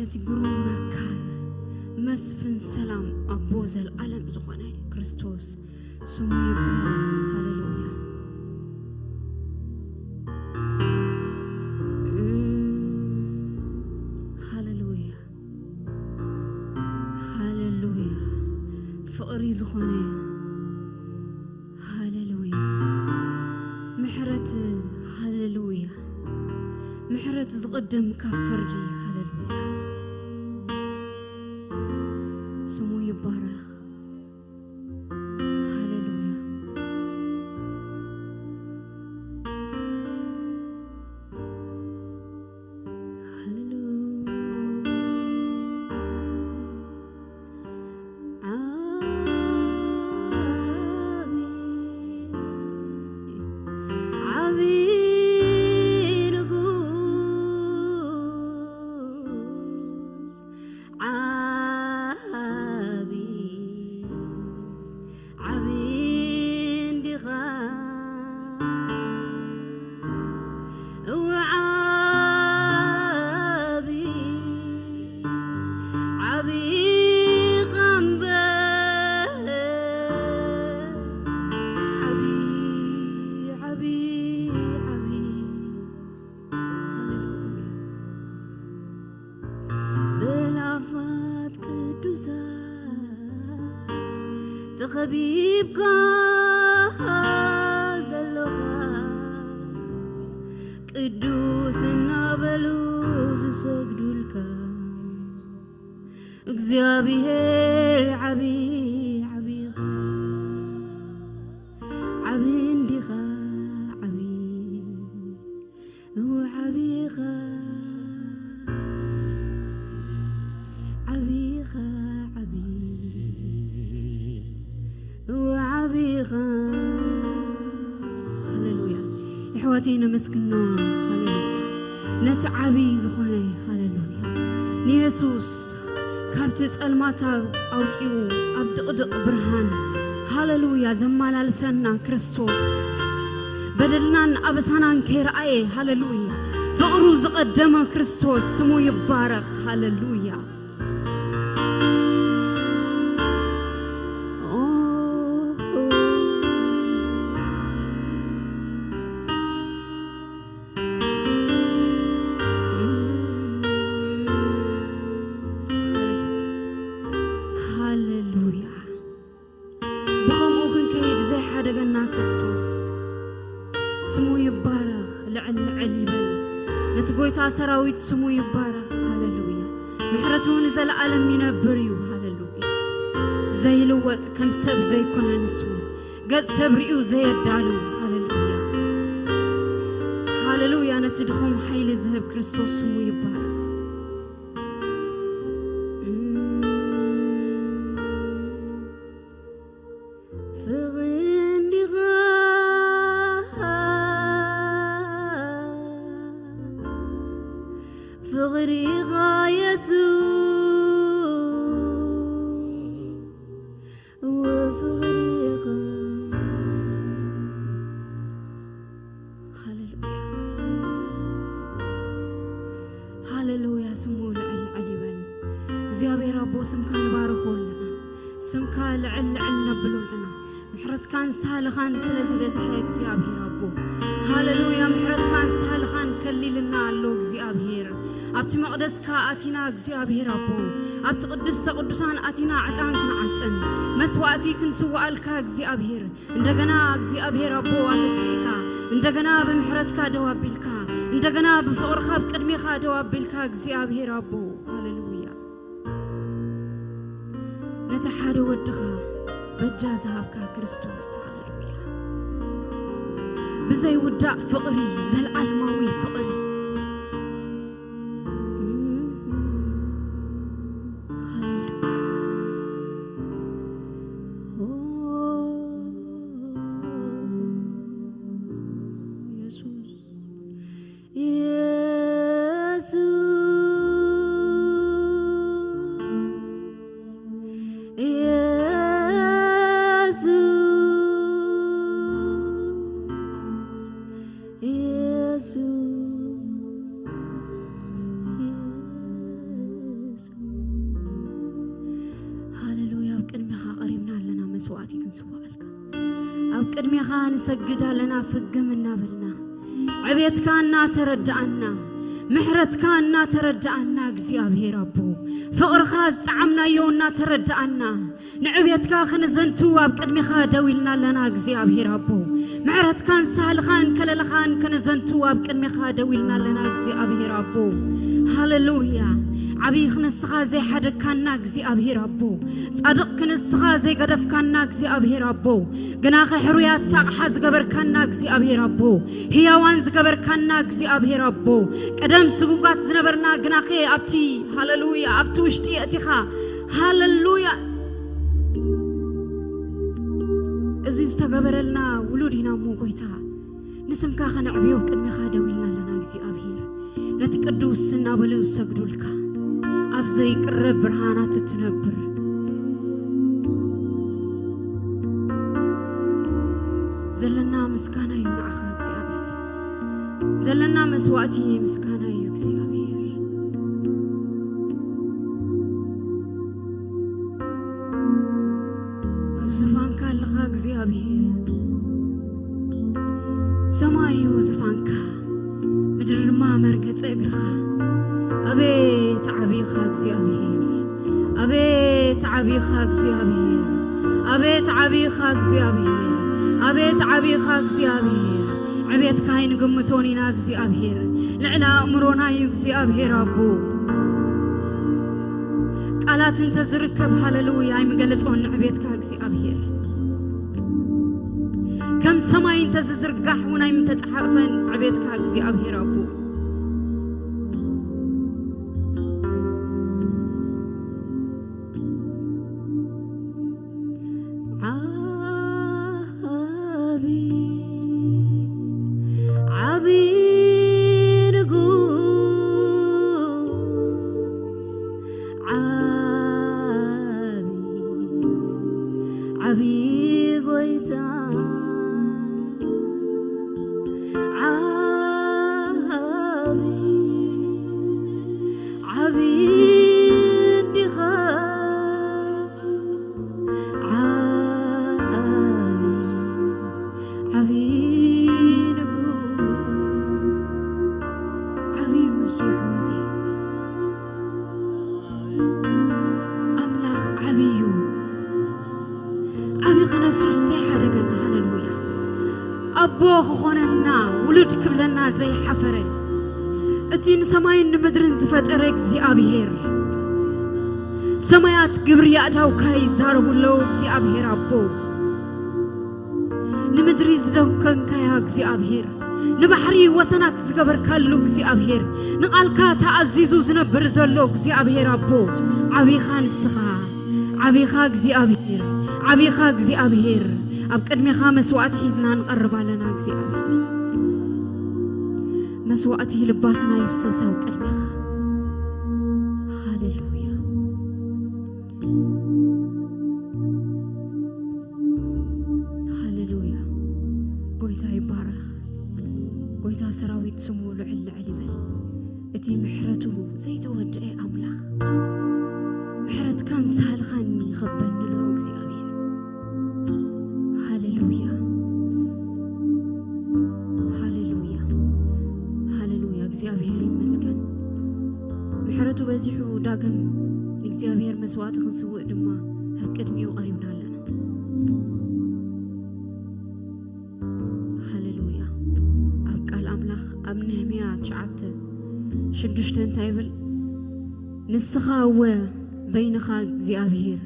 እቲ ግሩም መካር፣ መስፍን ሰላም፣ ኣቦ ዘልኣለም ዝኾነ ክርስቶስ ስሙ ይባረኽ። ሃሌሉያ። ሃሌሉያ። ሃሌሉያ። ፍቕሪ ዝኾነ፣ ሃሌሉያ። ምሕረት፣ ሃሌሉያ። ምሕረት ዝቕድም ካብ ፍርዲ፣ ሃሌሉያ። ስሙ ይባረኽ። ሃሌሉያ። ሃሌሉያ። ዓቢ፣ ዓቢ ንጉስ፣ ዓቢ፣ ዓቢ እንዲኻ። እወ ዓቢ፣ ዓቢ ቐንበር፣ ዓቢ፣ ዓቢ፣ ዓቢ። ሃሌሉያ። ብላፋት ቅዱሳት ተኸቢብካ ዘለኻ፣ ቅዱስ እናበሉ ዝሰግዱልካ፣ እግዚኣብሔር ዓቢ፣ ዓቢኻ፣ ዓቢ እንዲኻ፣ ዓቢ። እወ ዓቢኻ፣ ዓቢኻ፣ ዓቢ። እወ ዓቢኻ። ሃሌሉያ። የሕዋተይ ነመስግኖ። ሃሌሉያ። ነቲ ዓቢ ዝኾነ፣ ሃሌሉያ፣ ንየሱስ ካብቲ ጸልማት ኣውጺኡ ኣብ ድቕድቕ ብርሃን፣ ሃሌሉያ፣ ዘመላልሰና ክርስቶስ፣ በደልናን ኣበሳናን ከይረኣየ፣ ሃሌሉያ፣ ፍቕሩ ዝቐደመ ክርስቶስ ስሙ ይባረኽ። ሃሌሉያ። ኦ፣ ሃሌሉያ። ብኸምኡ ክንከይድ ዘይሓደገና ክርስቶስ ስሙ ይባረኽ፣ ልዕል ልዕል ይበል። ነቲ ጎይታ ሰራዊት ስሙ ይባረኽ። ሃሌሉያ። ምሕረቱ ንዘለኣለም ይነብር እዩ። ሃሌሉያ። ዘይልወጥ፣ ከም ሰብ ዘይኮነ ንሱ፣ ገጽ ሰብ ርእዩ ዘየዳሉ። ሃሌሉያ። ሃሌሉያ። ነቲ ድኹም ሓይሊ ዝህብ ክርስቶስ ስሙ ይባረኽ። ፍቕሪ እንዲኻ፣ ፍቕሪኻ የሱስ፣ ወፍቕሪኻ። ሃሌሉያ። ሃሌሉያ፣ ስሙ ልዕል ልዕል ይበል። እግዚኣብሔር ኣቦ፣ ስምካ ንባርኾ ኣለና፣ ስምካ ልዕል ልዕል ነብሎ ኣለና። ምሕረትካን ሳልኻን ስለ ዝበዝሐ እግዚኣብሔር ኣቦ፣ ሃሌሉያ፣ ምሕረትካን ሳልኻን ከሊልና ኣሎ እግዚኣብሔር። ኣብቲ መቕደስካ ኣቲና እግዚኣብሔር ኣቦ፣ ኣብቲ ቅድስተ ቅዱሳን ኣቲና ዕጣን ክንዓጥን መስዋዕቲ ክንስዋኣልካ እግዚኣብሔር፣ እንደገና እግዚኣብሔር ኣቦ ኣተሲእካ፣ እንደገና ብምሕረትካ ደው ኣቢልካ፣ እንደገና ብፍቕርካ ኣብ ቅድሜኻ ደው ኣቢልካ እግዚኣብሔር ኣቦ፣ ሃሌሉያ። ነቲ ሓደ ወድኻ በጃ ዝሃብካ ክርስቶስ፣ ሃሌሉያ። ብዘይውዳእ ፍቕሪ፣ ዘልኣለማዊ ፍቕሪ። ሃሌሉያ። ኦ፣ የሱስ፣ የሱስ፣ የሱስ፣ የሱስ። መስዋዕቲ ክንስዋኣልካ ኣብ ቅድሜኻ ንሰግድ ኣለና። ፍግም እናበልና ዕቤትካ እናተረዳኣና፣ ምሕረትካ እናተረዳኣና፣ እግዚኣብሔር ኣቦ፣ ፍቕርኻ ዝጠዓምናዮ እናተረዳኣና፣ ንዕቤትካ ክንዘንቱ ኣብ ቅድሜኻ ደው ኢልና ኣለና። እግዚኣብሔር ኣቦ፣ ምሕረትካን ሳህልኻን ከለለኻን ክንዘንቱ ኣብ ቅድሜኻ ደው ኢልና ኣለና። እግዚኣብሔር ኣቦ፣ ሃሌሉያ። ዓብዪ ክንስኻ ዘይሓደግካና እግዚኣብሔር ኣቦ፣ ጻድቕ ክንስኻ ዘይገደፍካና እግዚኣብሔር ኣቦ፣ ግናኸ ሕሩያት ኣቕሓ ዝገበርካና እግዚኣብሔር ኣቦ፣ ህያዋን ዝገበርካና እግዚኣብሔር ኣቦ፣ ቀደም ስጉጋት ዝነበርና ግናኸ ኣብቲ፣ ሃሌሉያ፣ ኣብቲ ውሽጢ የእቲኻ። ሃሌሉያ። እዚ ዝተገበረልና ውሉድ ኢና እሞ ጎይታ፣ ንስምካ ከነዕብዮ ቅድሜኻ ደው ኢልና ኣለና እግዚኣብሔር። ነቲ ቅዱስ እናበሉ ዝሰግዱልካ፣ ኣብ ዘይቅረብ ብርሃናት እትነብር፣ ዘለና ምስጋና እዩ ንዓኻ እግዚኣብሔር። ዘለና መስዋዕቲ ምስጋና እዩ እግዚኣብሔር። ኣብ ዙፋንካ ኣለኻ እግዚኣብሔር። ሰማይ እዩ ዙፋንካ፣ ምድሪ ድማ መርገጺ እግርኻ። ኣቤት ዓቢኻ እግዚኣብሔር፣ ኣቤት ዓቢኻ እግዚኣብሔር፣ ኣቤት ዓቢኻ እግዚኣብሔር፣ ኣቤት ዓቢኻ እግዚኣብሔር። ዕቤትካ ኣይንግምቶን ኢና እግዚኣብሔር፣ ልዕሊ ኣእምሮና እዩ እግዚኣብሔር ኣቦ። ቃላት እንተዝርከብ ሃሌሉያ ኣይምገለጾን ንዕቤትካ እግዚኣብሔር። ከም ሰማይ እንተዝዝርጋሕ እውን ኣይምተጻሓፈን ዕቤትካ እግዚኣብሔር ኣቦ። ዓቢ፣ ዓቢ ንጉስ፣ ዓቢ፣ ዓቢ ጎይታ፣ ዓቢ፣ ዓቢ እንዲኻ። ዓቢ፣ ዓቢ ንጉስ፣ ዓቢ እዩ ንሱ ኣሕዋተይ። ኣምላኽ ዓቢ እዩ። ዓቢ ክነሱስ ዘይሓደገና፣ ሃሌሉያ። ኣቦ ክኾነና፣ ውሉድ ክብለና ዘይሓፈረ፣ እቲ ንሰማይን ንምድርን ዝፈጠረ እግዚኣብሔር፣ ሰማያት ግብሪ ኣእዳውካ ይዛረቡ ኣለዉ። እግዚኣብሔር ኣቦ፣ ንምድሪ ዝደንከንካያ እግዚኣብሔር፣ ንባሕሪ ወሰናት ዝገበርካሉ እግዚኣብሔር፣ ንቓልካ ተኣዚዙ ዝነብር ዘሎ እግዚኣብሔር ኣቦ፣ ዓቢኻ ንስኻ፣ ዓቢኻ እግዚኣብሔር፣ ዓቢኻ እግዚኣብሔር። ኣብ ቅድሜኻ መስዋዕቲ ሒዝና ንቐርብ ኣለና እግዚኣብሔር። መስዋዕቲ ልባትና ይፍሰስ ኣብ ቅድሜኻ። ሃሌሉያ። ሃሌሉያ። ጎይታ ይባረኽ። ጎይታ ሰራዊት ስሙ ልዕል ልዕል ይበል። እቲ ምሕረቱ ዘይተወድአ ኣምላኽ፣ ምሕረትካን ሳህልኻን ይኸበኒ ኣሎ እግዚኣብሔር። ሃሌሉያ። ሃሌሉያ። ሃሌሉያ። እግዚኣብሔር ይመስገን። ምሕረቱ በዚሑ ዳግም ንእግዚኣብሔር መስዋዕቲ ክንስውእ ድማ ኣብ ቅድሚኡ ቀሪብና ኣለና። ሃሌሉያ። ኣብ ቃል ኣምላኽ ኣብ ነህምያ ትሽዓተ ሽዱሽተ እንታይ ይብል? ንስኻ እወ በይንኻ እግዚኣብሔር፣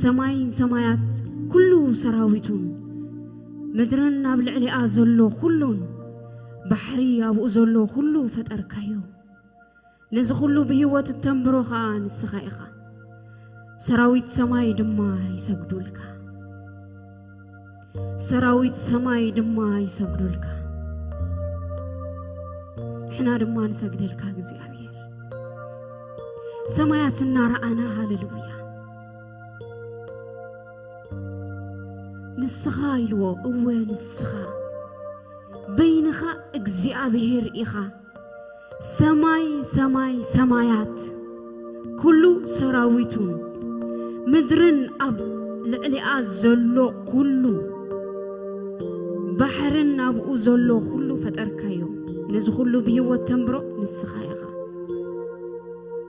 ሰማይን ሰማያት ኩሉ ሰራዊቱን፣ ምድርን ኣብ ልዕሊኣ ዘሎ ኩሉን፣ ባሕሪ ኣብኡ ዘሎ ኩሉ ፈጠርካዮ። ነዚ ኩሉ ብህይወት እተንብሮ ኸኣ ንስኻ ኢኻ። ሰራዊት ሰማይ ድማ ይሰግዱልካ። ሰራዊት ሰማይ ድማ ይሰግዱልካ። ንሕና ድማ ንሰግደልካ እግዚኣብሔር። ሰማያት እናረኣና ሃሌሉያ። ንስኻ ኢልዎ፣ እወ ንስኻ። በይንኻ እግዚኣብሔር ኢኻ። ሰማይ ሰማይ ሰማያት ኩሉ ሰራዊቱን፣ ምድርን ኣብ ልዕሊኣ ዘሎ ኩሉ ባሕርን ናብኡ ዘሎ ኩሉ ፈጠርካዮ። ነዚ ኩሉ ብህይወት ተንብሮ ንስኻ ኢኻ።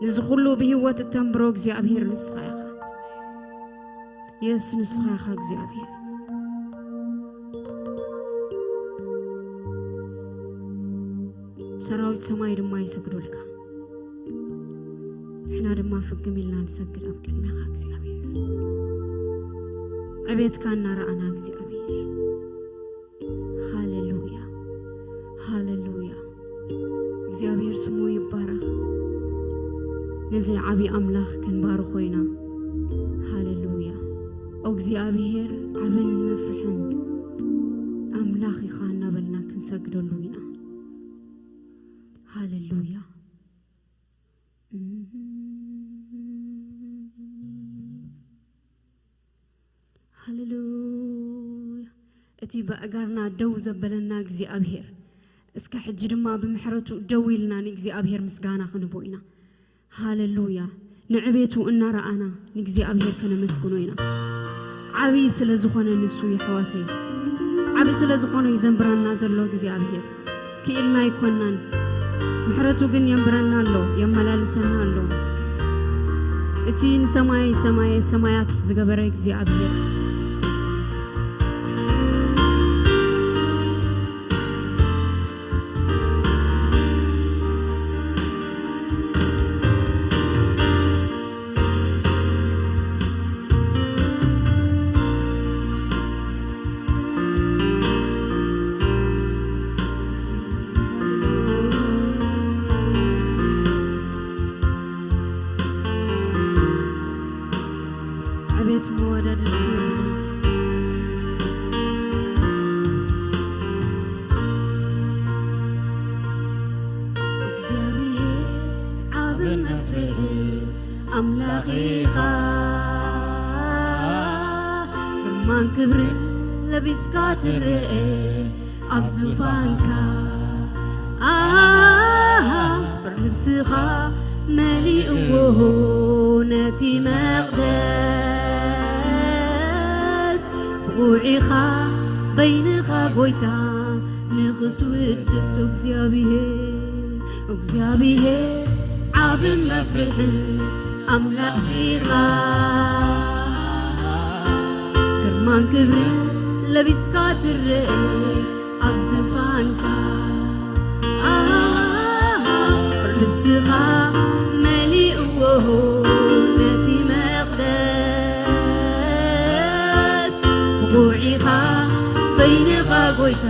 ነዚ ኩሉ ብህይወት እተንብሮ እግዚኣብሔር ንስኻ ኢኻ። የስ፣ ንስኻ ኢኻ እግዚኣብሔር። ሰራዊት ሰማይ ድማ ይሰግዱልካ። ንሕና ድማ ፍግም ኢልና ንሰግድ ኣብ ቅድሜኻ እግዚኣብሔር። ዕቤትካ እናረኣና እግዚኣብሔር። ሃሌሉያ፣ ሃሌሉያ። እግዚኣብሔር ስሙ ይባረኽ። ነዚ ዓቢ ኣምላኽ ክንባርኾ ኢና። ሃሌሉያ። ኦ እግዚኣብሔር፣ ዓብን መፍርሕን ኣምላኽ ኢኻ እናበልና ክንሰግደሉ ኢና። ሃሌሉያ። ሃሌሉያ። እቲ ብኣእጋርና ደው ዘበለና እግዚኣብሔር፣ እስከ ሕጂ ድማ ብምሕረቱ ደው ኢልና ንእግዚኣብሔር ምስጋና ክንቦ ኢና። ሃሌሉያ። ንዕቤቱ እናረኣና ንእግዚኣብሔር ከነመስግኖ ኢና። ዓብዪ ስለ ዝኾነ ንሱ፣ የሕዋተይ፣ ዓብዪ ስለ ዝኾነ እዩ ዘንብረና ዘሎ እግዚኣብሔር። ክኢልና ኣይኮናን፣ ምሕረቱ ግን የንብረና ኣሎ፣ የመላልሰና ኣሎ። እቲ ንሰማይ ሰማየ ሰማያት ዝገበረ እግዚኣብሔር። ዕቤት መወዳድርቲ የብሉን። እግዚኣብሔር ዓብን መፍርሒ ኣምላኽ ኢኻ። ግርማን ክብርን ለቢስካ ትረአ ኣብ ዙፋንካ። ኣሃ፣ ዝፈር ልብስኻ መሊእዎ ነቲ መቕደስ። ብቑዕ ኢኻ በይንኻ ጎይታ ንኽትውደስ እግዚኣብሔር። እግዚኣብሔር ዓብን መፍርሕን ኣምላኽ ኢኻ። ግርማን ክብርን ለቢስካ ትረአ ኣብ ዙፋንካ። ኣሃ፣ ዝፈር ልብስኻ መሊእዎ ነቲ መቕደስ። ብቑዕ ኢኻ በይንኻ ጎይታ።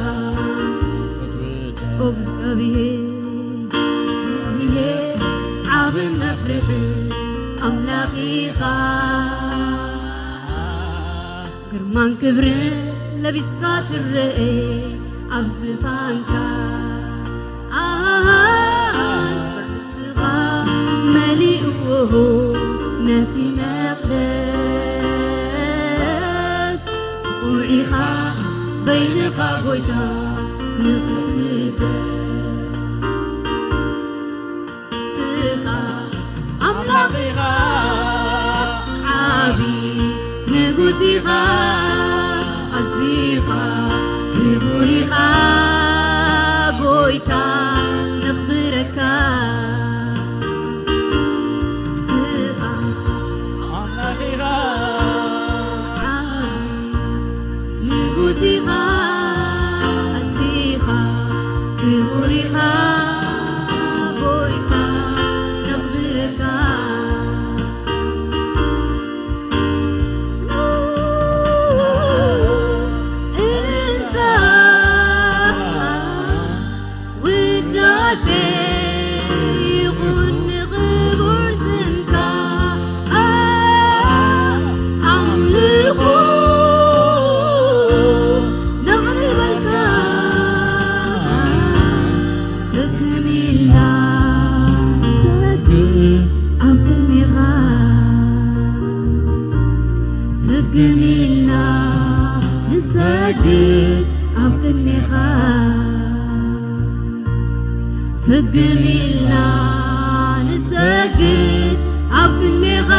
ኦ እግዚኣብሔር፣ እግዚኣብሔር ዓብን መፍርሒ ኣምላኽ ኢኻ። ግርማን ክብርን ለቢስካ ትረአ ኣብ ዝፋንካ። ኣሃ፣ ዝፈር ልብስኻ መሊእዎ ነቲ መቕደስ። ብቑዕ ኢኻ በይንኻ ጎይታ ንኽትውደስ። ንስኻ ኣምላኽ ኢኻ፣ ዓቢ ንጉስ ኢኻ፣ ኣዚኻ ክቡር ኢኻ ጎይታ ነኽብረካ። ንስኻ ኣምላኽ ኢኻ፣ ዓቢ ንጉስ ኢኻ፣ ኣዚኻ ክቡር ኢኻ ጎይታ ነኽብረካ። እልልታ ውዳሴ ይኹን ንኽቡር ስምካ፣ ኣምልኾ ነቕርበልካ። ፍግም ኢልና ንሰግድ ኣብ ቅድሜኻ፣ ፍግም ኢልና ንሰግድ ኣብ ቅድሜኻ። ፍግም ኢልና ንሰግድ ኣብ ቅድሜኻ።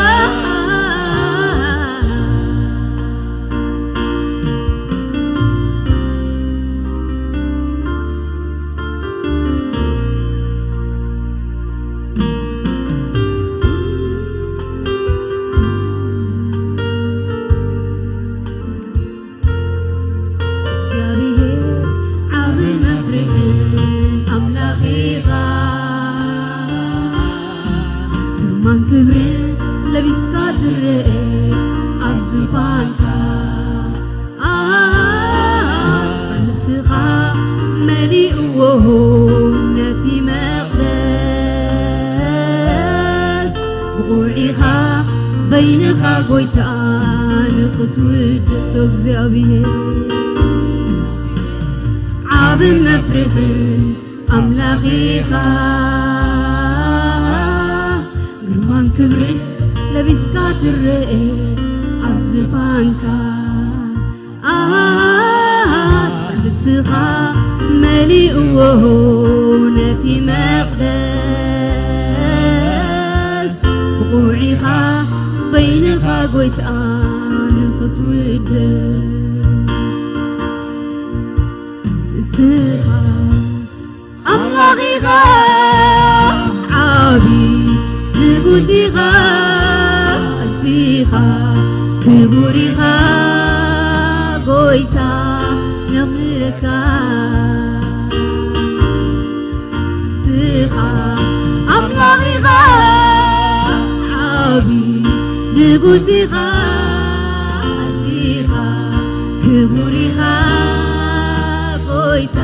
ክብሪ ለቢስካ ትረአ ኣብ ዙፋንካ። ኣሃ፣ ልብስኻ መሊእዎ ነቲ መቕደስ። ብቑዕ ኢኻ በይንኻ ጎይታ ንኽትውድሶ እግዚኣብሔር። ዓብን መፍርሕን ኣምላኽ ኢኻ። ግርማን ክብርን ለቢስካ ትረአ ኣብ ዝፋንካ። ኣሃ፣ ልብስኻ መሊእዎ ነቲ መቕደስ። ብቑዕ ኢኻ በይንኻ ጎይታ ንኽትውደስ። ንስኻ ኣምላኽ ኢኻ፣ ዓቢ ንጉስ ኢኻ፣ ኣዚኻ ክቡር ኢኻ፣ ጎይታ ነኽብረካ። ንስኻ ኣምላኽ ኢኻ፣ ዓቢ ንጉስ ኢኻ፣ ኣዚኻ ክቡር ኢኻ፣ ጎይታ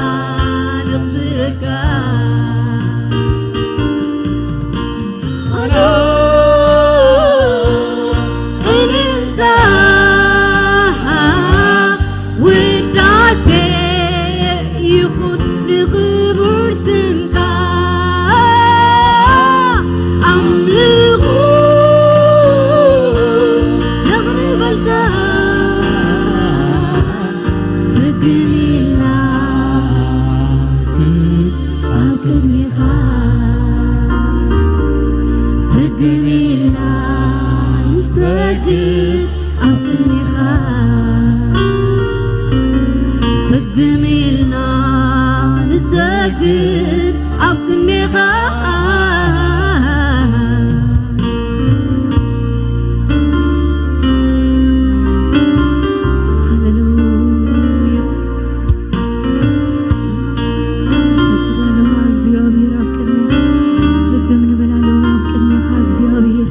ነኽብረካ። እልልታ ውዳሴ ይኹን ንኽቡር ስምካ፣ ኣምልኾ ነቕርበልካ። ፍግም ኢልና ንሰግድ ኣብ ቅድሜኻ፣ ፍግም ኢልና ንሰግድ ኣብ ቅድሜኻ፣ ፍግም ኢልና ንሰግድ ኣብ ቅድሜኻ። ሃሌሉያ። ንሰግድ ኣለና እግዚኣብሔር ኣብ ቅድሜኻ፣ ፍግም ንብል ኣለና ኣብ ቅድሜኻ እግዚኣብሔር።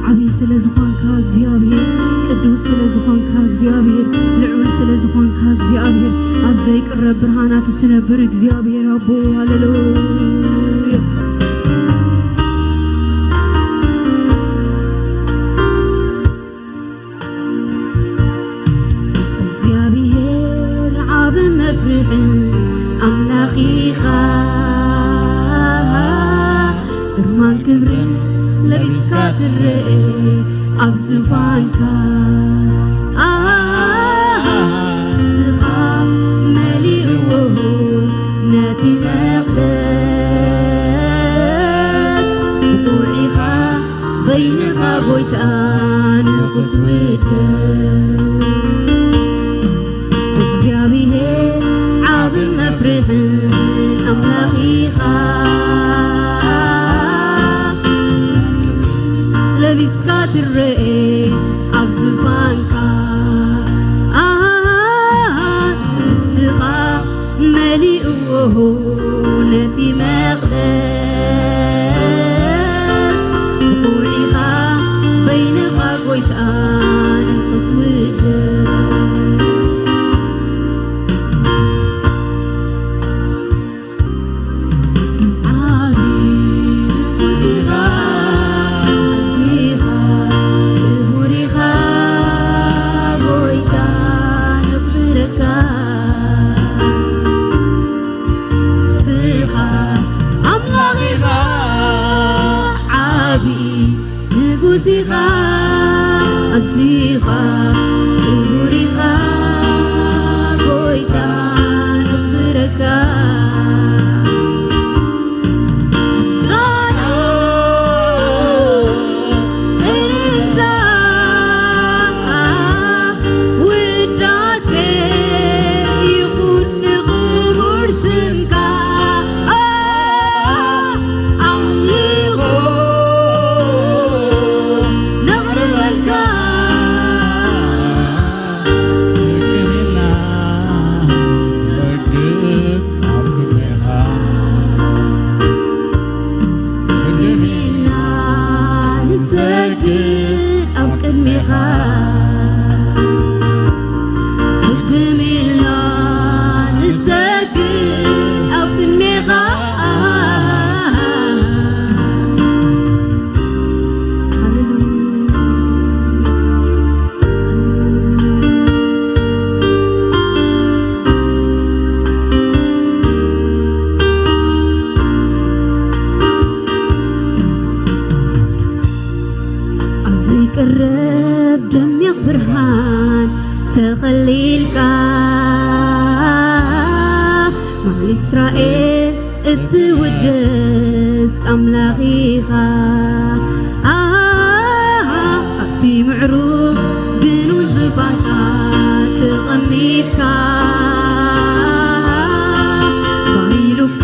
ዓብዪ ስለ ዝኾንካ እግዚኣብሔር፣ ቅዱስ ስለ ዝኾንካ እግዚኣብሔር፣ ልዑል ስለ ዝኾንካ እግዚኣብሔር፣ ኣብ ዘይቅረብ ብርሃናት እትነብር እግዚኣብሔር ኣቦ፣ ሃሌሉያ። እግዚኣብሔር ዓቢ መፍርሕን ኣምላኽ ኢኻ፣ ግርማን ክብርን ለቢስካ ትረአ ኣብ ዙፋንካ። ኣሃ፣ ነፍስኻ መሊእዎ ነቲ መቕደስ፣ ብቑዕ ኢኻ በይንኻ ጎይታ ንኽትውደስ። እግዚኣብሔር ዓብን መፍርሕን ኣምላኽ ኢኻ፣ ለቢስካ ትረኤ ኣብ ዙፋንካ። ኣሃ፣ ነፍስኻ መሊእዎ ነቲ መቕደስ፣ ብቑዕ ኢኻ በይንኻ ጎይታ ንኽትውደስ። ዓቢ ንጉስ ኢኻ፣ ኣዚኻ ክቡር ኢኻ፣ ጎይታ ነኽብረካ። ንስኻ ኣምላኽ ኢኻ፣ ዓቢ ንጉስ ኢኻ፣ ኣዚኻ ክቡር ኢኻ፣ ጎይታ ነኽብረካ። ምስጋና፣ እልልታ፣ ውዳሴ ይኹን ንኽቡር ስምካ። ኣምልኾ ነቕርበልካ። ኣብ ቅድሜኻ ፍግም ኢልና ንሰግድ ኣብ ቅድሜኻ። ኣብ ዘይቅረብ ደሚቕ ብርሃን ተኸሊልካ፣ ማዕሊት እስራኤል እትውድስ ኣምላኽ ኢኻ። ኣሃ፣ ኣብቲ ምዕሩግ ግኑን ዙፋንካ ተቐሚጥካ፣ ባይሉካ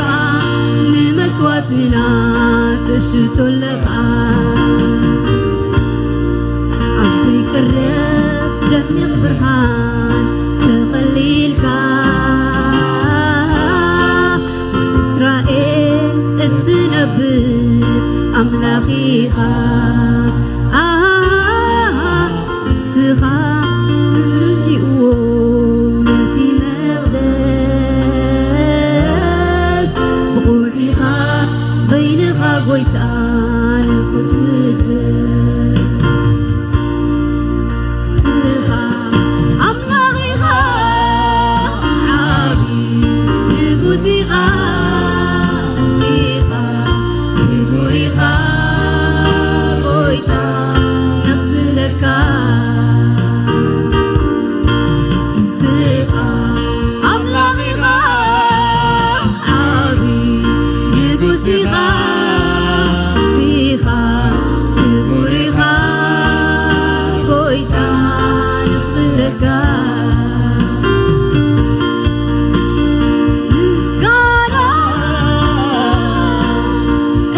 ንመስዋእትና ተሽትቶ ኣለኻ። ኣብ ዘይቅረብ ደሚቕ ብርሃን ተኸሊልካ፣ እስራኤል እትነብር ኣምላኽ ኢኻ። ኣሃ፣ ነፍስኻ ንግዚኡ ነቲ መቕደስ ብቑዒኻ በይንኻ ጎይታ ንኽትውደስ። ንስኻ ኣምላኽ ኢኻ፣ ዓቢ ንጉስ ኢኻ፣ ንስኻ ክቡር ኢኻ፣ ጎይታ ነኽብረካ። ንስኻ ኣምላኽ ኢኻ፣ ዓቢ ንጉስ ኢኻ፣ ንስኻ ክቡር ኢኻ፣ ጎይታ ነኽብረካ። ምስጋና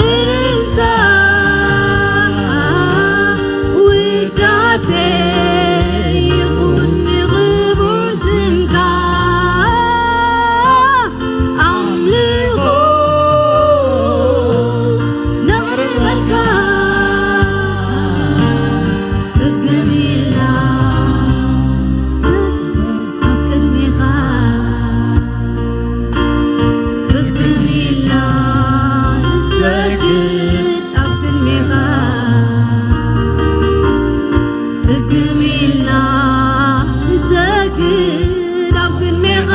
እልልታ ውዳሴ ይኹን ንኽቡር ስምካ። ኣምልኾ ነቕርበልካ ፍግም ኢልና ኣብ ቅድሜኻ። ፍግም ኢልና ንሰግድ ኣብ ቅድሜኻ። ፍግም ኢልና ንሰግድ ኣብ ቅድሜኻ።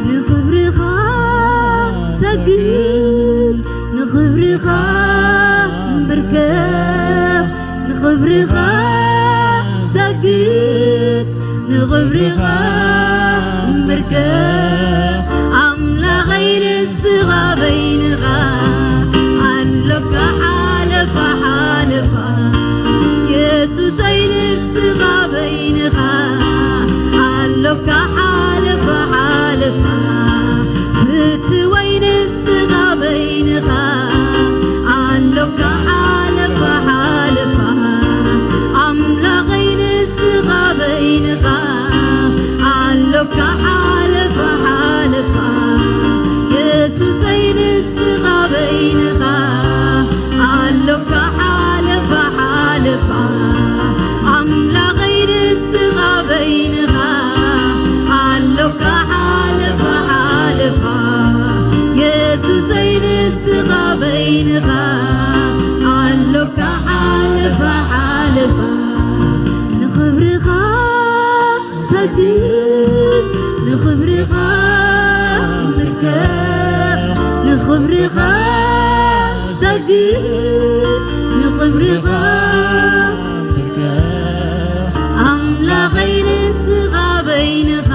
ንኽብርኻ ሰግድ፣ ንኽብርኻ እምብርከኽ፣ ንኽብርኻ ሰግድ፣ ንኽብርኻ እምብርከኽ። ኣምላኸይ ንስኻ በይንኻ ኣሎካ ሓለፋ ሓለፋ። የሱሰይ ንስኻ በይንኻ ኣሎካ ሓለፋ ሓለፋ። ፍትወይ ንስኻ በይንኻ ኣሎካ ሓለፋ ሓለፋ። ኣምላኸይ ንስኻ በይንኻ ኣሎካ ሓለፋ ሓለፋ። የሱሰይ ንስኻ በይንኻ ኣሎካ ሓለፋ ሓለፋ። ኣምላኸይ ንስኻ በይንኻ ኣሎካ ሓለፋ ሓለፋ። የሱሰይ ንስኻ በይንኻ ኣሎካ ሓለፋ ሓለፋ። ንኽብርኻ ሰግድ፣ ንኽብርኻ እምብርከኽ፣ ንኽብርኻ ሰግድ፣ ንኽብርኻ እምብርከኽ። ኣምላኸይ ንስኻ በይንኻ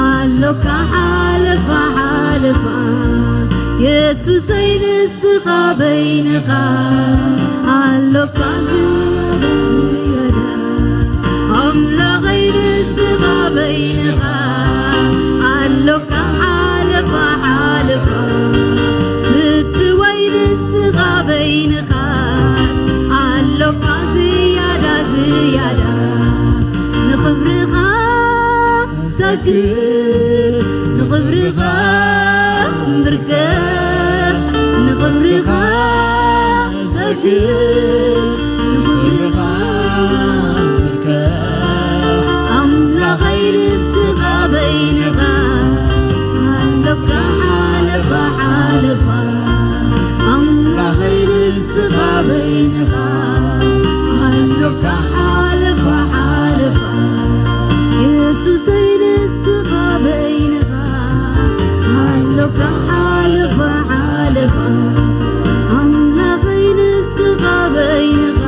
ኣሎካ ሓለፋ ሓለፋ። የሱሰይ ንስኻ በይንኻ ኣሎካ ዝያዳ። ኣምላኸይ ንስኻ በይንኻ ኣሎካ ሓለፋ ሓለፋ። ፍትወይ ንስኻ በይንኻስ ኣሎካ ዝያዳ ዝያዳ። ንኽ ክብርኻ ሰግድ፣ ንኽብርኻ እምብርከኽ፣ ንኽብርኻ ሰግድ፣ ንኽብርኻ እምብርከኽ። ኣምላኸይ ንስኻ በይንኻ ኣሎካ ሓለፋ ሓለፋ። ኣምላኸይ ንስኻ በይንኻ ኣሎካ ሓለፋ ሓለፋ። የሱሰይ ንስኻ በይንኻ ኣሎካ ሓለፋ ሓለፋ። ኣምላኸይ ንስኻ በይንኻ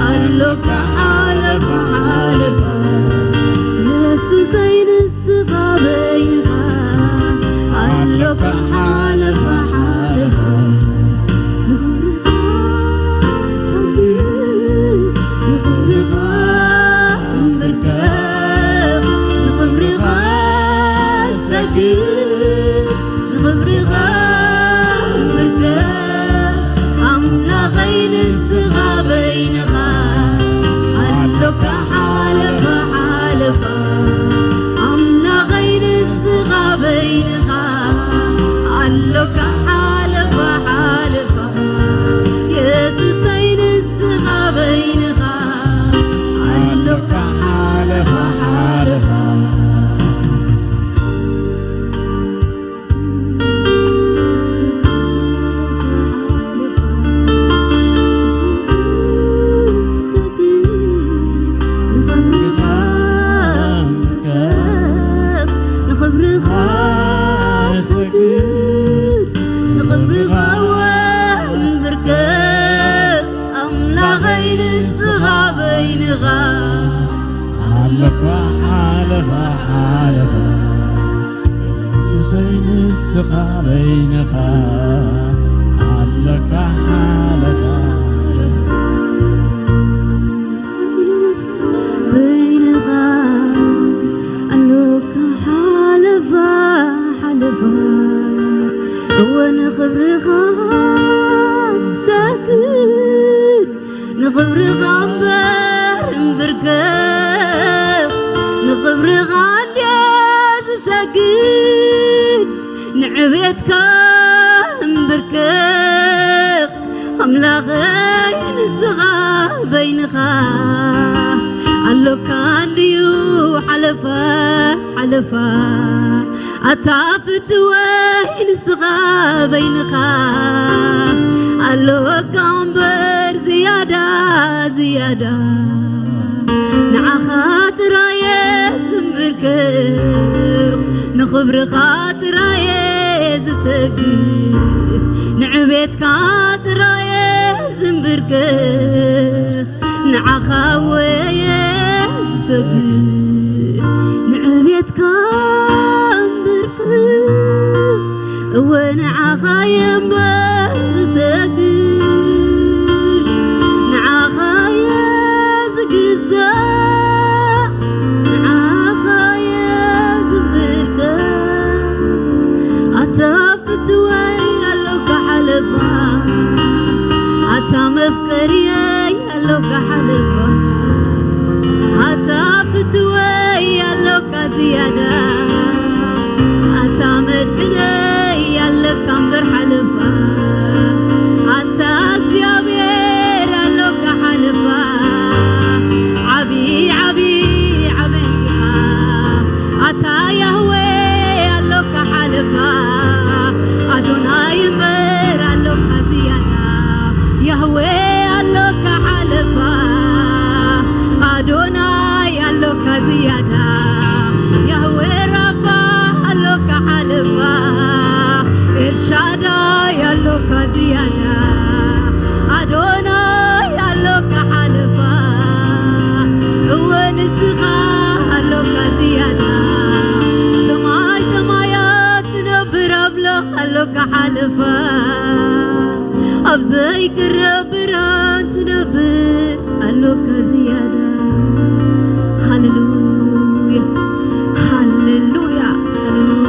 ኣሎካ ሓለፋ ሓለፋ። የሱሰይ ንስኻ በይንኻ ኣሎካ ሓለፋ ሓለፋ። ንኽብርኻ ሰግድ፣ ንኽብርኻ እምብርከኽ፣ ንኽብርኻ ሰግድ፣ ንኽብርኻ እምብርከኽ። ኣምላኸይ ንስኻ በይንኻ ኣሎካ ሓለፋ ሓለፋ። ኣምላኸይ ንስኻ በይንኻ ኣሎካ ሓለፋ ሓለፋ። የሱሰይ ንስኻ በይንኻ ኣሎካ ሓለፋ ሓለፋ። ንኽብርኻ ሰግድ፣ ንኽብርኻ ወንብርከክ፣ ኣምላኸይ ንስኻ በይንኻ ኣለካ ሓለፋ ሓለፋ። የሱሰይ ንስኻ በይንኻ ኣለካ ሓለፋ። በይንኻ ኣሎካ ሓለፋ ሓለፋ። እወ ንኽብርኻ ሰግድ፣ ንኽብርኻ እምበር እምብርከኽ፣ ንኽብርኻ እንድየ ዝሰግድ፣ ንዕቤትካ እምብርከኽ፣ ኣምላኸይ ንስኻ በይንኻ ኣሎካ እንድዩ ሓለፋ ሓለፋ። ኣታ ፍትወይ ንስኻ በይንኻ ኣሎካ እምበር ዝያዳ ዝያዳ። ንዓኻ ጥራየ ዝምብርከኽ፣ ንኽብርኻ ጥራየ ዝሰግድ፣ ንዕቤትካ ጥራየ ዝምብርከኽ፣ ንዓኻ ወየ ዝሰግድ፣ ንዕቤትካ እምብርከኽ። እወ ንዓኻ እየ እምበር ዝሰግድ፣ ንዓኻ እየ ዝግዛእ፣ ንዓኻ እየ ዝምብርከኽ። ኣታ ፍትወይ ኣሎካ ሓለፋ፣ ኣታ መፍቀርየይ ኣሎካ ሓለፋ፣ ኣታ ፍትወይ ኣሎካ ዝያዳ፣ ኣታ መድሕነይ ኣለካ እምበር ሓለፋ፣ ኣታ እግዚኣብሔር ኣሎካ ሓለፋ። ዓቢ ዓቢ ዓቢ እንዲኻ ኣታ ያህዌ ኣሎካ ሓለፋ፣ ኣዶናይ እምበር ኣሎካ ዝያዳ። ያህዌ ኣሎካ ሓለፋ፣ ኣዶናይ ኣሎካ ዝያዳ። ያህዌ ራፋ ኣሎካ ሓለፋ፣ ኤልሻዳይ ኣሎካ ዝያዳ። ኣዶናይ ኣሎካ ሓለፋ፣ እወ ንስኻ ኣሎካ ዝያዳ። ሰማይ ሰማያት ትነብር ኣምላኽ ኣሎካ ሓለፋ፣ ኣብ ዘይቅረብ ብርሃን ትነብር ኣሎካ ዝያዳ። ሃሌሉያ፣ ሃሌሉያ፣ ሃሌሉያ።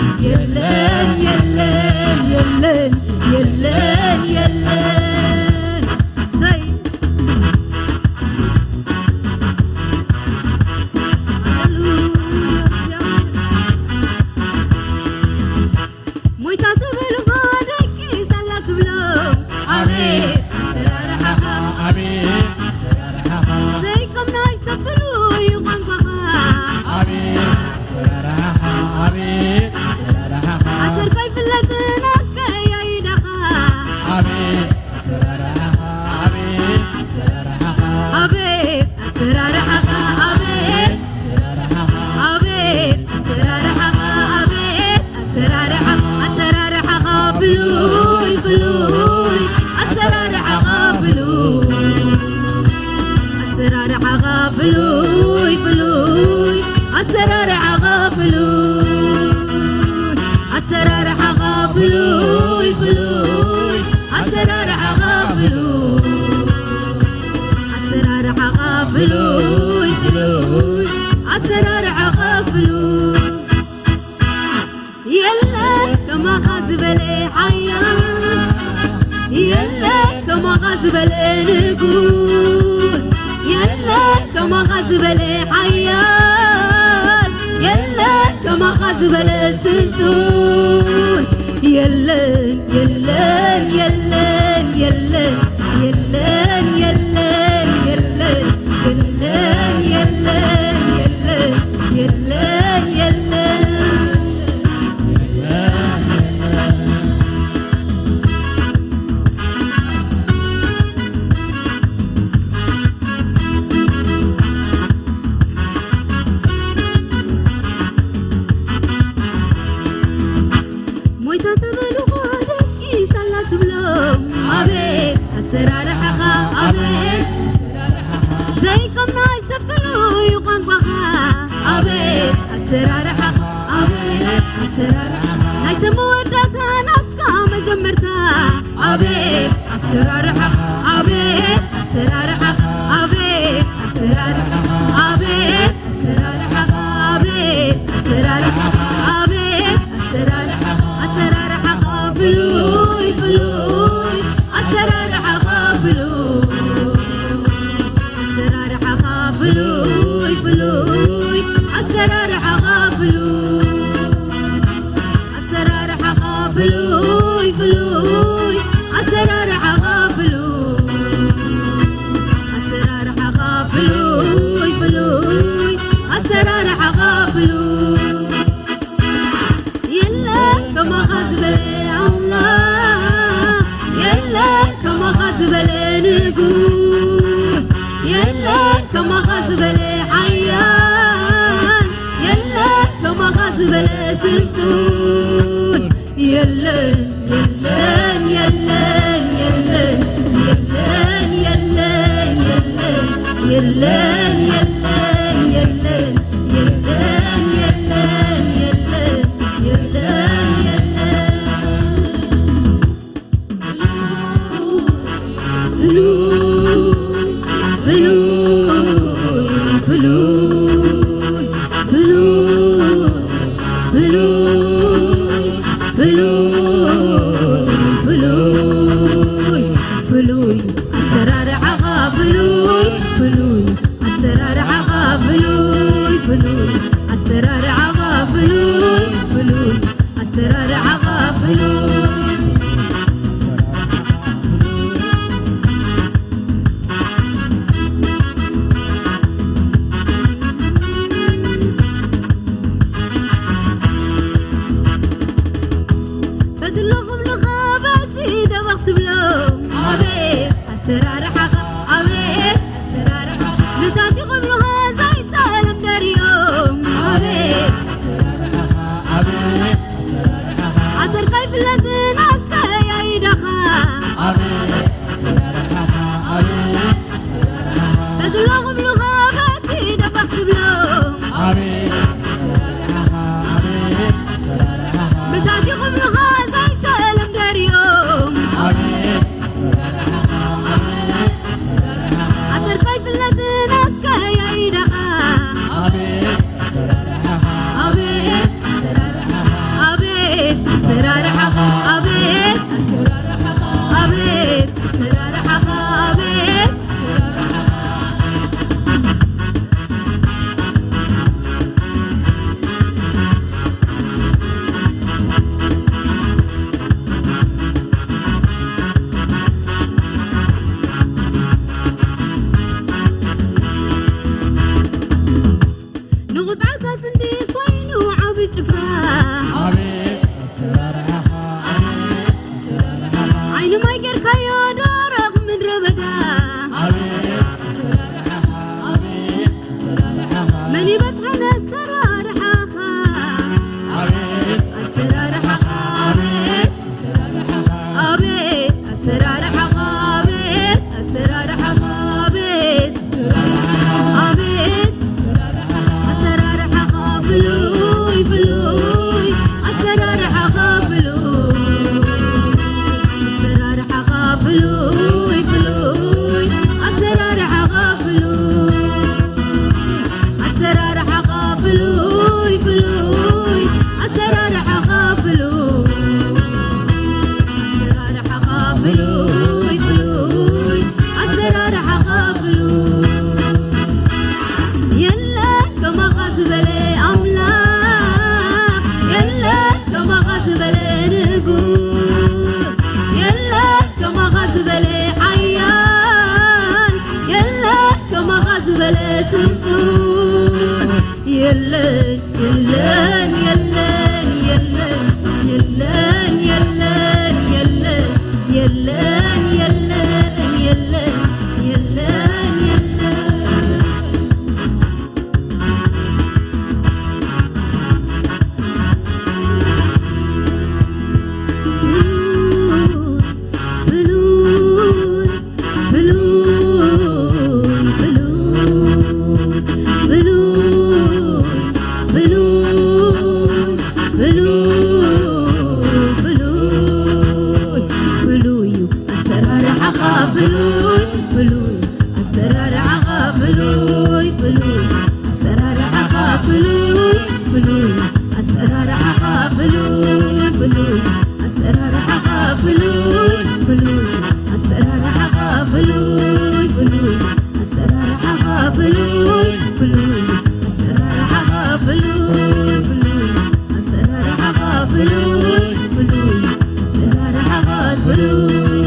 የለን የለን የለን የለን የለን። ሰይ ሃሌሉያ። ሞይታ ትበልኻ ደቂ ሳላ ትብሎ። ኣቤት ኣሰራርሓኻ፣ ኣቤት ኣሰራርሓኻ። ዘይከም ናይ ሰብ ፍሉይ ቋንቋኻ። ኣቤት ኣሰራርሓኻ፣ ኣቤት ኣሰራርሓኻ። ኣሰርካ ይፍለጥን ኣከያይዳኻ። ኣቤት ኣሰራርሓኻ፣ ኣቤት ኣሰራርሓኻ። ኣቤት ኣሰራርሓኻ፣ ኣቤት ኣቤት ኣሰራርሓኻ፣ ኣቤት ኣሰራርሓ፣ ኣሰራርሓኻ ፍሉይ ፍሉይ፣ ኣሰራርሓኻ ፍሉይ፣ ኣሰራርሓኻ ፍሉይ ፍሉይ፣ ኣሰራርሓኻ ፍሉይ፣ ኣሰራርሓኻ ፍሉይ ፍሉይ፣ ኣሰራርሓኻ ፍሉይ። ኣሰራርሓኻ ፍሉይ ፍሉይ፣ ኣሰራርሓኻ ፍሉይ። የለ ከማኻ ዝበለ ሓያል፣ የለ ከማኻ ዝበለ ንጉስ፣ የለ ከማኻ ዝበለ ሓያል፣ የለን ከማኻ ዝበለ ስልጡን የለን የለን የለን የለን የለን የለን የለን የለን የለን የለን የለን የለን ሞይታ ተበልኾ ደቂሳላ ትብሎም ኣቤት ኣሰራርሓኻ ኣቤት ዘይቀምና ይሰብሉ እዩ ቋንቋኻ ኣቤት ኣሰራርሓኻ ኣቤት ኣሰራርሓኻ ናይ ሰብ መወዳእታ ናትካ መጀመርታ ኣቤት ኣሰራርሓኻ ኣቤት ኣሰራርሓኻ ኣቤት ኣሰራርሓኻ ኣቤት ኣሰራርሓኻ ኣቤት ኣሰራርሓኻ ኣቤት ኣሰራርሓኻ ኣሰራርሓኻ ፍሉይ ፍሉይ ኣሰራርሓኻ ፍሉይ ኣሰራርሓኻ ፍሉይ ፍሉይ ኣሰራርሓኻ ፍሉይ ኣሰራርሓኻ ፍሉይ ፍሉይ ኣሰራርሓኻ ፍሉይ ኣሰራርሓኻ ፍሉይ ፍሉይ ኣሰራርሓኻ ፍሉይ የለን ከማኻ ዝበለ ኣምላኽ የለን ከማኻ ዝበለ ንጉስ የለን ከማኻ ዝበለ ሓያል የለን ከማኻ ዝበለ ስልጡን የለን የለን የለን የለን የለን የለን የለን የለን የለን የለን የለን የለን የለን የለን የለን ፍሉይ ኣሰራርሓኻ ፍሉይ ፍሉይ ኣሰራርሓኻ ፍሉይ ፍሉይ ኣሰራርሓኻ ፍሉይ ፍሉይ ኣሰራርሓኻ ፍሉይ ፈትሎ ክብልኻ በዚ ደበኽ ትብሎ ኣቤት ኣሰራርሓኻ ኣቤት ኣሰራርሓኻ ምታት ይኽብልኻ ዘይጠለም ደርዮም ኣቤት ኣሰራርሓኻ ኣቤት ኣሰራርሓኻ ኣሰርካ ይፍለጥን ኣከያይዳኻ ኣቤት ኣሰራርሓኻ ኣቤት ኣሰራርሓኻ ፈትሎ ክብልኻ በዚ ደበኽ ትብሎ ኣቤት ኣሰራርሓኻ ኣቤት ኣሰራርሓኻ ምታት ይኽብልኻ ዘይጠለም ደርዮም ኣቤት ኣሰርካ ይፍለጥን ኣከያይዳኻ ኣቤት ኣሰራርሓኻ ኣቤት ኣሰራርሓኻ ኣቤት ኣሰራርሓኻ ኣቤት ኣሰራርሓኻ ኣቤት ንቑጽዓት ኣጽምዲ ኮይኑ ዓቢ ጭፍራ ኣቤት ኣሰራርሓኻ ከማኻ ዝበለ ንጉስ የለ፣ ከማኻ ዝበለ ሓያል የለ፣ ከማኻ ዝበለ ስልጡን የለን፣ የለን፣ የለን፣ የለን፣ የለን፣ የለን፣ የለን፣ የለን፣ የለን፣ የለን፣ የለን። ብሉይ እዩ ኣሰራርሓኻ ብሉይ፣ ብሉይ ኣሰራርሓኻ ብሉይ፣ ብሉይ ኣሰራርሓኻ ብሉይ፣ ብሉይ ኣሰራርሓኻ ብሉይ፣ ብሉይ ኣሰራርሓኻ ብሉይ፣ ብሉይ ኣሰራርሓኻ ብሉይ፣ ብሉይ ኣሰራርሓኻ ብሉይ፣ ብሉይ ኣሰራርሓኻ ብሉይ፣ ብሉይ ኣሰራርሓኻ ብሉይ፣ ብሉይ ኣሰራርሓኻ ብሉይ።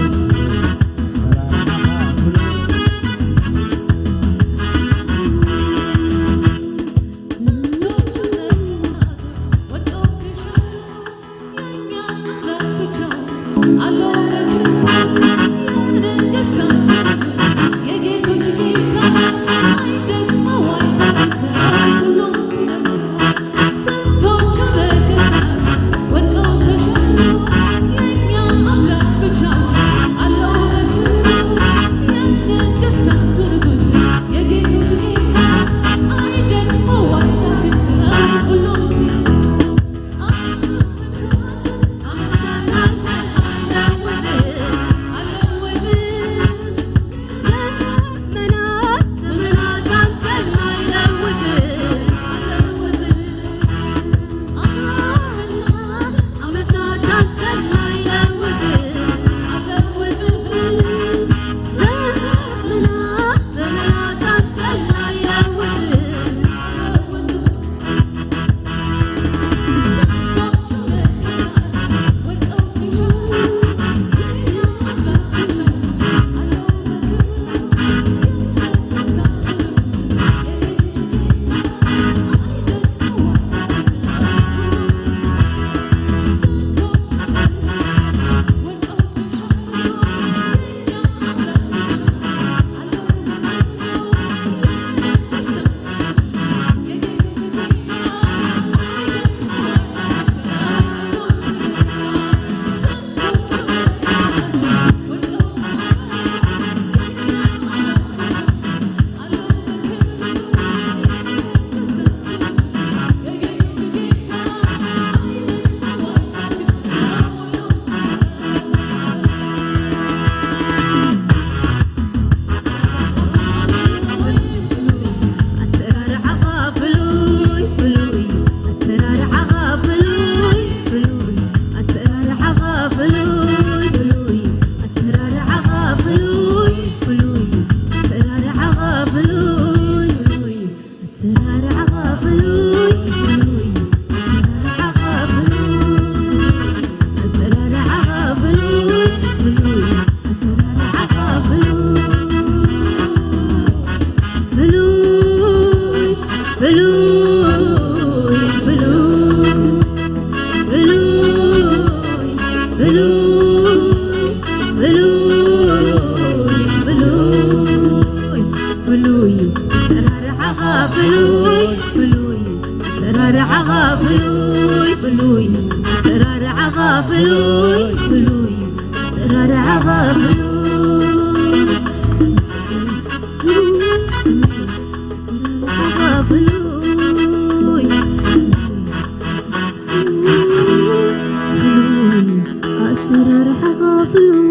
ኣሰራርሓኻ ፍሉይ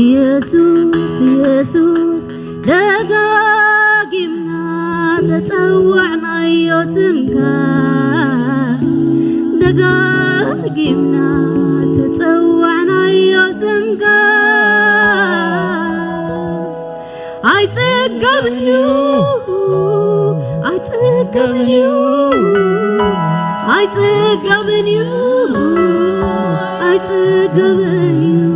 ኢየሱስ፣ ኢየሱስ፣ ደጋጊምና ተጸዋዕናዮ ስምካ፣ ደጋጊምና ተጸዋዕናዮ ስምካ። ኣይጽገብን እዩ፣ ኣይጽገብን እዩ፣ ኣይጽገብን እዩ፣ ኣይጽገብን እዩ።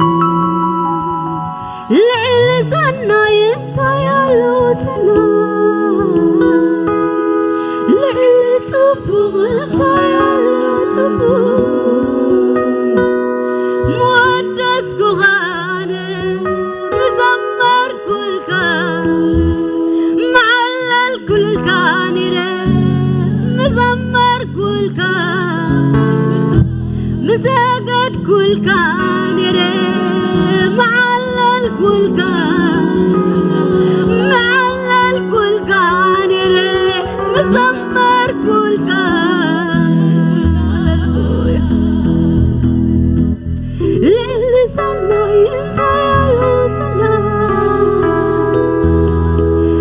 ልዕሊ ሰናይ እንታይ ኣሎ ሰናይ? ልዕሊ ጽቡቕ እንታይ ኣሎ ጽቡቕ? ምወደስኩኻ ኣነ፣ ምዘመርኩልካ፣ ምዓለልኩልካ ነይረ፣ ምዘመርኩልካ፣ ምሰገድኩልካ ነይረ፣ ምዓለልኩልካ፣ ምዓለልኩልካ ነይረ፣ ምዘመርኩልካ። ሃሌሉያ። ልዕሊ ሰናይ እንታይ ኣሎ ሰናይ?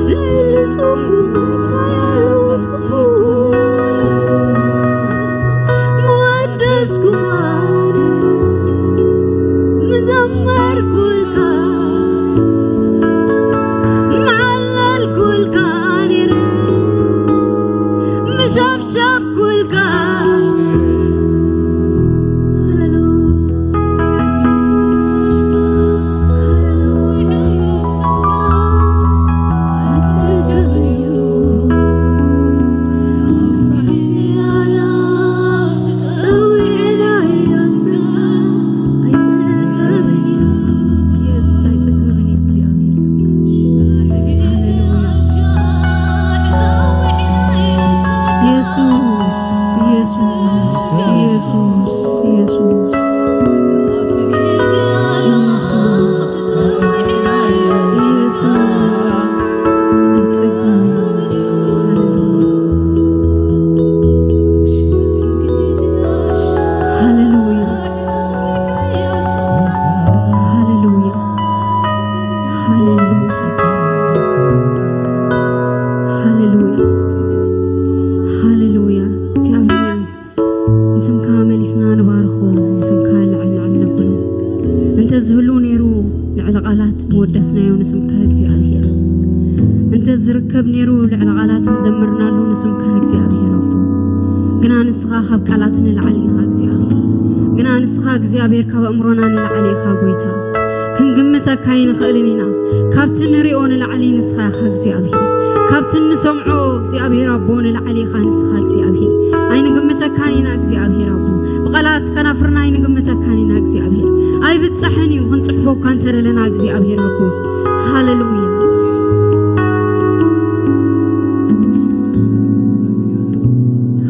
ልዕሊ ጽቡቕ እንታይ ኣሎ ጽቡቕ? ምወደስኩኻ ኣነ፣ ምዘመርኩልካ፣ ምዓለልኩልካ ነይረ፣ ምሸብሸብኩልካ። ሃሌሉያ። ኢየሱስ፣ ኢየሱስ፣ ኢየሱስ፣ ኢየሱስ። ሃሌሉያ፣ ሃሌሉያ፣ ሃሌሉያ፣ ሃሌሉያ፣ ሃሌሉያ። እግዚኣብሔር ንስምካ መሊስና ንባርኾ፣ ንስምካ ልዕል ልዕል ነብሎ። እንተ ዝህሉ ነይሩ ልዕሊ ቃላት መወደስናዮ ንስምካ እግዚኣብሔር። እንተ ዝርከብ ነይሩ ልዕሊ ቃላት ምዘመርናሉ ንስምካ እግዚኣብሔር ኣቦ። ግና ንስኻ ካብ ቃላት ንላዕሊ ኢኻ እግዚኣብሔር። ግና ንስኻ እግዚኣብሔር ካብ ኣእምሮና ንላዕሊ ኢኻ ጎይታ። ክንግምተካ ኣይንኽእልን ኢና። ካብቲ ንሪኦ ንላዕሊ ንስኻ ኢኻ እግዚኣብሔር። ካብቲ እንሰምዖ እግዚኣብሔር ኣቦ ንላዕሊ ኢኻ ንስኻ እግዚኣብሔር። ኣይንግምተካን ኢና እግዚኣብሔር ኣቦ። ብቓላት ከናፍርና ኣይንግምተካን ኢና እግዚኣብሔር። ኣይብጻሕን እዩ ክንጽሕፎ እኳ እንተደለና እግዚኣብሔር ኣቦ። ሃሌሉያ።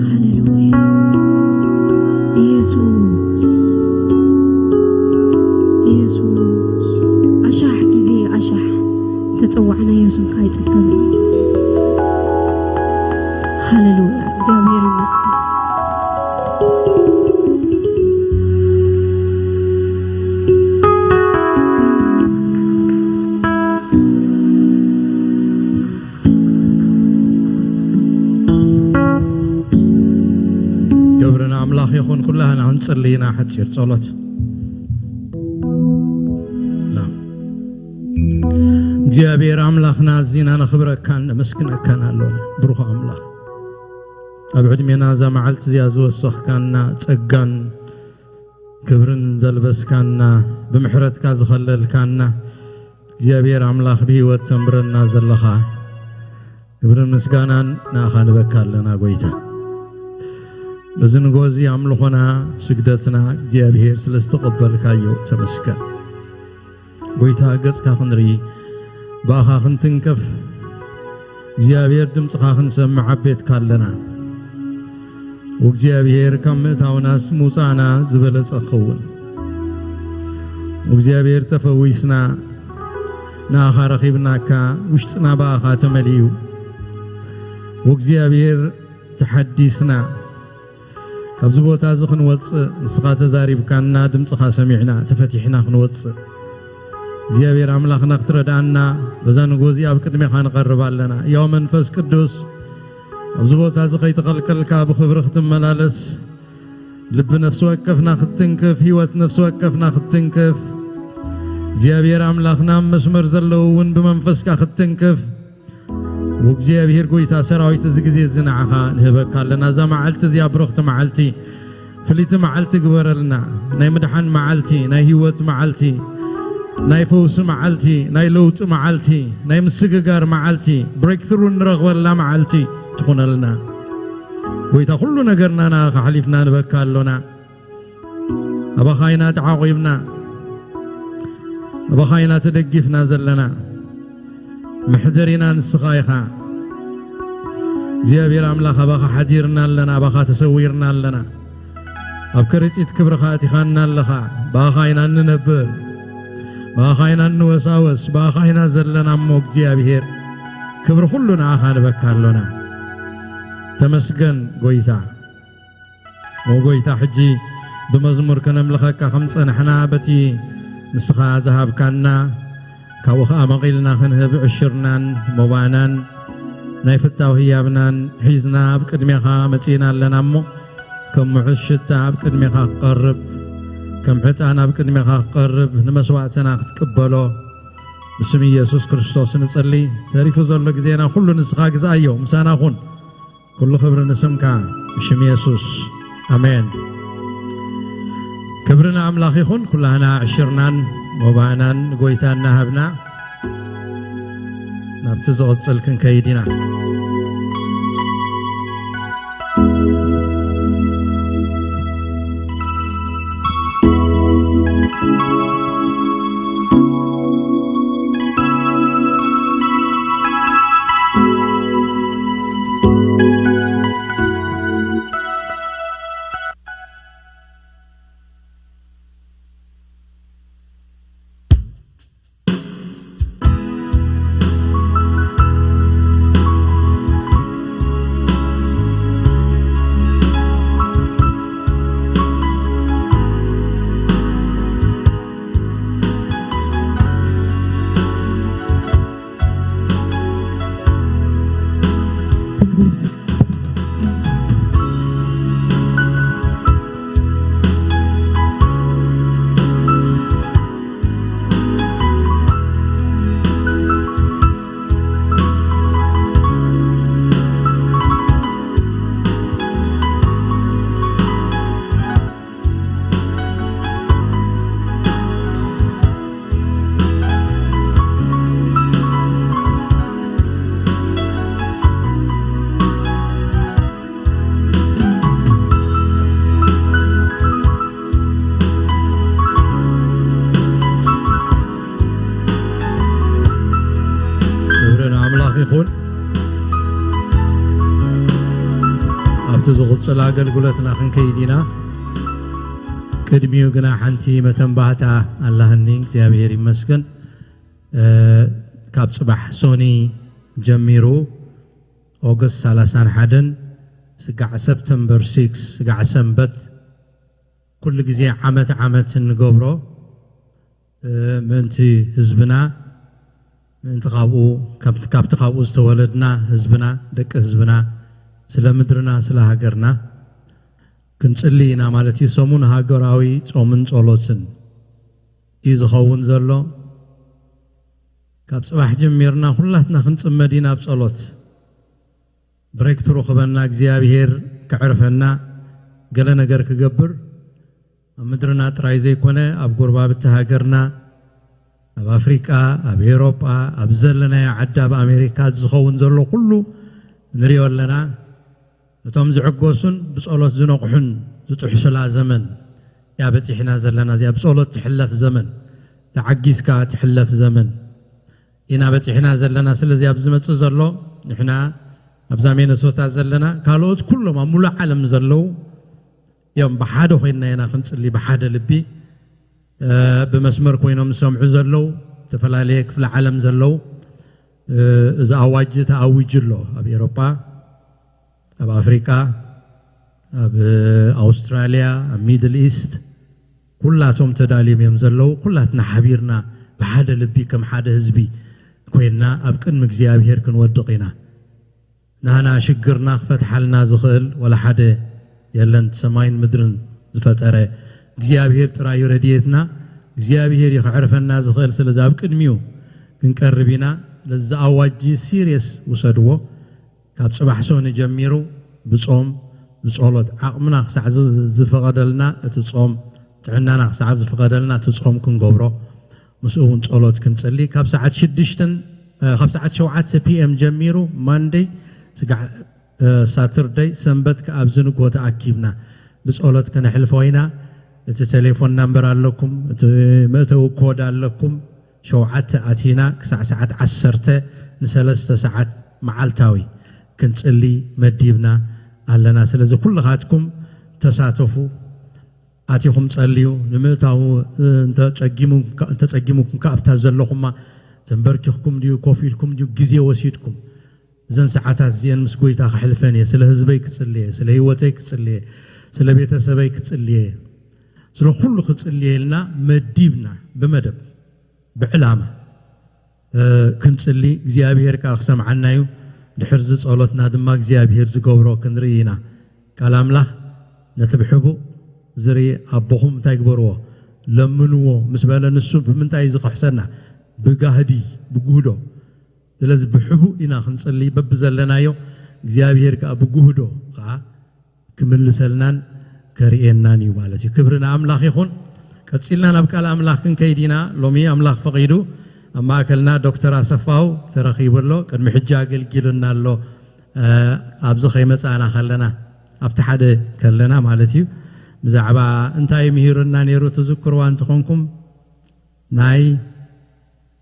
ሃሌሉያ። ኢየሱስ፣ ኢየሱስ፣ ኣሻሕ ግዜ ኣሻሕ እንተጸዋዕናዮ ስምካ ኣይጸገብን። ሃሌሉያ፣ እግዚኣብሔር ይመስገን። ክብሪ ንኣምላኽ ይኹን። ኩላህና ክንጽሊ ኢና ሓጺር ጸሎት። ና። እግዚኣብሔር ኣምላኽና፣ ኣዚና ነኽብረካን ነመስግነካን ኣሎና። ብሩኽ ኣምላኽ፣ ኣብ ዕድሜና እዛ መዓልቲ እዚኣ ዝወሰኽካና፣ ጸጋን ክብርን ዘልበስካና፣ ብምሕረትካ ዝኸለልካና፣ እግዚኣብሔር ኣምላኽ፣ ብህይወት ተንብረና ዘለኻ፣ ክብርን ምስጋናን ንኣኻ ንበካ ኣለና ጎይታ። በዚ ንግሆ እዚ ኣምልኾና፣ ስግደትና እግዚኣብሔር ስለ ዝተቐበልካዮ ተመስገን። ጎይታ፣ ገጽካ ክንርኢ፣ ብኣኻ ክንትንከፍ፣ እግዚኣብሔር ድምጽኻ ክንሰምዕ ኣብ ቤትካ ኣለና። ወእግዚኣብሔር፣ ካብ ምእታውናስ ምውጻእና ዝበለጸ ክኸውን። ወእግዚኣብሔር፣ ተፈዊስና፣ ንኣኻ ረኺብናካ፣ ውሽጥና ብኣኻ ተመሊኡ። ወእግዚኣብሔር፣ ተሓዲስና፣ ካብዚ ቦታ እዚ ክንወጽእ፣ ንስኻ ተዛሪብካና፣ ድምጽኻ ሰሚዕና፣ ተፈቲሕና ክንወጽእ፣ እግዚኣብሔር ኣምላኽና ክትረድኣና፣ በዛ ንግሆ እዚኣ ኣብ ቅድሜኻ ንቐርብ ኣለና። ያው መንፈስ ቅዱስ፣ ኣብዚ ቦታ እዚ ከይተኸልከልካ ብኽብሪ ክትመላለስ፣ ልቢ ነፍሲ ወከፍና ክትትንክፍ፣ ህይወት ነፍሲ ወከፍና ክትትንክፍ፣ እግዚኣብሔር ኣምላኽና፣ ኣብ መስመር ዘለዉ እውን ብመንፈስካ ክትትንክፍ፣ እግዚኣብሔር ጎይታ ሰራዊት፣ እዚ ግዜ እዚ ንዓኻ ንህበካ ኣለና። እዛ መዓልቲ እዚኣ ብርኽቲ መዓልቲ፣ ፍልይቲ መዓልቲ ግበረልና። ናይ ምድሓን መዓልቲ፣ ናይ ህይወት መዓልቲ፣ ናይ ፈውሲ መዓልቲ፣ ናይ ለውጢ መዓልቲ፣ ናይ ምስግጋር መዓልቲ፣ ብሬክትሩ እንረኽበላ መዓልቲ ትኹነልና። ጎይታ፣ ኩሉ ነገርና ንኣኻ ሓሊፍና ንበካ ኣሎና። ኣባኻ ኢና ተዓቒብና፣ ኣባኻ ኢና ተደጊፍና ዘለና። መሕደሪና ንስኻ ኢኻ። እግዚኣብሔር ኣምላኽ፣ ኣባኻ ሓዲርና ኣለና፣ ኣባኻ ተሰዊርና ኣለና። ኣብ ከረጺት ክብርኻ ኣቲኻና ኣለኻ። ብኣኻ ኢና እንነብር፣ ብኣኻ ኢና እንወሳወስ፣ ብኣኻ ኢና ዘለና እሞ እግዚኣብሔር፣ ክብሪ ኩሉ ንኣኻ ንበካ ኣሎና። ተመስገን ጎይታ። ኦ ጎይታ፣ ሕጂ ብመዝሙር ከነምልኸካ ከም ጸናሕና፣ በቲ ንስኻ ዝሃብካና፣ ካብኡ ኸኣ መቒልና ክንህብ ዕሽርናን ሞባእናን ናይ ፍታው ህያብናን ሒዝና ኣብ ቅድሜኻ መጺእና ኣለና እሞ፣ ከም ምዑዝ ሽታ ኣብ ቅድሜኻ ክቐርብ፣ ከም ዕጣን ኣብ ቅድሜኻ ክቐርብ፣ ንመስዋእትና ክትቅበሎ ብስም ኢየሱስ ክርስቶስ ንጸሊ። ተሪፉ ዘሎ ግዜና ኩሉ ንስኻ ግዝኣዮ፣ ምሳና ኩን። ኩሉ ክብሪ ንስምካ፣ ብሽም የሱስ፣ ኣሜን። ክብሪ ንኣምላኽ ይኹን። ኩላህና ዕሽርናን ሞባእናን ንጎይታ እናሃብና ናብቲ ዝቕጽል ክንከይድ ኢና። ክብሪ ንኣምላኽ ይኹን። ኣብቲ ዝቕጽል ኣገልግሎትና ክንከይድ ኢና። ቅድሚኡ ግና ሓንቲ መተንባህታ ኣላህኒ፣ እግዚኣብሔር ይመስገን። እ፣ ካብ ጽባሕ ሶኒ ጀሚሩ፣ ኦገስት ሰላሳን ሓደን፣ ስጋዕ ሰፕተምበር ሲክስ፣ ስጋዕ ሰንበት፣ ኩሉ ግዜ ዓመት ዓመት እንገብሮ፣ እ፣ ምእንቲ ህዝብና፣ ምእንቲ ካብኡ፣ ካብ-፣ ካብቲ ካብኡ ዝተወለድና ህዝብና፣ ደቂ ህዝብና፣ ስለ ምድርና፣ ስለ ሃገርና ክንጽሊ ኢና ማለት እዩ። ሰሙን ሃገራዊ ጾምን ጸሎትን እዩ ዝኸውን ዘሎ። ካብ ጽባሕ ጀሚርና ኩላትና ክንጽመድ ኢና ኣብ ጸሎት። ብሬክትሩ ክበና፣ እግዚኣብሔር ከዕርፈና፣ ገለ ነገር ክገብር፣ ኣብ ምድርና ጥራይ ዘይኮነ፣ ኣብ ጎረባብቲ ሃገርና፣ ኣብ ኣፍሪቃ፣ ኣብ ኤውሮጳ፣ ኣብ ዘለናዮ ዓዲ፣ ኣብ ኣሜሪካ ዝኸውን ዘሎ ኩሉ ንሪኦ ኣለና። እቶም ዝዕገሱን ብጸሎት ዝነቕሑን ዝጥሕሱላ ዘመን እያ በጺሕና ዘለና። እዚኣ ብጸሎት ትሕለፍ ዘመን፣ ተዓጊስካ ትሕለፍ ዘመን ኢና በጺሕና ዘለና። ስለዚ ኣብ ዝመጽእ ዘሎ ንሕና ኣብዛ ሚነሶታ ዘለና፣ ካልኦት ኩሎም ኣብ ሙሉእ ዓለም ዘለዉ እዮም። ብሓደ ኮይንና ኢና ክንጽሊ፣ ብሓደ ልቢ፣ እ፣ ብመስመር ኮይኖም ዝሰምዑ ዘለዉ፣ ዝተፈላለየ ክፍለ ዓለም ዘለዉ፣ እ፣ እዚ ኣዋጅ ተኣዊጁ ኣሎ። ኣብ ኤውሮጳ፣ ኣብ ኣፍሪቃ፣ ኣብ ኣውስትራልያ፣ ኣብ ሚድል ኢስት፣ ኩላቶም ተዳልዮም እዮም ዘለዉ። ኩላትና ሓቢርና ብሓደ ልቢ ከም ሓደ ህዝቢ ኮይንና ኣብ ቅድሚ እግዚኣብሔር ክንወድቕ ኢና። ናህና ሽግርና ክፈትሓልና ዝኽእል ወላ ሓደ የለን። ሰማይን ምድርን ዝፈጠረ እግዚኣብሔር ጥራይ እዩ ረድኤትና። እግዚኣብሔር እዩ ከዕርፈና ዝኽእል። ስለዚ ኣብ ቅድሚኡ ክንቀርብ ኢና። ነዚ ኣዋጅ ሲሪየስ ውሰድዎ። ካብ ጽባሕ ሰኒ ጀሚሩ ብጾም ብጸሎት ዓቕምና ክሳዕ ዝ- ዝፈቐደልና እቲ ጾም፣ ጥዕናና ክሳዕ ዝፈቐደልና እቲ ጾም ክንገብሮ፣ ምስኡ እውን ጸሎት ክንጽሊ ካብ ሰዓት ሽዱሽተን ካብ ሰዓት ሸውዓተ ፒ ኤም ጀሚሩ ማንደይ ስጋዕ ሳተርደይ ሰንበት ከኣ ኣብዚ ንግሆ ተኣኪብና ብጸሎት ከነሕልፎ ኢና። እቲ ቴሌፎን ናምበር ኣለኩም፣ እቲ መእተዊ ኮድ ኣለኩም። ሸውዓተ ኣቲና ክሳዕ ሰዓት ዓሰርተ ንሰለስተ ሰዓት መዓልታዊ ክንጽሊ መዲብና ኣለና። ስለዚ ኩልኻትኩም ተሳተፉ፣ ኣቲኹም ጸልዩ። ንምእታዉ እንተጸጊሙኩም ከ ኣብታ ዘለኹማ ተንበርኪኽኩም ድዩ ኮፍ ኢልኩም ድዩ ግዜ ወሲድኩም እዘን ሰዓታት እዚአን ምስ ጎይታ ከሕልፈን እየ፣ ስለ ህዝበይ ክጽሊ እየ፣ ስለ ህይወተይ ክጽሊ እየ፣ ስለ ቤተሰበይ ክጽሊ እየ፣ ስለ ኩሉ ክጽሊ እየ ኢልና መዲብና ብመደብ ብዕላማ ክንጽሊ እግዚኣብሔር ከኣ ክሰምዓና እዩ። ድሕርዚ ጸሎትና ድማ እግዚኣብሔር ዝገብሮ ክንርኢ ኢና። ቃል ኣምላኽ ነቲ ብሕቡእ ዝርኢ ኣቦኹም እንታይ ግበርዎ? ለምንዎ ምስ በለ ንሱ ብምንታይ እዩ ዝኽሕሰና? ብጋህዲ፣ ብጉህዶ። ስለዚ ብሕቡእ ኢና ክንጽሊ በብዘለናዮ እግዚኣብሔር ከኣ ብጉህዶ ከኣ ክምልሰልናን ከርእየናን እዩ ማለት እዩ። ክብሪ ንኣምላኽ ይኹን። ቀጺልና ናብ ቃል ኣምላኽ ክንከይድ ኢና። ሎሚ ኣምላኽ ፈቒዱ ኣብ ማእከልና ዶክተር ኣሰፋው ተረኺቡ ኣሎ። ቅድሚ ሕጂ ኣገልጊሉና ኣሎ። ኣብዚ ከይመጻእና ከለና ኣብቲ ሓደ ከለና ማለት እዩ ብዛዕባ እንታይ ምሂሩና ነይሩ ትዝክርዋ እንተኾንኩም ናይ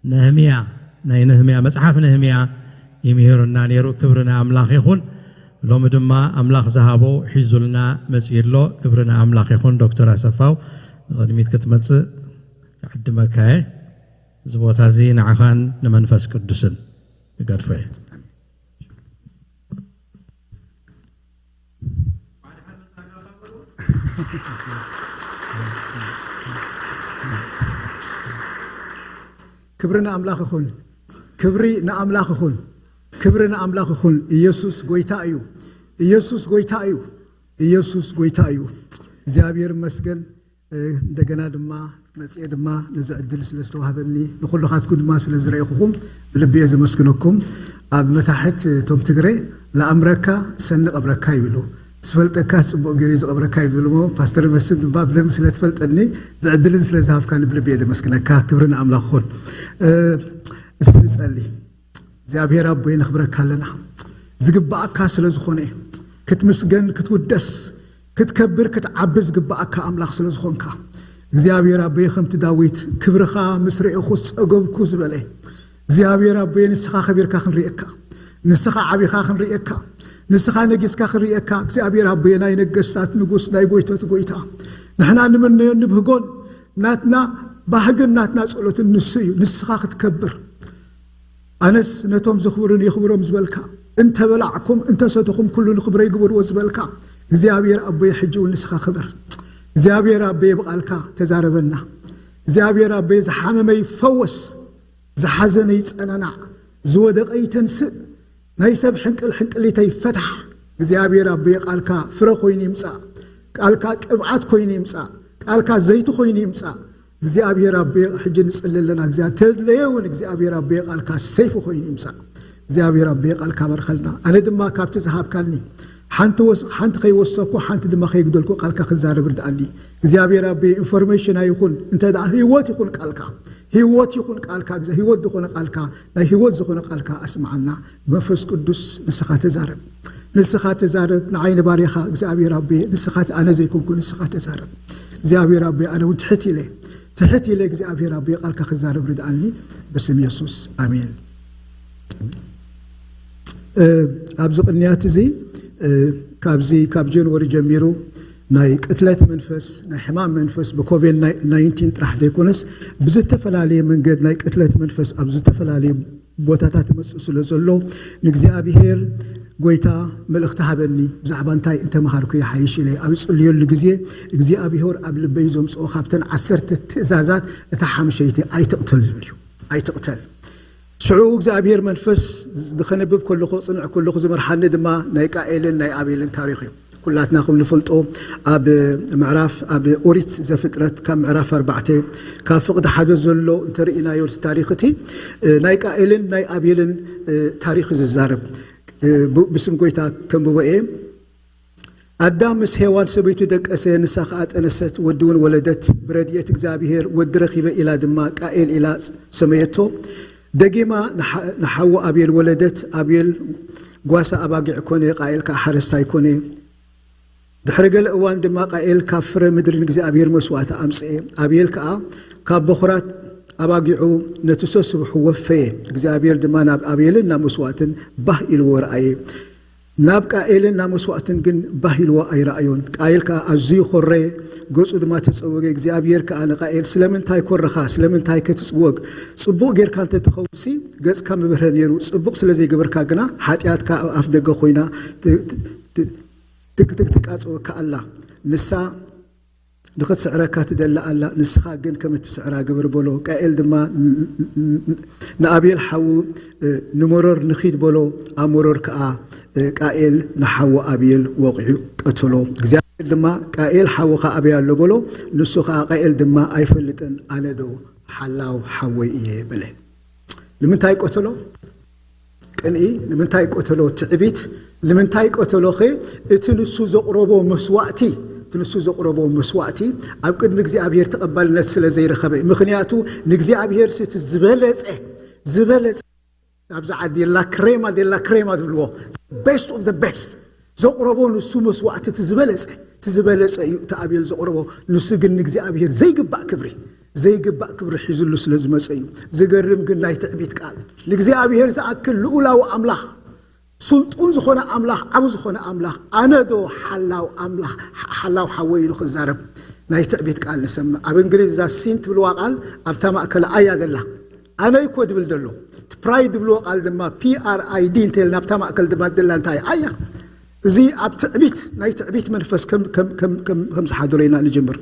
ነህምያ ናይ ነህምያ መጽሓፍ ነህምያ ይምህርና ነይሩ። ክብሪ ንኣምላኽ ይኹን። ሎሚ ድማ ኣምላኽ ዝሃቦ ሒዙልና መጺኡ ኣሎ። ክብሪ ንኣምላኽ ይኹን። ዶክተር ኣሰፋው ንቕድሚት ክትመጽእ ክዕድመካ እየ። እዚ ቦታ እዚ ንዓኻን ንመንፈስ ቅዱስን ንገድፎ እየ። ክብሪ ንኣምላኽ ይኹን። ክብሪ ንኣምላኽ ይኹን። ክብሪ ንኣምላኽ ይኹን። ኢየሱስ ጎይታ እዩ። ኢየሱስ ጎይታ እዩ። ኢየሱስ ጎይታ እዩ። እግዚኣብሔር ይመስገን። እንደገና ድማ መፅኤ ድማ ነዚ ዕድል ስለ ዝተዋህበኒ ንኩልኻትኩም ድማ ስለ ዝረእኹኹም ብልቢ እየ ዘመስግነኩም። ኣብ መታሕት እቶም ትግረ ለኣምረካ ሰኒ ቀብረካ ይብሉ። ዝፈልጠካ ፅቡቅ ገይሩ እዩ ዝቐብረካ ይብሉ እሞ ፓስተር መስል ድማ ብደንብ ስለ ትፈልጠኒ እዚ ዕድል እዚ ስለ ዝሃብካኒ ብልቢ እየ ዘመስግነካ። ክብሪ ንኣምላኽ ይኹን። እስቲ ንፀሊ። እግዚኣብሔር ኣቦይ ነኽብረካ ኣለና ዝግባኣካ ስለ ዝኾነ ክትምስገን ክትውደስ ክትከብር ክትዓቢ ዝግባኣካ ኣምላኽ ስለ ዝኾንካ እግዚኣብሔር ኣቦይ ከምቲ ዳዊት ክብርኻ ምስ ረኤኹ ዝጸገብኩ ዝበለ እግዚኣብሔር ኣቦይ ንስኻ ከቢርካ ክንርእየካ ንስኻ ዓቢኻ ክንርእየካ ንስኻ ነጊስካ ክንርእየካ እግዚኣብሔር ኣቦይ ናይ ነገስታት ንጉስ ናይ ጎይቶት ጎይታ ንሕና ንምነዮን ንብህጎን ናትና ባህግን ናትና ጸሎትን ንሱ እዩ ንስኻ ክትከብር ኣነስ ነቶም ዘኽብሩኒ የኽብሮም ዝበልካ፣ እንተ በላዕኩም እንተ ሰተኹም ኩሉ ንኽብረይ ግበርዎ ዝበልካ፣ እግዚኣብሔር ኣቦየ ሕጂ እውን ንስኻ ክበር። እግዚኣብሔር ኣቦየ ብቓልካ ተዛረበና። እግዚኣብሔር ኣቦየ ዝሓመመ ይፈወስ፣ ዝሓዘነ ይጸናናዕ፣ ዝወደቐ ይተንስእ፣ ናይ ሰብ ሕንቅል ሕንቅሊተይ ይፈታሕ። እግዚኣብሔር ኣቦየ ቃልካ ፍረ ኮይኑ ይምጻእ፣ ቃልካ ቅብዓት ኮይኑ ይምጻእ፣ ቃልካ ዘይቲ ኮይኑ ይምጻእ። እግዚኣብሔር ኣቦየ ሕጂ ንጽሊ ኣለና። እግዚኣብሔር ተድለየ እውን እግዚኣብሔር ኣቦየ ቃልካ ሰይፊ ኮይኑ ይምጻእ። እግዚኣብሔር ኣቦየ ቃልካ በርኸልና። ኣነ ድማ ካብቲ ዝሃብካኒ ሓንቲ ወስ ሓንቲ ከይወሰኩ ሓንቲ ድማ ከይግደልኩ ቃልካ ክዛረብ ርድኣኒ። እግዚኣብሔር ኣቦየ ኢንፎርሜሽን ኣይኹን እንተ ደኣ ህይወት ይኹን ቃልካ ህይወት ይኹን ቃልካ ህይወት ዝኾነ ቃልካ ናይ ህይወት ዝኾነ ቃልካ ኣስምዓና። መንፈስ ቅዱስ ንስኻ ተዛረብ፣ ንስኻ ተዛረብ። ንዓይ ንባርያኻ እግዚኣብሔር ኣቦየ ንስኻ ኣነ ዘይኮንኩ ንስኻ ተዛረብ። እግዚኣብሔር ኣቦየ ኣነ እውን ትሕት ኢለ ትሕት ኢለ እግዚኣብሔር ኣቦየ ቃልካ ክዛረብ ርድኣኒ ብስም የሱስ ኣሜን። ኣብዚ ቅንያት እዚ ካብዚ ካብ ጀንወሪ ጀሚሩ ናይ ቅትለት መንፈስ ናይ ሕማም መንፈስ ብኮቪድ ናይንቲን ጥራሕ ዘይኮነስ ብዝተፈላለየ መንገድ ናይ ቅትለት መንፈስ ኣብ ዝተፈላለየ ቦታታት ይመፅእ ስለ ዘሎ ንእግዚኣብሔር ጎይታ መልእኽቲ ሃበኒ ብዛዕባ እንታይ እንተምሃርኩ ይሓይሽ ኢለ ኣብ ዝፅልየሉ ግዜ እግዚኣብሔር ኣብ ልበይ ዘምፅኦ ካብተን ዓሰርተ ትእዛዛት እታ ሓምሸይቲ ኣይትቕተል ዝብል እዩ ኣይትቕተል ሽዑ እግዚኣብሔር መንፈስ ዝኸነብብ ከለኹ ፅንዕ ከለኹ ዝመርሓኒ ድማ ናይ ቃኤልን ናይ ኣቤልን ታሪክ እዩ ኩላትና ከም ንፈልጦ ኣብ ምዕራፍ ኣብ ኦሪት ዘፍጥረት ካብ ምዕራፍ ኣርባዕተ ካብ ፍቕዲ ሓደ ዘሎ እንተርኢናዮ እቲ ታሪኽ እቲ ናይ ቃኤልን ናይ ኣቤልን ታሪኽ ዝዛረብ ብስም ጎይታ ከንብቦ እየ። ኣዳም ምስ ሄዋን ሰበይቱ ደቀሰ፣ ንሳ ኸኣ ጠነሰት፣ ወዲ እውን ወለደት። ብረድኤት እግዚኣብሔር ወዲ ረኺበ ኢላ ድማ ቃኤል ኢላ ሰመየቶ። ደጊማ ንሓ- ንሓዉ ኣቤል ወለደት። ኣቤል ጓሳ ኣባጊዕ ኮነ፣ ቃኤል ከኣ ሓረስታይ ኮነ። ድሕሪ ገለ እዋን ድማ ቃኤል ካብ ፍረ ምድሪ ንእግዚኣብሔር መስዋእቲ ኣምጽኤ። ኣቤል ከኣ ካብ በኹራት ኣባጊዑ ነቲ ሰስብሑ ወፈየ። እግዚኣብሔር ድማ ናብ ኣቤልን ናብ መስዋእትን ባህ ኢልዎ ረኣየ። ናብ ቃኤልን ናብ መስዋእትን ግን ባህ ኢልዎ ኣይረኣዮን። ቃኤል ከኣ ኣዝዩ ኾረየ፣ ገጹ ድማ ተጸወገ። እግዚኣብሔር ከኣ ንቃኤል ስለምንታይ ኮረኻ? ስለምንታይ ከ ትጽወግ? ጽቡቕ ጌርካ እንተ ትኸውንሲ ገጽካ ምበርሀ ነይሩ። ጽቡቕ ስለ ዘይገበርካ ግና ሓጢኣትካ ኣብ ኣፍ ደገ ኮይና ት- ት- ት- ትቃጽወካ ኣላ። ንሳ ንኽትስዕረካ ትደሊ ኣላ፣ ንስኻ ግን ከም እትስዕራ ግበር በሎ። ቃኤል ድማ ንኣቤል ሓዉ ንመሮር ንኺድ በሎ። ኣሞሮር ከኣ ቃኤል ንሓዉ ኣቤል ወቒዑ ቀተሎ። እግዚኣብሔር ድማ ቃኤል ሓውኻ ኣበይ ኣሎ በሎ። ንሱ ኸኣ ቃኤል ድማ ኣይፈልጥን፣ ኣነ ዶ ሓላው ሓወይ እየ በለ። ንምንታይ ቀተሎ? ቅንኢ ንምንታይ ቀተሎ? ትዕቢት ንምንታይ ቀተሎኸ? እቲ ንሱ ዘቕረቦ መስዋእቲ እቲ ንሱ ዘቕረቦ መስዋእቲ ኣብ ቅድሚ እግዚኣብሔር ተቐባልነት ስለ ዘይረኸበ። ምኽንያቱ ንእግዚኣብሔር እቲ ዝበለጸ ዝበለጸ ኣብዚ ዓዲ ላ ክሬማ ዴላ ክሬማ ዝብልዎ best of the best ዘቕረቦ ንሱ መስዋእቲ እቲ ዝበለጸ እቲ ዝበለጸ እዩ እቲ ኣቤል ዘቕረቦ። ንሱ ግን ንእግዚኣብሔር ዘይግባእ ክብሪ ዘይግባእ ክብሪ ሒዙሉ ስለ ዝመጸ እዩ። ዝገርም ግን ናይ ትዕቢት ቃል። ንእግዚኣብሔር ዝኣክል ልኡላዊ ኣምላኽ፣ ስልጡን ዝኾነ ኣምላኽ፣ ዓብ ዝኾነ ኣምላኽ፣ ኣነ ዶ ሓላው ኣምላኽ ሓላው ሓወይ ኢሉ ክዛረብ ናይ ትዕቢት ቃል ንሰምዕ። ኣብ እንግሊዝ እዛ ሲን ትብልዋ ቃል ኣብታ ማእከል ኣያ ዘላ ኣነ እኮ ድብል ዘሎ እቲ ፕራይድ ድብልዎ ቃል ድማ ፒ ኣር ኣይ ዲ እንተልና ኣብታ ማእከል ድማ ደላ እንታይ ኣያ። እዚ ኣብ ትዕቢት ናይ ትዕቢት መንፈስ ከም ዝሓደሮ ኢና ንጅምር።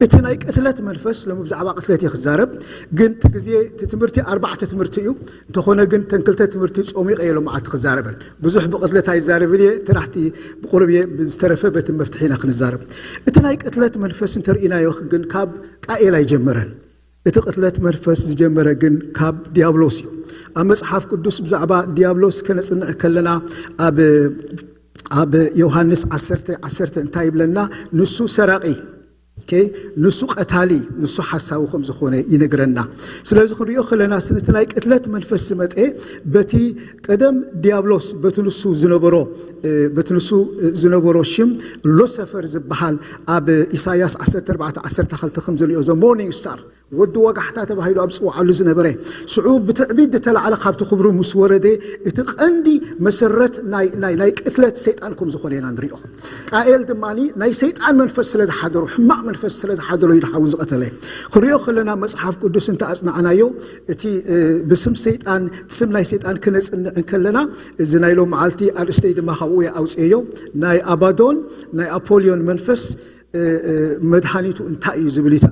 እቲ ናይ ቅትለት መንፈስ ሎሚ ብዛዕባ ቅትለት እየ ክዛረብ። ግን እቲ ግዜ እቲ ትምህርቲ ኣርባዕተ ትምህርቲ እዩ። እንተኾነ ግን ተን ክልተ ትምህርቲ ጾሚቀ እየ ሎማዓልቲ ክዛረበን። ብዙሕ ብቅትለት ኣይዛረብን እየ። ትራሕቲ ብቁሩብ እየ ዝተረፈ በቲ መፍትሒ ኢና ክንዛረብ። እቲ ናይ ቅትለት መንፈስ እንተርኢናዮ ግን ካብ ቃኤል ኣይጀመረን። እቲ ቅትለት መንፈስ ዝጀመረ ግን ካብ ዲያብሎስ እዩ። ኣብ መጽሓፍ ቅዱስ ብዛዕባ ዲያብሎስ ከነጽንዕ ከለና ኣብ ኣብ ዮሃንስ ዓሰርተ ዓሰርተ እንታይ ይብለና? ንሱ ሰራቒ፣ ኦኬ፣ ንሱ ቀታሊ፣ ንሱ ሓሳዊ ከም ዝኾነ ይነግረና። ስለዚ ክንሪኦ ከለና ስንቲ ናይ ቅትለት መንፈስ ዝመጠ በቲ ቀደም ዲያብሎስ በቲ ንሱ ዝነበሮ በቲ ንሱ ዝነበሮ ሽም ሎሰፈር ዝበሃል ኣብ ኢሳያስ ዓሰርተ ኣርባዕተ ዓሰርተ ክልተ ከም ዝንሪኦ ዘ ሞርኒንግ ስታር ወዲ ወጋሕታ ተባሂሉ ኣብ ዝፅውዓሉ ዝነበረ ሽዑ ብትዕቢት ዝተላዕለ ካብቲ ክብሩ ምስ ወረደ እቲ ቀንዲ መሰረት ናይ ቅትለት ሰይጣን ከም ዝኾነ ኢና ንሪኦ። ቃኤል ድማ ናይ ሰይጣን መንፈስ ስለ ዝሓደሮ ሕማቕ መንፈስ ስለ ዝሓደሮ እዩ ንሓዉ ዝቐተለ። ክንሪኦ ከለና መፅሓፍ ቅዱስ እንተ ኣፅናዕናዮ እቲ ብስም ሰይጣን ስም ናይ ሰይጣን ክነፅንዕ ከለና እዚ ናይ ሎም መዓልቲ ኣርእስተይ ድማ ካብኡ ኣውፅኤዮ ናይ ኣባዶን ናይ ኣፖልዮን መንፈስ መድሃኒቱ እንታይ እዩ ዝብል እዩ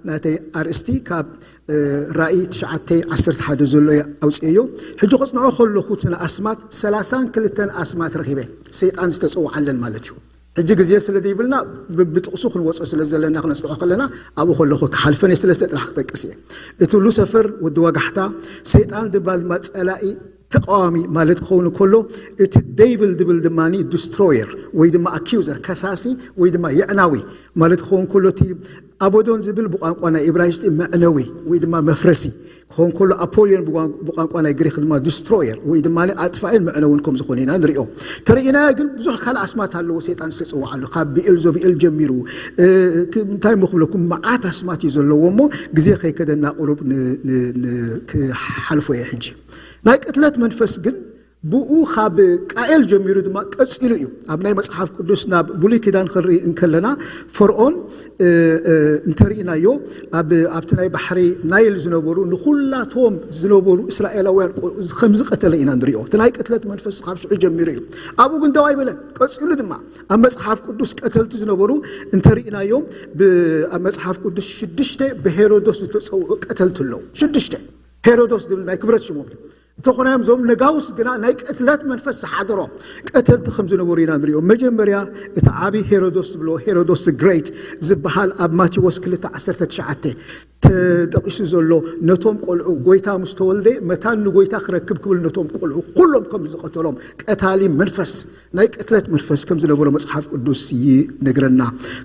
ናተይ ኣርእስቲ ካብ ራእይ ትሽዓተ ዓሰርተ ሓደ ዘሎ ኣውፅኤዮ። ሕጂ ከፅንዖ ከለኹ እቲ ንኣስማት ሰላሳን ክልተን ኣስማት ረኺበ ሰይጣን ዝተፀውዓለን ማለት እዩ። ሕጂ ግዜ ስለ ዘይብልና ብጥቕሱ ክንወፆ ስለ ዘለና ክነፅንዖ ከለና ኣብኡ ከለኹ ክሓልፈን እየ። ስለስተ ጥራሕ ክጠቅስ እየ። እቲ ሉሰፈር ወዲ ወጋሕታ ሰይጣን ድማ ድማ ፀላኢ ተቃዋሚ ማለት ክኸውን ከሎ እቲ ደይቭል ድብል ድማ ዲስትሮየር ወይ ድማ ኣኪውዘር ከሳሲ ወይ ድማ የዕናዊ ማለት ክኸውን ከሎ እቲ ኣቦዶን ዝብል ብቋንቋ ናይ ኢብራይስጢ መዕነዊ ወይ ድማ መፍረሲ ክኸውን ከሎ ኣፖልዮን ብቋንቋ ናይ ግሪክ ድማ ዲስትሮየር ወይ ድማ ኣጥፋኤን መዕነውን ከም ዝኾነ ኢና ንሪኦ። ተርእናዮ ግን ብዙሕ ካልእ ኣስማት ኣለዎ ሰይጣን ዝተፅውዓሉ ካብ ብኤል ዞብኤል ጀሚሩ እንታይ ምክብለኩም መዓት ኣስማት እዩ ዘለዎ እሞ ግዜ ከይከደና ቁሩብ ክሓልፎ እየ ሕጂ ናይ ቅትለት መንፈስ ግን ብኡ ካብ ቃኤል ጀሚሩ ድማ ቀፂሉ እዩ። ኣብ ናይ መፅሓፍ ቅዱስ ናብ ብሉይ ኪዳን ክንርኢ እንከለና ፈርኦን እንተርኢናዮ ኣብቲ ናይ ባሕሪ ናይል ዝነበሩ ንኩላቶም ዝነበሩ እስራኤላውያን ከምዝቀተለ ኢና ንሪኦ። እቲ ናይ ቅትለት መንፈስ ካብ ሽዑ ጀሚሩ እዩ። ኣብኡ ግን ደው ኣይበለን። ቀፂሉ ድማ ኣብ መፅሓፍ ቅዱስ ቀተልቲ ዝነበሩ እንተርኢናዮም ኣብ መፅሓፍ ቅዱስ ሽዱሽተ ብሄሮዶስ ዝተፀውዑ ቀተልቲ ኣለዉ። ሽዱሽተ ሄሮዶስ ዝብል ናይ ክብረት ሽሞም እዩ። እንተኾነ እዮም እዞም ነጋውስ ግና ናይ ቅትለት መንፈስ ዝሓደሮም ቀተልቲ ከም ዝነበሩ ኢና ንሪኦ። መጀመርያ እቲ ዓቢ ሄሮዶስ ዝብሎ፣ ሄሮዶስ ግሬት ዝበሃል ኣብ ማቴዎስ ክልተ ዓሰርተ ትሽዓተ ተጠቒሱ ዘሎ፣ ነቶም ቆልዑ፣ ጎይታ ምስ ተወልደ መታን ንጎይታ ክረክብ ክብል ነቶም ቆልዑ ኩሎም ከም ዝቐተሎም ቀታሊ መንፈስ፣ ናይ ቅትለት መንፈስ ከም ዝነበሮ መጽሓፍ ቅዱስ ይነግረና።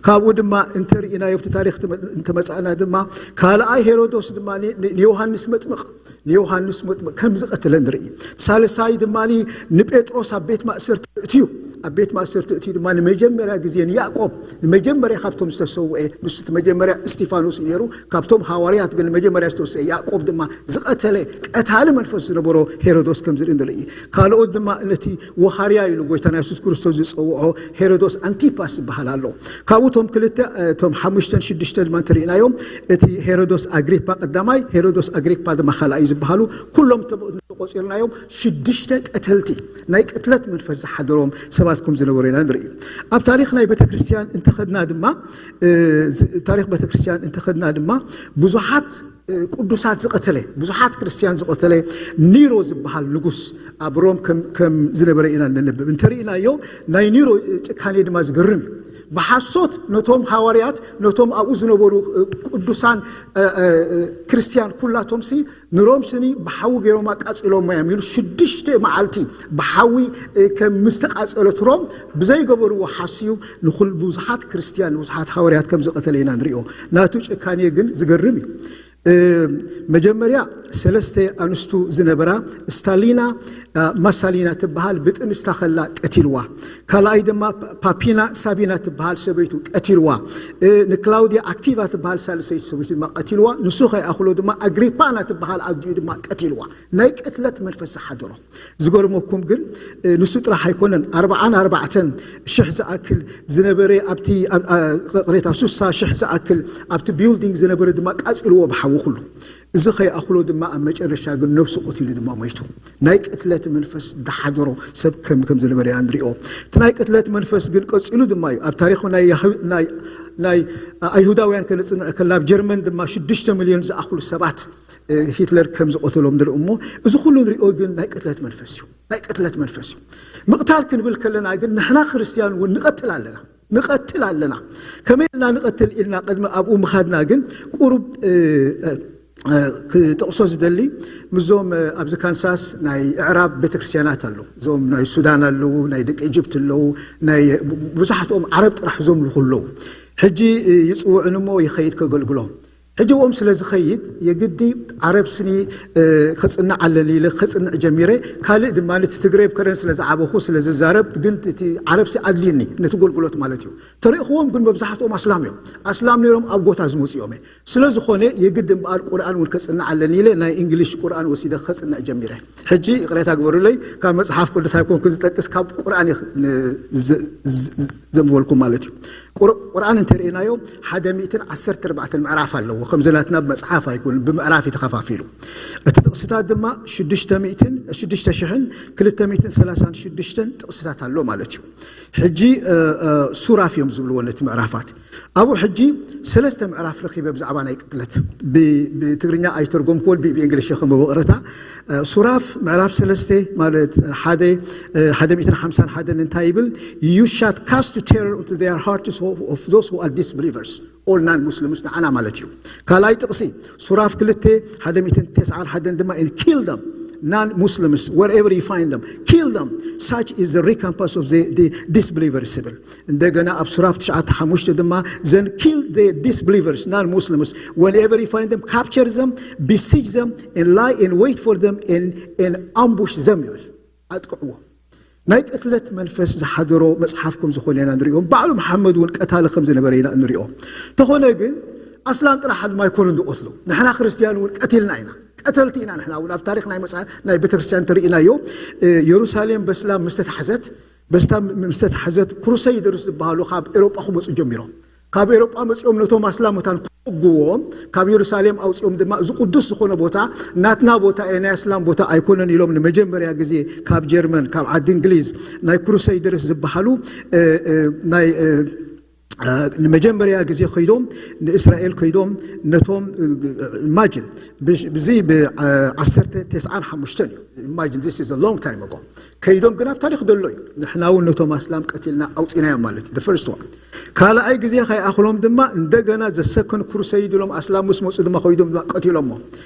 ካብኡ ድማ እንተርኢናዮ ኣብቲ ታሪኽ እንተመጻእና ድማ ካልኣይ ሄሮዶስ ድማ ንዮሃንስ መጥምቕ ንዮሃንስ መጥምቕ ከም ዝቐተለ ንርኢ። ሳልሳይ ድማ ንጴጥሮስ ኣብ ቤት ማእሰርቲ እትዩ ኣብ ቤት ማእሰርቲ እትዩ ድማ ንመጀመርያ ግዜ ንያዕቆብ ንመጀመርያ ካብቶም ዝተሰውኤ ንሱ እቲ መጀመርያ እስቲፋኖስ እዩ ነይሩ። ካብቶም ሃዋርያት ግን መጀመርያ ዝተወሰኤ ያዕቆብ ድማ ዝቐተለ ቀታሊ መንፈስ ዝነበሮ ሄሮዶስ ከም ዝርኢ ንርኢ። ካልኦት ድማ ነቲ ወኻርያ ኢሉ ጎይታና የሱስ ክርስቶስ ዝጸውዖ ሄሮዶስ ኣንቲፓስ ዝበሃል ኣሎ። ካብኡ እቶም ክልተ እቶም ሓሙሽተን ሽዱሽተ ድማ እንተርኢናዮም እቲ ሄሮዶስ ኣግሪፓ ቀዳማይ ሄሮዶስ ኣግሪፓ ድማ ካልኣይ ዝበሃሉ ኩሎም ተቆጺርናዮም ሽዱሽተ ቀተልቲ ናይ ቅትለት መንፈስ ዝሓደሮም ሰባት ከም ዝነበሩ ኢና ንርኢ። ኣብ ታሪኽ ናይ ቤተክርስትያን እንተኸድና ድማ ታሪኽ ቤተክርስትያን እንተኸድና ድማ ብዙሓት ቅዱሳት ዝቐተለ ብዙሓት ክርስትያን ዝቐተለ ኒሮ ዝበሃል ንጉስ ኣብ ሮም ከም ዝነበረ ኢና ንንብብ። እንተርኢናዮ ናይ ኒሮ ጭካኔ ድማ ዝገርም እዩ። ብሓሶት ነቶም ሃዋርያት ነቶም ኣብኡ ዝነበሩ ቅዱሳን ክርስትያን ኩላቶም ሲ ንሮም ስኒ ብሓዊ ገይሮም ኣቃጺሎሞ እዮም ኢሉ ሽዱሽተ መዓልቲ ብሓዊ ከም ምስተቃጸለት ሮም ብዘይገበርዎ ሓስዩ ንኹል ብዙሓት ክርስትያን ብዙሓት ሃዋርያት ከም ዝቐተለ ኢና ንሪኦ። ናቱ ጭካኔ ግን ዝገርም እዩ። መጀመርያ ሰለስተ ኣንስቱ ዝነበራ ስታሊና ማሳሊና ትበሃል ብጥንስታ ከላ ቀቲልዋ። ካልኣይ ድማ ፓፒና ሳቢና ትበሃል ሰበይቱ ቀቲልዋ። ንክላውዲያ ኣክቲቫ ትበሃል ሳልሰይቲ ሰበይቱ ድማ ቀቲልዋ። ንሱ ከይኣኽሎ ድማ ኣግሪፓና ትበሃል ኣዲኡ ድማ ቀቲልዋ። ናይ ቅትለት መንፈስ ዝሓደሮ ዝገርመኩም ግን ንሱ ጥራሕ ኣይኮነን። ኣርባዓን ኣርባዕተን ሽሕ ዝኣክል ዝነበረ ኣብቲ ቅሬታ ሱሳ ሽሕ ዝኣክል ኣብቲ ቢልዲንግ ዝነበረ ድማ ቃፂልዎ ብሓዊ ኩሉ። እዚ ከይኣኽሎ ድማ ኣብ መጨረሻ ግን ነብሱ ቀቲሉ ድማ ሞይቱ። ናይ ቅትለት መንፈስ ዝሓደሮ ሰብ ከም ከም ዝነበረ ኢና ንሪኦ። እቲ ናይ ቅትለት መንፈስ ግን ቀፂሉ ድማ እዩ ኣብ ታሪክ ናይ ኣይሁዳውያን ከነፅንዕ ከላ ኣብ ጀርመን ድማ ሽዱሽተ ሚልዮን ዝኣኽሉ ሰባት ሂትለር ከም ዝቐተሎም ንርኢ እሞ እዚ ኩሉ ንሪኦ ግን ናይ ቅትለት መንፈስ እዩ። ናይ ቅትለት መንፈስ እዩ። ምቕታል ክንብል ከለና ግን ንሕና ክርስትያን እውን ንቐትል ኣለና ንቐትል ኣለና። ከመይ ኢልና ንቐትል ኢልና ቅድሚ ኣብኡ ምኻድና ግን ቁሩብ ክጠቕሶ ዝደሊ ምስዞም ኣብዚ ካንሳስ ናይ ኣዕራብ ቤተክርስትያናት ኣለዉ። እዞም ናይ ሱዳን ኣለዉ፣ ናይ ደቂ ኢጅፕት ኣለዉ፣ ናይ ብዙሓትኦም ዓረብ ጥራሕ ዘምልኹ ኣለዉ። ሕጂ ይፅውዕን እሞ ይኸይድ ከገልግሎም ሕጂ ብኦም ስለ ዝኸይድ የግዲ ዓረብ ስኒ ከፅንዕ ኣለኒ ኢለ ከፅንዕ ጀሚረ። ካልእ ድማ እቲ ትግሬ ብከረን ስለ ዝዓበኹ ስለ ዝዛረብ ግን እቲ ዓረብ ሲ ኣድልዩኒ ነቲ ጎልግሎት ማለት እዩ። ተሪእኽዎም ግን መብዛሕትኦም ኣስላም እዮም። ኣስላም ነይሮም ኣብ ጎታ ዝመፁ እዮም። ስለ ዝኾነ የግዲ እምበኣር ቁርኣን እውን ከፅንዕ ኣለኒ ኢለ ናይ እንግሊሽ ቁርኣን ወሲደ ከፅንዕ ጀሚረ። ሕጂ ይቕሬታ ግበሩለይ ካብ መፅሓፍ ቅዱስ ኣይኮንኩ ዝጠቅስ ካብ ቁርኣን ዘንብበልኩም ማለት እዩ። ቁርኣን እንተርኢናዮ ሓደ ሚእትን ዓሰርተ ኣርባዕተን ምዕራፍ ኣለዎ። ከምዚ ናትና ብመጽሓፍ ኣይኮን ብምዕራፍ እዩ ተኸፋፊሉ። እቲ ጥቕስታት ድማ ሽዱሽተ ሚእትን ሽዱሽተ ሽሕን ክልተ ሚእትን ሰላሳን ሽዱሽተን ጥቕስታት ኣሎ ማለት እዩ። ሕጂ ሱራፍ እዮም ዝብልዎ ነቲ ምዕራፋት። ኣብኡ ሕጂ ሰለስተ ምዕራፍ ረኺበ ብዛዕባ ናይ ቅትለት ብትግርኛ ኣይተርጎምክዎን ብእንግሊሽ ከም መበቕረታ ሱራፍ ምዕራፍ ሰለስተ ማለት ሓደ ሓደ ሚእትን ሓምሳን ሓደን እንታይ ይብል? You shall cast terror into their hearts of those who are disbelievers, all non-Muslims ንዓና ማለት እዩ። ካልኣይ ጥቕሲ ሱራፍ ክልተ ሓደ ሚእትን ተስዓን ሓደን ድማ and kill them non-Muslims wherever you find them, kill them, such is the recompense of the, the disbelievers ይብል። እንደገና ኣብ ሱራፍ ትሽዓተ ሓሙሽተ ድማ then kill the disbelievers non-Muslims whenever you find them, capture them, besiege them and lie in wait for them and, and ambush them ይብል። ኣጥቅዕዎ። ናይ ቅትለት መንፈስ ዝሓደሮ መፅሓፍ ከም ዝኾነ ኢና ንሪኦ። ባዕሉ መሓመድ እውን ቀታሊ ከም ዝነበረ ኢና እንሪኦ። ተኾነ ግን ኣስላም ጥራሕ ድማ ኣይኮኑን ዝቐትሉ። ንሕና ክርስትያን እውን ቀቲልና ኢና። ቀተልቲ ኢና ንሕና እውን ኣብ ታሪክ ናይ መፅሓፍ ናይ ቤተክርስትያን ተርኢናዮ። የሩሳሌም በስላም ምስተታሕዘት በስታ ምስተታሕዘት ክሩሰይደርስ ዝበሃሉ ካብ ኤሮጳ ክመፁ ጀሚሮም። ካብ ኤሮጳ መፂኦም ነቶም ኣስላም መታን ክወግዎም ካብ የሩሳሌም ኣውፂኦም ድማ እዚ ቅዱስ ዝኾነ ቦታ ናትና ቦታ እየ ናይ ኣስላም ቦታ ኣይኮነን ኢሎም ንመጀመርያ ግዜ ካብ ጀርመን ካብ ዓዲ እንግሊዝ ናይ ክሩሰይደርስ ዝበሃሉ ናይ ንመጀመርያ ግዜ ከይዶም ንእስራኤል ከይዶም ነቶም ኢማጂን ብዚ ብዓሰርተ ተስዓን ሓሙሽተን እዩ። Imagine, this is a long time ago። ከይዶም ግን ኣብ ታሪክ ዘሎ እዩ። ንሕና እውን ነቶም ኣስላም ቀቲልና ኣውፂናዮም ማለት እዩ። The first one። ካልኣይ ግዜ ከይኣኽሎም ድማ እንደገና the second crusade ኢሎም ኣስላም ምስ መፁ ድማ ከይዶም ድማ ቀቲሎሞ።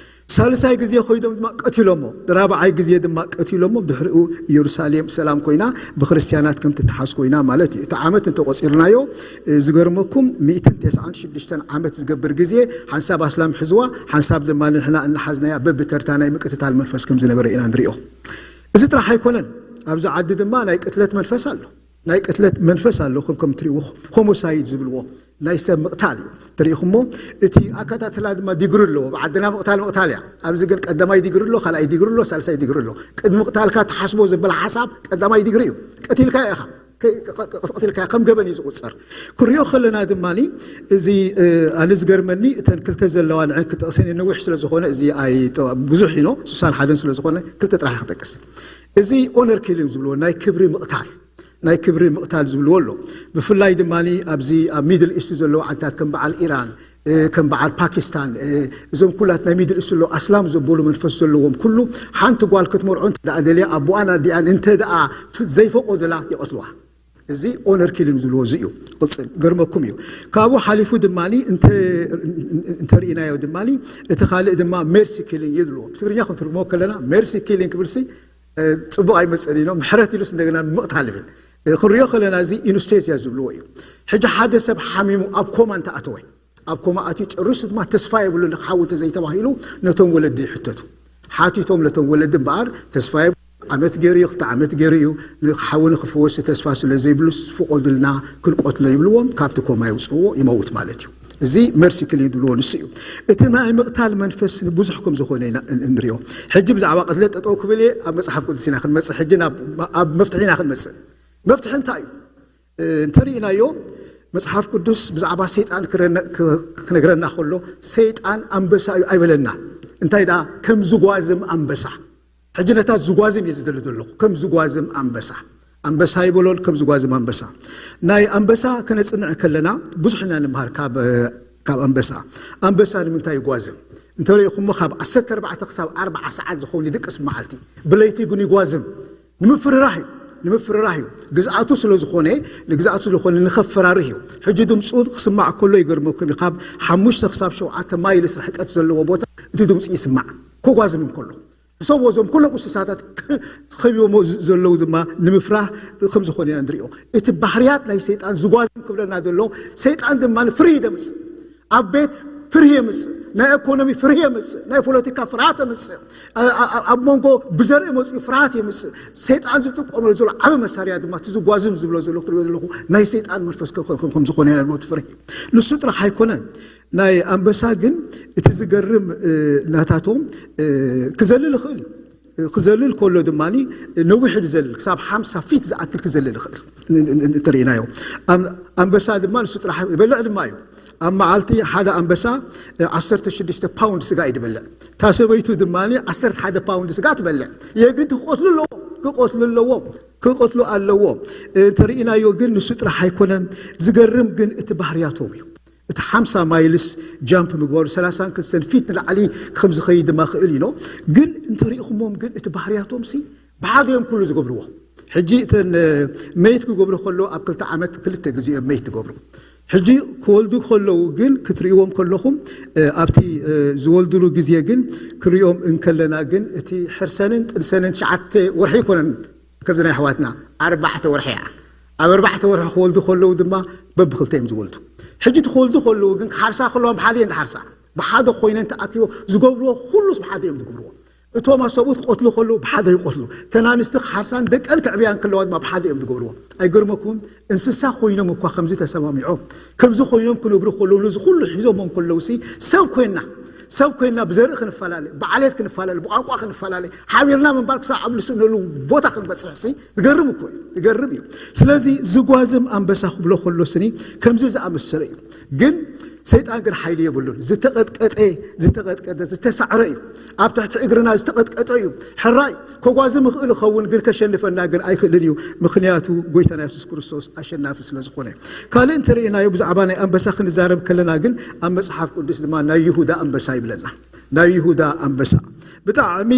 ሳልሳይ ግዜ ኮይዶም ድማ ቀቲሎሞ። ራብዓይ ግዜ ድማ ቀቲሎሞ። ድሕሪኡ ኢየሩሳሌም ሰላም ኮይና ብክርስትያናት ከም ትተሓዝ ኮይና ማለት እዩ። እቲ ዓመት እንተቆፂርናዮ ዝገርመኩም ሚእትን ተስዓን ሽዱሽተን ዓመት ዝገብር ግዜ ሓንሳብ ኣስላም ሕዝዋ ሓንሳብ ድማ ንሕና እናሓዝናያ በብተርታ ናይ ምቅትታል መንፈስ ከም ዝነበረ ኢና ንሪኦ። እዚ ጥራሕ ኣይኮነን። ኣብዚ ዓዲ ድማ ናይ ቅትለት መንፈስ ኣሎ። ናይ ቅትለት መንፈስ ኣሎ። ከም ከም ትሪእዎ ሆሞሳይድ ዝብልዎ ናይ ሰብ ምቕታል እዩ። ትሪኢኹሞ እቲ ኣከታትላ ድማ ዲግሪ ኣለዎ። ብዓድና ምቕታል ምቕታል እያ። ኣብዚ ግን ቀዳማይ ዲግሪ ኣሎ፣ ካልኣይ ዲግሪ ኣሎ፣ ሳልሳይ ዲግሪ ኣሎ። ቅድሚ ምቕታልካ ትሓስቦ ዘበለ ሓሳብ ቀዳማይ ዲግሪ እዩ። ቀቲልካ ኢኻ ቀቲልካ ከም ገበን እዩ ዝቁፀር። ክሪኦ ከለና ድማ እዚ ኣነ ዝገርመኒ እተን ክልተ ዘለዋ ንዐን ክጠቕሰን ነዊሕ ስለዝኾነ እዚ ብዙሕ ኢኖ ስሳን ሓደን ስለዝኾነ ክልተ ጥራሕ ክጠቅስ። እዚ ኦነር ኪሊንግ ዝብልዎ ናይ ክብሪ ምቕታል ናይ ክብሪ ምቕታል ዝብልዎ ኣሎ። ብፍላይ ድማ ኣብዚ ኣብ ሚድል ኢስት ዘለዉ ዓድታት ከም በዓል ኢራን ከም በዓል ፓኪስታን እዞም ኩላት ናይ ሚድል ኢስት ዘለዉ ኣስላም ዘበሉ መንፈስ ዘለዎም ኩሉ ሓንቲ ጓል ክትመርዖ እንተ ደኣ ደልያ ኣቦኣን ኣዲኣን እንተ ደኣ ዘይፈቆዱላ ይቐትልዋ። እዚ ኦነር ኪሊንግ ዝብልዎ እዚ እዩ። ቅፅል ገርመኩም እዩ። ካብኡ ሓሊፉ ድማ እንተርኢናዮ ድማ እቲ ካልእ ድማ ሜርሲ ኪሊንግ እዩ ዝብልዎ። ብትግርኛ ክንትርጉሞ ከለና ሜርሲ ኪሊንግ ክብልሲ ፅቡቕ ኣይመፅእን ኢኖ ምሕረት ኢሉስ እንደገና ምቕታል ይብል። ክንሪኦ ከለና እዚ ኢኑስቴዝያ ዝብልዎ እዩ። ሕጂ ሓደ ሰብ ሓሚሙ ኣብ ኮማ እንተኣተወ ኣብ ኮማ ኣትዩ ጨርሱ ድማ ተስፋ የብሉን ክሓዊ እንተዘይተባሂሉ ነቶም ወለዲ ይሕተቱ። ሓቲቶም ነቶም ወለዲ እምበኣር ተስፋ የብሉ ዓመት ገይሩ እዩ ክልተ ዓመት ገይሩ እዩ ንክሓዊ ንክፍወስ ተስፋ ስለ ዘይብሉ ፍቆዱልና ክንቆትሎ ይብልዎም ካብቲ ኮማ የውፅእዎ ይመውት ማለት እዩ። እዚ መርሲ ክሊን ዝብልዎ ንሱ እዩ። እቲ ናይ ምቕታል መንፈስ ብዙሕ ከም ዝኾነ ኢና እንሪኦ። ሕጂ ብዛዕባ ቅትለት ጠጠው ክብል እየ ኣብ መፅሓፍ ቅዱስ ኢና ክንመፅእ ሕጂ ኣብ መፍትሒ ኢና ክንመፅእ። መፍትሒ እንታይ እዩ? እንተርኢናዮ መፅሓፍ ቅዱስ ብዛዕባ ሰይጣን ክነግረና ከሎ ሰይጣን ኣንበሳ እዩ ኣይበለና። እንታይ ደኣ ከም ዝጓዝም ኣንበሳ። ሕጂ ነታ ዝጓዝም እየ ዝደሊ ዘለኹ ከም ዝጓዝም ኣንበሳ ኣንበሳ ይበሎን ከም ዝጓዝም ኣንበሳ። ናይ ኣንበሳ ከነፅንዕ ከለና ብዙሕ ኢና ንምሃር ካብ ኣንበሳ። ኣንበሳ ንምንታይ ይጓዝም? እንተሪኢኹሞ ካብ ዓሰርተ ኣርባዕተ ክሳብ ኣርባዓ ሰዓት ዝኸውን ይድቅስ ብመዓልቲ፣ ብለይቲ ግን ይጓዝም። ንምፍርራህ እዩ ንምፍርራህ እዩ። ግዝኣቱ ስለ ዝኾነ ንግዝኣቱ ስለ ዝኾነ ንኸፈራርህ እዩ። ሕጂ ድምፁ ክስማዕ ከሎ ይገርመኩም እዩ። ካብ ሓሙሽተ ክሳብ ሸውዓተ ማይልስ ርሕቀት ዘለዎ ቦታ እቲ ድምፂ ይስማዕ። ኮጓዝም እንከሎ ሰብዎ እዞም ኩሎም እንስሳታት ከቢቦሞ ዘለዉ ድማ ንምፍራህ ከም ዝኾነ ኢና ንሪኦ። እቲ ባህርያት ናይ ሰይጣን ዝጓዝም ክብለና ዘሎ ሰይጣን ድማ ፍርሂ ደምፅእ ኣብ ቤት ፍርሂ የምፅእ፣ ናይ ኢኮኖሚ ፍርሂ የምፅእ፣ ናይ ፖለቲካ ፍርሃት የምፅእ፣ ኣብ መንጎ ብዘርኢ መፅኡ ፍርሃት የምፅእ። ሰይጣን ዝጥቀመሉ ዘሎ ዓበ መሳርያ ድማ እቲ ዝጓዝም ዝብሎ ዘሎ ክትሪኦ ዘለኹ ናይ ሰይጣን መንፈስ ከም ዝኾነ ኢና ንብሎ እቲ ፍርሂ። ንሱ ጥራሕ ኣይኮነን። ናይ ኣንበሳ ግን እቲ ዝገርም ናታቶም ክዘልል ይኽእል እዩ። ክዘልል ከሎ ድማ ነዊሕ ዝዘልል ክሳብ ሓምሳ ፊት ዝኣክል ክዘልል ይኽእል እንተርኢናዮ። ኣንበሳ ድማ ንሱ ጥራሕ ይበልዕ ድማ እዩ። ኣብ መዓልቲ ሓደ ኣንበሳ ዓሰርተ ሽዱሽተ ፓውንድ ስጋ እዩ ዝበልዕ። እታ ሰበይቱ ድማ ዓሰርተ ሓደ ፓውንድ ስጋ ትበልዕ። የግድ ክቆትሉ ኣለዎ ክቆትሉ ኣለዎ ክቆትሉ ኣለዎ። እንተርኢናዮ ግን ንሱ ጥራሕ ኣይኮነን። ዝገርም ግን እቲ ባህርያቶም እዩ። እቲ ሓምሳ ማይልስ ጃምፕ ምግባሩ ሰላሳን ክልተን ፊት ንላዕሊ ከም ዝኸይድ ድማ ክእል ኢኖ። ግን እንተሪእኹሞም ግን እቲ ባህርያቶም ሲ ብሓደ እዮም ኩሉ ዝገብርዎ። ሕጂ እተን መይት ክገብሩ ከሎ ኣብ ክልተ ዓመት ክልተ ግዜ እዮም መይት ዝገብሩ። ሕጂ ክወልዱ ከለዉ ግን ክትርእዎም ከለኹም ኣብቲ ዝወልዱሉ ግዜ ግን ክርእዮም እንከለና ግን እቲ ሕርሰንን ጥንሰንን ትሽዓተ ወርሒ ይኮነን ከምዚ ናይ ኣሕዋትና ኣርባዕተ ወርሒ እያ። ኣብ ኣርባዕተ ወርሒ ክወልዱ ከለዉ ድማ በብክልተ እዮም ዝወልዱ። ሕጂ እቲ ክወልዱ ከለዉ ግን ክሓርሳ ከለዋ ብሓደ እየን ዝሓርሳ። ብሓደ ኮይነን ተኣኪቦ ዝገብርዎ ኩሉስ ብሓደ እዮም ዝገብርዎ። እቶም ኣሰብኡት ክቆትሉ ከለዉ ብሓደ ይቆትሉ። ተን ኣንስቲ ክሓርሳን ደቀን ክዕብያን ከለዋ ድማ ብሓደ እዮም ዝገብርዎ። ኣይገርመኩምን? እንስሳ ኮይኖም እኳ ከምዚ ተሰማሚዖም ከምዚ ኮይኖም ክነብሩ ከለዉ ነዚ ኩሉ ሒዞሞ ከለዉ ሲ ሰብ ኮይንና ሰብ ኮይንና ብዘርኢ ክንፈላለ ብዓሌት ክንፈላለ ብቋንቋ ክንፈላለ ሓቢርና ምንባር ክሳብ ኣብ ንስእነሉ ቦታ ክንበፅሕ ሲ ዝገርም እኮ እዩ ዝገርም እዩ። ስለዚ ዝጓዝም ኣንበሳ ክብሎ ከሎ ስኒ ከምዚ ዝኣመሰለ እዩ። ግን ሰይጣን ግን ሓይሊ የብሉን። ዝተቐጥቀጠ ዝተቐጥቀጠ ዝተሳዕረ እዩ። ኣብ ትሕቲ እግርና ዝተቐጥቀጠ እዩ። ሕራይ ከጓዚ ምኽእል ይኸውን፣ ግን ከሸንፈና ግን ኣይክእልን እዩ። ምኽንያቱ ጎይታና የሱስ ክርስቶስ ኣሸናፊ ስለ ዝኾነ። ካልእ እንተርእናዮ ብዛዕባ ናይ ኣንበሳ ክንዛረብ ከለና ግን ኣብ መጽሓፍ ቅዱስ ድማ ናይ ይሁዳ ኣንበሳ ይብለና። ናይ ይሁዳ ኣንበሳ ብጣዕሚ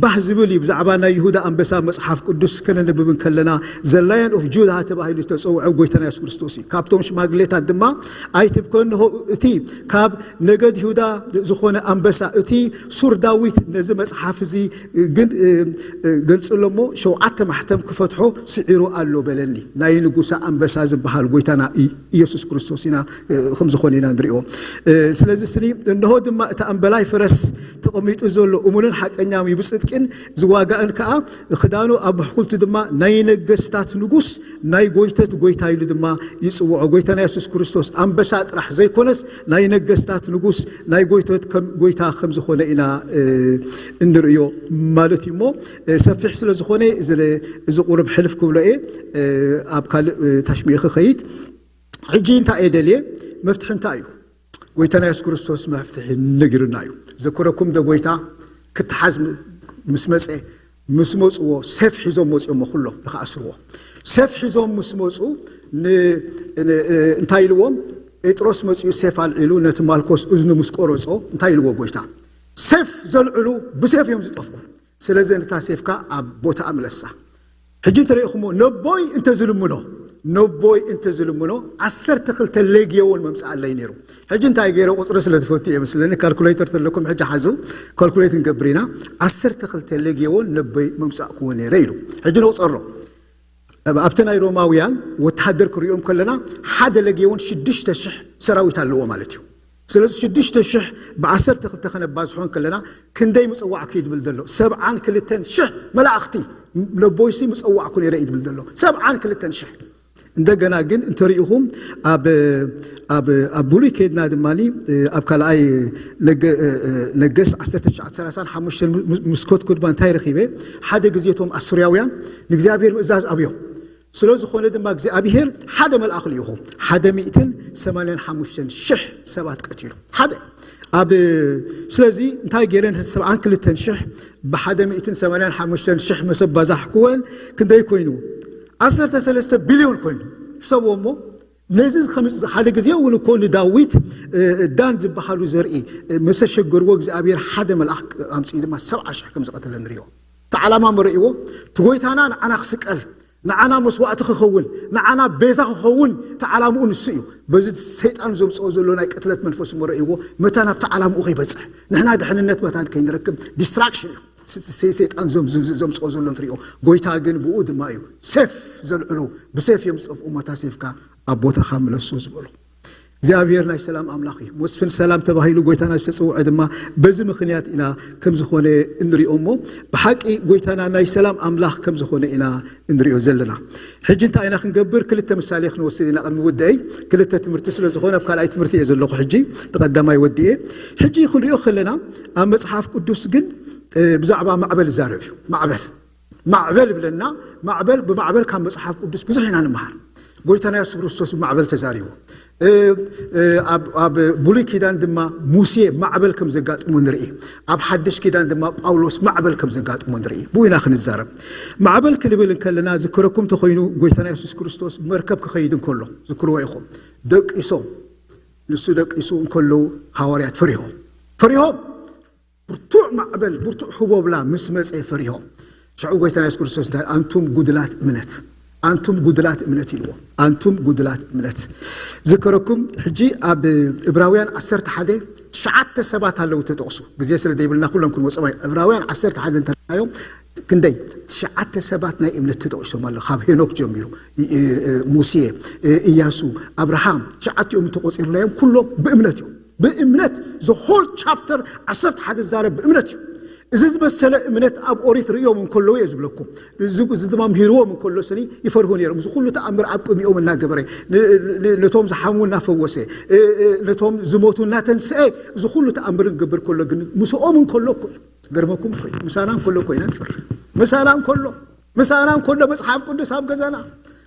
ባህ ዝብል እዩ። ብዛዕባ ናይ ይሁዳ ኣንበሳ መጽሓፍ ቅዱስ ከነንብብ እንከለና ዘላያን ኦፍ ጁዳ ተባሂሉ ዝተጸውዐ ጎይታና የሱስ ክርስቶስ እዩ። ካብቶም ሽማግሌታት ድማ ኣይትብከ፣ እንሆ እቲ ካብ ነገድ ይሁዳ ዝኾነ ኣንበሳ፣ እቲ ሱር ዳዊት ነዚ መጽሓፍ እዚ ግን ገልጽ ኣሎ እሞ ሸውዓተ ማሕተም ክፈትሖ ስዒሩ ኣሎ በለኒ። ናይ ንጉሳ ኣንበሳ ዝበሃል ጎይታና ኢየሱስ ክርስቶስ ኢና ከም ዝኾነ ኢና ንሪኦ። ስለዚ ስኒ እንሆ ድማ እቲ ኣምበላይ ፈረስ ተቐሚጡ ዘሎ እሙንን ሓቀኛም እዩ፣ ብጽድቅን ዝዋጋእን ከኣ ክዳኑ ኣብ ብሕኩልቱ ድማ ናይ ነገስታት ንጉስ ናይ ጎይቶት ጎይታ ኢሉ ድማ ይጽውዖ። ጎይታና የሱስ ክርስቶስ ኣንበሳ ጥራሕ ዘይኮነስ ናይ ነገስታት ንጉስ ናይ ጎይቶት ከም ጎይታ ከም ዝኾነ ኢና እንርእዮ ማለት እዩ። እሞ ሰፊሕ ስለ ዝኾነ እዚ ቁርብ ሕልፍ ክብሎ እየ፣ ኣብ ካልእ ታሽሚየ ክኸይድ። ሕጂ እንታይ እየ ደልየ? መፍትሒ እንታይ እዩ? ጎይታና የሱስ ክርስቶስ መፍትሒ ነጊሩና እዩ። ዘክረኩም ዶ ጎይታ ክትሓዝ ምስ መጸ፣ ምስ መጽዎ ሴፍ ሒዞም መጽዮሞ ኩሎ ንክኣስርዎ። ሴፍ ሒዞም ምስ መጹ እንታይ ኢልዎም? ጴጥሮስ መጽኡ ሴፍ ኣልዒሉ ነቲ ማልኮስ እዝኑ ምስ ቆረጾ እንታይ ኢልዎ ጎይታ? ሴፍ ዘልዕሉ ብሴፍ እዮም ዝጠፍኡ። ስለዚ ነታ ሴፍካ ኣብ ቦታኣ ምለሳ። ሕጂ እንተሪኢኹሞ ነቦይ እንተዝልምኖ፣ ነቦይ እንተዝልምኖ ዓሰርተ ክልተ ሌግዮን መምጽኣለይ ነይሩ። ሕጂ እንታይ ገይረ ቁጽሪ ስለ ትፈቱ እየ መስለኒ፣ ካልኩሌተር ተለኩም ሕጂ ሓዙ፣ ካልኩሌት ንገብር ኢና። ዓሰርተ ክልተ ሌግዮን ነቦይ መምጻእክዎ ነይረ ኢሉ። ሕጂ ንቁጸሮ። ኣብቲ ናይ ሮማውያን ወተሃደር ክሪኦም ከለና ሓደ ሌግዮን ሽዱሽተ ሽሕ ሰራዊት ኣለዎ ማለት እዩ። ስለዚ ሽዱሽተ ሽሕ ብዓሰርተ ክልተ ከነባዝሖ ከለና ክንደይ ምጸዋዕኩ እዩ ዝብል ዘሎ? ሰብዓን ክልተን ሽሕ መላእኽቲ ነቦይሲ ምጸዋዕኩ ነይረ እዩ ዝብል ዘሎ። ሰብዓን ክልተን ሽሕ። እንደገና ግን እንተሪኢኹም ኣብ ኣብ ኣብ ብሉይ ከይድና ድማ ኣብ ካልኣይ ነገስ ዓሰርተ ትሽዓተ ሰላሳን ሓሙሽተን ምስ ኮትኩ ድማ እንታይ ረኺበ? ሓደ ግዜ እቶም ኣሱርያውያን ንእግዚኣብሔር ምእዛዝ ኣብዮም። ስለ ዝኾነ ድማ እግዚኣብሔር ሓደ መልኣኽ ልኢኹ ሓደ ሚእትን ሰማንያን ሓሙሽተን ሽሕ ሰባት ቀቲሉ። ሓደ ኣብ ስለዚ እንታይ ገይረ? ነቲ ሰብዓን ክልተን ሽሕ ብሓደ ሚእትን ሰማንያን ሓሙሽተን ሽሕ መሰብ ባዛሕክወን ክንደይ ኮይኑ? ዓሰርተ ሰለስተ ቢልዮን ኮይኑ። ሕሰብዎ እሞ ነዚ ከም ሓደ ግዜ እውን እኮ ንዳዊት ዳን ዝበሃሉ ዘርኢ መሰሸገርዎ እግዚኣብሔር ሓደ መልኣኽ ኣምፅኡ ድማ ሰብዓ ሽሕ ከም ዝቐተለ ንሪኦ። እቲ ዓላማ መረእዎ እቲ ጎይታና ንዓና ክስቀል ንዓና መስዋእቲ ክኸውን ንዓና ቤዛ ክኸውን እቲ ዓላምኡ ንሱ እዩ። በዚ ሰይጣን ዘምፅኦ ዘሎ ናይ ቅትለት መንፈስ መረእዎ መታ ናብቲ ዓላምኡ ከይበፅሕ ንሕና ድሕንነት መታን ከይንረክብ ዲስትራክሽን እዩ ሰይጣን ዘምፅኦ ዘሎ ንትሪኦ። ጎይታ ግን ብኡ ድማ እዩ ሴፍ ዘልዕሉ ብሴፍ እዮም ዝጠፍኡ መታ ሴፍካ ኣብ ቦታኻ ምለሱ ዝበሉ። እግዚኣብሔር ናይ ሰላም ኣምላኽ እዩ። መስፍን ሰላም ተባሂሉ ጎይታና ዝተፅውዐ ድማ በዚ ምኽንያት ኢና ከም ዝኾነ እንሪኦ እሞ ብሓቂ ጎይታና ናይ ሰላም ኣምላኽ ከም ዝኾነ ኢና እንሪኦ ዘለና። ሕጂ እንታይ ኢና ክንገብር? ክልተ ምሳሌ ክንወስድ ኢና ቅድሚ ውድአይ። ክልተ ትምህርቲ ስለ ዝኾነ ኣብ ካልኣይ ትምህርቲ እየ ዘለኹ። ሕጂ ተቐዳማይ ወዲኤ። ሕጂ ክንሪኦ ከለና ኣብ መፅሓፍ ቅዱስ ግን ብዛዕባ ማዕበል ይዛረብ እዩ። ማዕበል ማዕበል ይብለና። ማዕበል ብማዕበል ካብ መፅሓፍ ቅዱስ ብዙሕ ኢና ንምሃር። ጎይታና የሱስ ክርስቶስ ብማዕበል ተዛሪቡ። ኣብ ብሉይ ኪዳን ድማ ሙሴ ማዕበል ከም ዘጋጥሞ ንርኢ። ኣብ ሓድሽ ኪዳን ድማ ጳውሎስ ማዕበል ከም ዘጋጥሞ ንርኢ። ብኡ ኢና ክንዛረብ። ማዕበል ክንብል እንከለና ዝክረኩም እንተኮይኑ ጎይታና የሱስ ክርስቶስ መርከብ ክኸይድ እንከሎ ዝክርዎ ኢኹም። ደቂሶም ንሱ ደቂሱ እንከለዉ ሃዋርያት ፈሪሆም ፈሪሆም ብርቱዕ ማዕበል ብርቱዕ ህቦብላ ምስ መጸ ፈሪሆም። ሽዑ ጎይታና የሱስ ክርስቶስ እንታይ ኣንቱም ጉድላት እምነት ኣንቱም ጉድላት እምነት ኢልዎ። ኣንቱም ጉድላት እምነት ዝከረኩም። ሕጂ ኣብ እብራውያን ዓሰርተ ሓደ ትሽዓተ ሰባት ኣለዉ ተጠቕሱ። ግዜ ስለ ዘይብልና ኩሎም ክንወፅኦም እብራውያን ዓሰርተ ሓደ እንተናዮም ክንደይ ትሽዓተ ሰባት ናይ እምነት ተጠቂሶም ኣሎ። ካብ ሄኖክ ጀሚሩ ሙሴ፣ እያሱ፣ ኣብርሃም ትሽዓቲኦም እንተቆፂርናዮም ኩሎም ብእምነት እዮም። ብእምነት the whole chapter ዓሰርተ ሓደ ዝዛረብ ብእምነት እዩ። እዚ ዝመሰለ እምነት ኣብ ኦሪት ርእዮም እንከለዉ እየ ዝብለኩም። እዚ ድማ ምሂርዎም እንከሎ ስኒ ይፈርሁ ነይሮም። እዚ ኩሉ ተኣምር ኣብ ቅድሚኦም እናገበረ ነቶም ዝሓሙ እናፈወሰ ነቶም ዝሞቱ እናተንስአ እዚ ኩሉ ተኣምር ክገብር ከሎ ግን ምስኦም እንከሎ እኮ እዩ። ገርመኩም እኮ እዩ። ምሳና እንከሎ እኮ ኢና ንፈርህ። ምሳና እንከሎ ምሳና እንከሎ መፅሓፍ ቅዱስ ኣብ ገዛና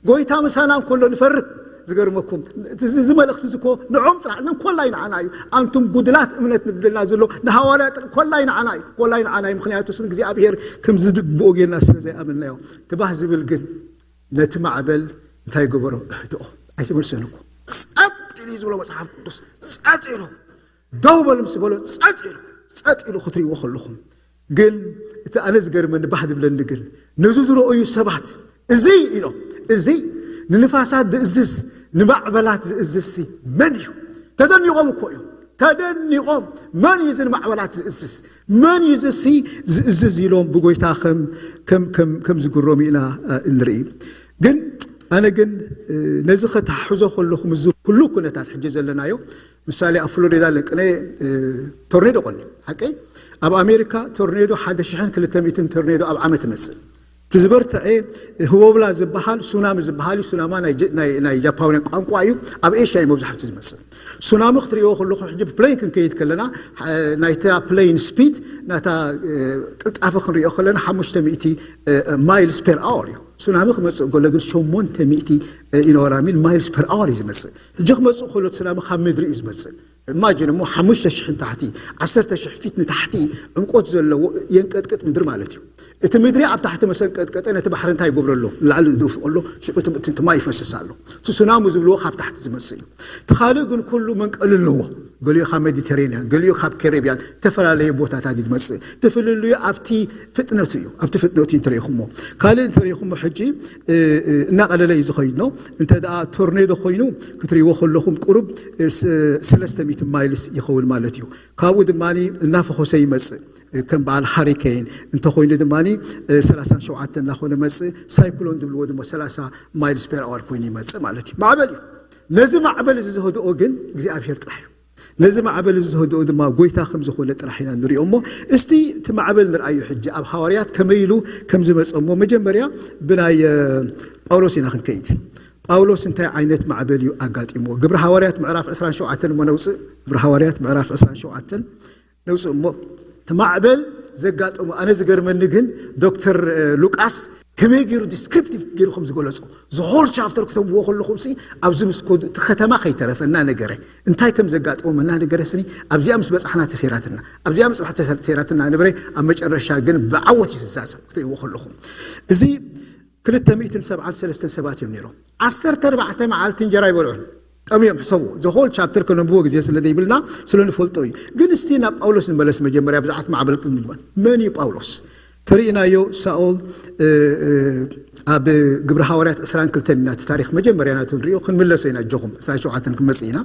ጎይታ ምሳና እንከሎ ንፈርህ። ዝገርመኩም፣ እዚ መልእኽቲ እዚ እኮ ንዖም ጥራሕ፣ ንኮላይ ንዓና እዩ። ኣንቱም ጉድላት እምነት ንብልና ዘሎ ንሃዋርያ ጥራሕ፣ ኮላይ ንዓና እዩ፣ ኮላይ ንዓና እዩ። ምክንያቱ ስም እግዚኣብሔር ከም ዝድግብኦ ጌርና ስለ ዘይኣመንናዮ። ትባህ ዝብል ግን ነቲ ማዕበል እንታይ ገበሮ? እህድኦ። ኣይትመልሰን እኮ። ጸጥ ኢሉ እዩ ዝብሎ መጽሓፍ ቅዱስ። ጸጥ ኢሉ። ደው በሉ ምስ በሎ ጸጥ ኢሉ። ጸጥ ኢሉ ክትርእይዎ ከለኹም ግን እቲ ኣነ ዝገርመኒ፣ ባህ ዝብለኒ ግን ነዚ ዝረኣዩ ሰባት፣ እዚ ኢሎም፣ እዚ ንንፋሳት ዝእዝዝ፣ ንማዕበላት ዝእዝዝሲ መን እዩ? ተደኒቖም እኮ እዮም። ተደኒቖም፣ መን እዩ እዚ ንማዕበላት ዝእዝዝ? መን እዩ እዚ ዝእዝዝ? ኢሎም ብጎይታ ከም ከም ከም ከም ዝግረሙ ኢና፣ እ፣ እንርኢ። ግን ኣነ ግን፣ እ፣ ነዚ ከተሓሕዞ ከለኹ፣ እዚ ኩሉ ኩነታት ሕጂ ዘለናዮ፣ ምሳሌ ኣብ ፍሎሪዳ ለቅነ፣ እ፣ ቶርኔዶ ቆኒ፣ ሓቀይ? ኣብ ኣሜሪካ ቶርኔዶ ሓደ ሽሕን ክልተ ሚእትን ቶርኔዶ ኣብ ዓመት ይመጽእ። እቲ ዝበርትዐ ህቦብላ ዝበሃል ሱናሚ ዝበሃል እዩ። ሱናማ ናይ ጀ-፣ ናይ፣ ናይ ጃፓውያን ቋንቋ እዩ። ኣብ ኤሽያ እዩ መብዛሕትኡ ዝመጽእ። ሱናሚ ክትርእይዎ ከለኹም፣ ሕጂ ብፕሌን ክንከይድ ከለና፣ ሓ-፣ ናይታ ፕሌን ስፒድ፣ ናታ፣ እ፣ ቅልጣፈ ክንርእዮ ከለና፣ ሓሙሽተ ሚእቲ፣ እ፣ እ፣ ማይልስ ፐር ኣወር እዩ። ሱናሚ ክመጽእ ከሎ ግን፣ ሸሞንተ ሚእቲ፣ እ፣ you know what I mean፣ ማይልስ ፐር ኣወር እዩ ዝመጽእ። ሕጂ ክመጽእ ከሎ፣ ሱናሚ ካብ ምድሪ እዩ ዝመጽእ። ኢማጂን እሞ፣ ሓሙሽተ ሽሕ ንታሕቲ፣ ዓሰርተ ሽሕ ፊት ንታሕቲ ዕምቆት ዘለዎ የንቀጥቅጥ ምድሪ ማለት እዩ። እቲ ምድሪ ኣብ ታሕቲ መሰንቀጥቀጠ፣ ነቲ ባሕሪ እንታይ ይገብሮ ኣሎ? ንላዕሊ ዝደፍኦ ኣሎ፣ ሽዑ እቲ፣ እቲ፣ እቲ ማይ ይፈስስ ኣሎ። እቲ ሱናሚ ዝብልዎ ካብ ታሕቲ ዝመጽእ እዩ። እቲ ካልእ ግን ኩሉ መንቀሊ ኣለዎ። ገሊኡ ካብ ሜዲተሬንያን፣ ገሊኡ ካብ ካሪብያን፣ ዝተፈላለየ ቦታታት እዩ ዝመጽእ። እቲ ፍልልዩ ኣብቲ ፍጥነቱ እዩ። ኣብቲ ፍጥነቱ እዩ እንተሪኢኹሞ። ካልእ እንተሪኢኹሞ ሕጂ፣ እ፣ እ፣ እናቐለለ እዩ ዝኸይድ ነው። እንተ ደኣ ቶርኔዶ ኮይኑ ክትርእይዎ ከለኹም ቁሩብ፣ እ፣ ስ-፣ ሰለስተ ሚእቲ ማይልስ ይኸውን ማለት እዩ። ካብኡ ድማ እናፈኾሰ ይመጽእ። እ፣ ከም በዓል ሃሪኬን እንተኾይኑ ድማ፣ እ፣ ሰላሳን ሸውዓተን እናኾነ መጽእ። ሳይክሎን ዝብልዎ ድማ ሰላሳ ማይልስ ፐር ኣወር ኮይኑ ይመጽእ ማለት እዩ። ማዕበል እዩ። ነዚ ማዕበል እዚ ዘህድኦ ግን እግዚኣብሔር ጥራሕ እዩ። ነዚ ማዕበል እዚ ዘህድኦ ድማ ጎይታ ከም ዝኾነ ጥራሕ ኢና ንሪኦ። እሞ እስቲ እቲ ማዕበል ንርኣዩ ሕጂ ኣብ ሃዋርያት ከመይ ኢሉ ከም ዝመጸ። እሞ መጀመርያ ብናይ፣ እ፣ ጳውሎስ ኢና ክንከይድ። ጳውሎስ እንታይ ዓይነት ማዕበል እዩ ኣጋጢምዎ? ግብሪ ሃዋርያት ምዕራፍ ዕስራን ሸውዓተን እሞ ነውጽእ። ግብሪ ሃዋርያት ምዕራፍ ዕስራን ሸውዓተን ነውጽእ። እሞ እቲ ማዕበል ዘጋጠሙ፣ ኣነ ዝገርመኒ ግን ዶክተር፣ እ፣ ሉቃስ ከመይ ገይሩ ዲስክሪፕቲቭ ገይሩ ከም ዝገለጾ፣ the whole chapter ክተንብዎ ከለኹም ሲ ኣብዚ ምስ ኮዱ እቲ ከተማ ከይተረፈ እናነገረ፣ እንታይ ከም ዘጋጠሞም እናነገረ ስኒ፣ ኣብዚኣ ምስ በጻሕና ተሰይራትና፣ ኣብዚኣ ምስ በጻሕና ተሰይራትና ነበረ። ኣብ መጨረሻ ግን ብዓወት እዩ ዝዛዘም ክትርእይዎ ከለኹም። እዚ ክልተ ሚእትን ሰብዓን ሰለስተን ሰባት እዮም ነይሮም። ዓሰርተ ኣርባዕተ መዓልቲ እንጀራ ይበልዑን ጠምዮም፣ ሕሰቡ። The whole chapter ከነንብቦ ግዜ ስለ ዘይብልና ስለ ንፈልጦ እዩ። ግን እስቲ ናብ ጳውሎስ ንመለስ። መጀመርያ ብዛዕባ ማዕበል ክንብል፣ መን እዩ ጳውሎስ? ተሪእናዮ ሳኦል፣ እ፣ እ፣ ኣብ ግብሪ ሃዋርያት ዕስራን ክልተን ኢና እቲ ታሪኽ መጀመርያ ናቱ ንሪኦ፣ ክንምለሶ ኢና። ኣጆኹም፣ ዕስራን ሸውዓተን ክንመጽእ ኢና።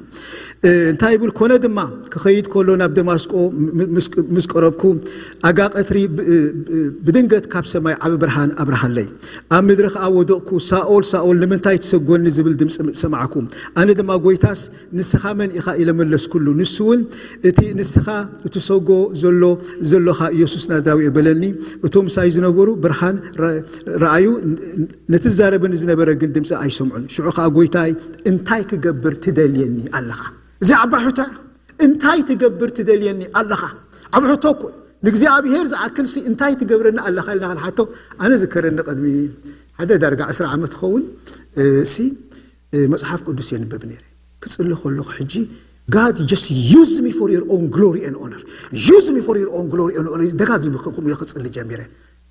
እ፣ እንታይ ይብል? ኮነ ድማ ክኸይድ ከሎ ናብ ደማስቆ ም-፣ ምስ፣ ምስ ቀረብኩ፣ ኣጋ ቀትሪ ብ-፣ ብ-፣ ብድንገት ካብ ሰማይ ዓቢ ብርሃን ኣብርሃለይ። ኣብ ምድሪ ኸኣ ወደቕኩ፣ ሳኦል፣ ሳኦል፣ ንምንታይ ትሰጎኒ? ዝብል ድምጺ ሰማዕኩ። ኣነ ድማ፣ ጎይታስ፣ ንስኻ መን ኢኻ? ኢለ መለስኩሉ። ንሱ እውን፣ እቲ ንስኻ እትሰጎ ዘሎ፣ ዘለኻ ኢየሱስ ናዝራዊ እዩ በለኒ። እቶም ምሳይ ዝነበሩ ብርሃን ረ-፣ ረኣዩ፣ ን-፣ ነቲ ዝዛረበኒ ዝነበረ ግን ድምጺ ኣይሰምዑን። ሽዑ ኸኣ፣ ጎይታይ፣ እንታይ ክገብር ትደልየኒ ኣለኻ? እዚ ዓባይ ሕቶ እያ። እንታይ ትገብር ትደልየኒ ኣለኻ? ዓቢ ሕቶ እኮ እዩ። ንእግዚኣብሔር ዝኣክልሲ እንታይ ትገብረኒ ኣለኻ ኢልና ክንሓቶ፣ ኣነ ዝከረኒ ቅድሚ ሓደ ዳርጋ ዕስራ ዓመት ክኸውን፣ እ፣ ሲ፣ እ፣ መጽሓፍ ቅዱስ የንብብ ነይረ። ክጽሊ ከለኹ ሕጂ፣ God, just use me for your own glory and honor. Use me for your own glory and honor። ደጋጊሙ ከምኡ ኢለ ክጽሊ ጀሚረ።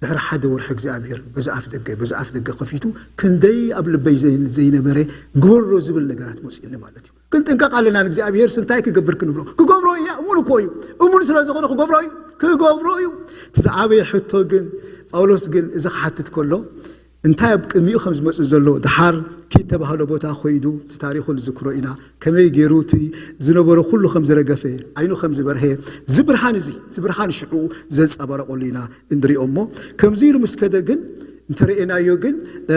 ድሕሪ ሓደ ወርሒ እግዚኣብሔር በዚ ኣፍ ደገ፣ በዚ ኣፍ ደገ ከፊቱ፣ ክንደይ ኣብ ልበይ ዘይ-፣ ዘይነበረ ግበሮ ዝብል ነገራት መጺኡኒ ማለት እዩ። ክንጥንቀቕ ኣለና። ንእግዚኣብሔርስ እንታይ ክገብር ክንብሎ? ክገብሮ እያ፣ እሙን እኮ እዩ። እሙን ስለ ዝኾነ ክገብሮ እዩ፣ ክገብሮ እዩ። እቲ ዝዓበየ ሕቶ ግን፣ ጳውሎስ ግን እዚ ክሓትት ከሎ፣ እንታይ ኣብ ቅድሚኡ ከም ዝመጽእ ዘሎ፣ ደሓር ኪድ ተባህሎ ቦታ ኮይዱ፣ እቲ ታሪኹ ንዝክሮ ኢና። ከመይ ገይሩ እቲ ዝነበሮ ኩሉ ከም ዝረገፈ፣ ዓይኑ ከም ዝበርሀ፣ እዚ ብርሃን እዚ፣ እዚ ብርሃን ሽዑ ዘንጸባረቐሉ ኢና እንሪኦ። እሞ ከምዚ ኢሉ ምስ ከደ ግን፣ እንተረኤናዮ ግን፣ እ፣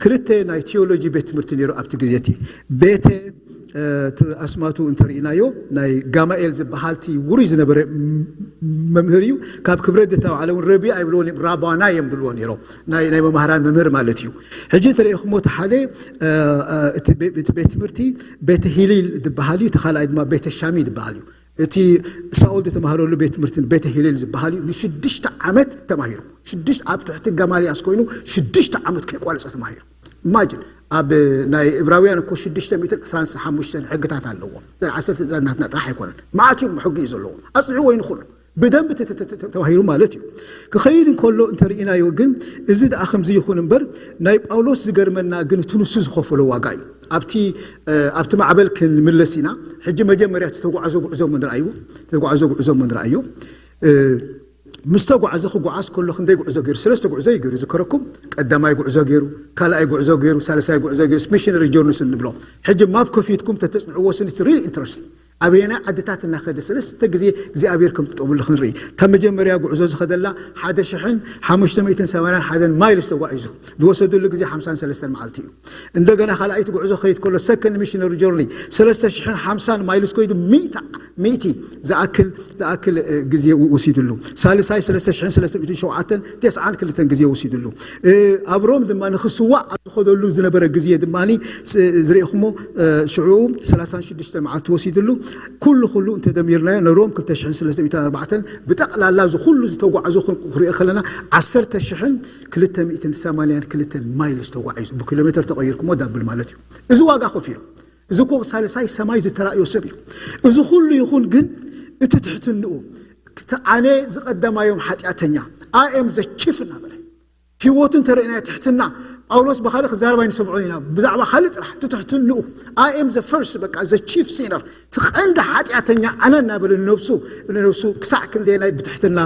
ክልተ ናይ ቲዮሎጂ ቤት ትምህርቲ ነይሩ ኣብቲ ግዜ እቲ። ቤተ፣ እ፣ እቲ ኣስማቱ እንተርኢናዮ፣ ናይ ጋማኤል ዝበሃል እቲ ውሩይ ዝነበረ ም-፣ መምህር እዩ። ካብ ክብረት ዝተባዕለ እውን ረቢ ኣይብልዎን እዮም፣ ራባና እዮም ዝብልዎ ነይሮም። ናይ፣ ናይ መማህራን መምህር ማለት እዩ። ሕጂ እንተረኢኹሞ፣ እቲ ሓደ፣ እ፣ እ፣ እቲ ቤ-፣ እቲ ቤት ትምህርቲ ቤተ ሂሊል ዝበሃል እዩ፣ እቲ ካልኣይ ድማ ቤተ ሻሚ ዝበሃል እዩ። እቲ ሳኦል ዝተማህረሉ ቤት ትምህርቲ ቤተ ሂሊል ዝበሃል እዩ። ንሽዱሽተ ዓመት ተማሂሩ። ሽዱሽተ፣ ኣብ ትሕቲ ገማልያስ ኮይኑ ሽዱሽተ ዓመት ከይቋረጸ ተማሂሩ። ኢማጂን፣ ኣብ ናይ እብራውያን እኮ ሽዱሽተ ሚእትን ዕስራን ሓሙሽተን ሕግታት ኣለዎ። ዘን ዓሰርተ ትእዛዝ ናትና ጥራሕ ኣይኮነን፣ መዓት እዩ ሕጊ እዩ ዘለዎ። ኣፅንዕዎ እዩ ንኹሉ ብደንብ ተ- ተ- ተ- ተ- ተባሂሉ ማለት እዩ። ክኸይድ እንከሎ እንተርኢናዮ ግን፣ እዚ ደኣ ከምዚ ይኹን እምበር፣ ናይ ጳውሎስ ዝገርመና ግን እቲ ንሱ ዝኸፈሎ ዋጋ እዩ። ኣብቲ ኣብቲ ማዕበል ክንምለስ ኢና። ሕጂ መጀመርያ እቲ ተጓዕዞ ጉዕዞ ምን ረኣይዎ ተጓዕዞ ጉዕዞ ምን ረኣዮ። ምስ ተጓዕዘ ክጓዓዝ ከሎ ክንደይ ጉዕዞ ገይሩ? ሰለስተ ጉዕዞ እዩ ገይሩ። ዝከረኩም ቀዳማይ ጉዕዞ ገይሩ፣ ካልኣይ ጉዕዞ ገይሩ፣ ሳልሳይ ጉዕዞ ገይሩ፣ ሚሽነሪ ጆርኒስ እንብሎ። ሕጂ ማፕ ከፊትኩም ተተፅንዕዎ ስኒ ሪል ኢንትረስት ኣበየናይ ዓድታት እናኸደ ሰለስተ ግዜ እግዚኣብሔር ከም ትጠብሉ ክንርኢ። ካብ መጀመርያ ጉዕዞ ዝኸደላ ሓደ ሽሕን ሓሙሽተ ሚእትን ሰማንያን ሓደን ማይልስ ተጓዒዙ ዝወሰደሉ ግዜ ሓምሳን ሰለስተን መዓልቲ እዩ። እንደገና ካልኣይቲ ጉዕዞ ከይድ ከሎ ሰከንድ ሚሽነሪ ጆርኒ ሰለስተ ሽሕን ሓምሳን ማይልስ ኮይዱ ሚእቲ ሚእቲ ዝኣክል ዝኣክል ግዜ ወሲድሉ። ሳልሳይ ሰለስተ ሽሕን ሰለስተ ሚእትን ሸውዓተን ተስዓን ክልተን ግዜ ወሲድሉ። ኣብ ሮም ድማ ንክስዋእ ኣብ ዝኸደሉ ዝነበረ ግዜ ድማ ዝርእኹሞ ሽዑ ሰላሳን ሽዱሽተ መዓልቲ ወሲድሉ። ኩሉ ኩሉ እንተደሚርናዮ ንሮም ክልተ ሽሕን ሰለስተ ሚእትን ኣርባዕተን ብጠቕላላ እዚ ኩሉ ዝተጓዕዞ ክንሪኦ ከለና ዓሰርተ ሽሕን ክልተ ሚእትን ሰማንያን ክልተን ማይልስ ተጓዒዙ። ብኪሎ ሜትር ተቐይርኩሞ ዳብል ማለት እዩ። እዚ ዋጋ ከፊሉ። እዚ እኮ ሳልሳይ ሰማይ ዝተራእዮ ሰብ እዩ። እዚ ኩሉ ይኹን ግን እቲ ትሕትንኡ ክተ ኣነ ዝቐደማዮም ሓጢኣተኛ ኣኤም ዘቺፍ እናበለ ህይወቱ እንተረኢናዮ ትሕትና። ጳውሎስ ብኻልእ ክዛረብ ኣይንሰምዖን ኢና። ብዛዕባ ካልእ ጥራሕ እቲ ትሕትንኡ ኣኤም ዘ ፈርስት በቃ ዘ ቺፍ ሲነር እቲ ቀንዲ ሓጢኣተኛ ኣነ እናበለ ንነብሱ ንነብሱ ክሳዕ ክንደየናይ ብትሕትና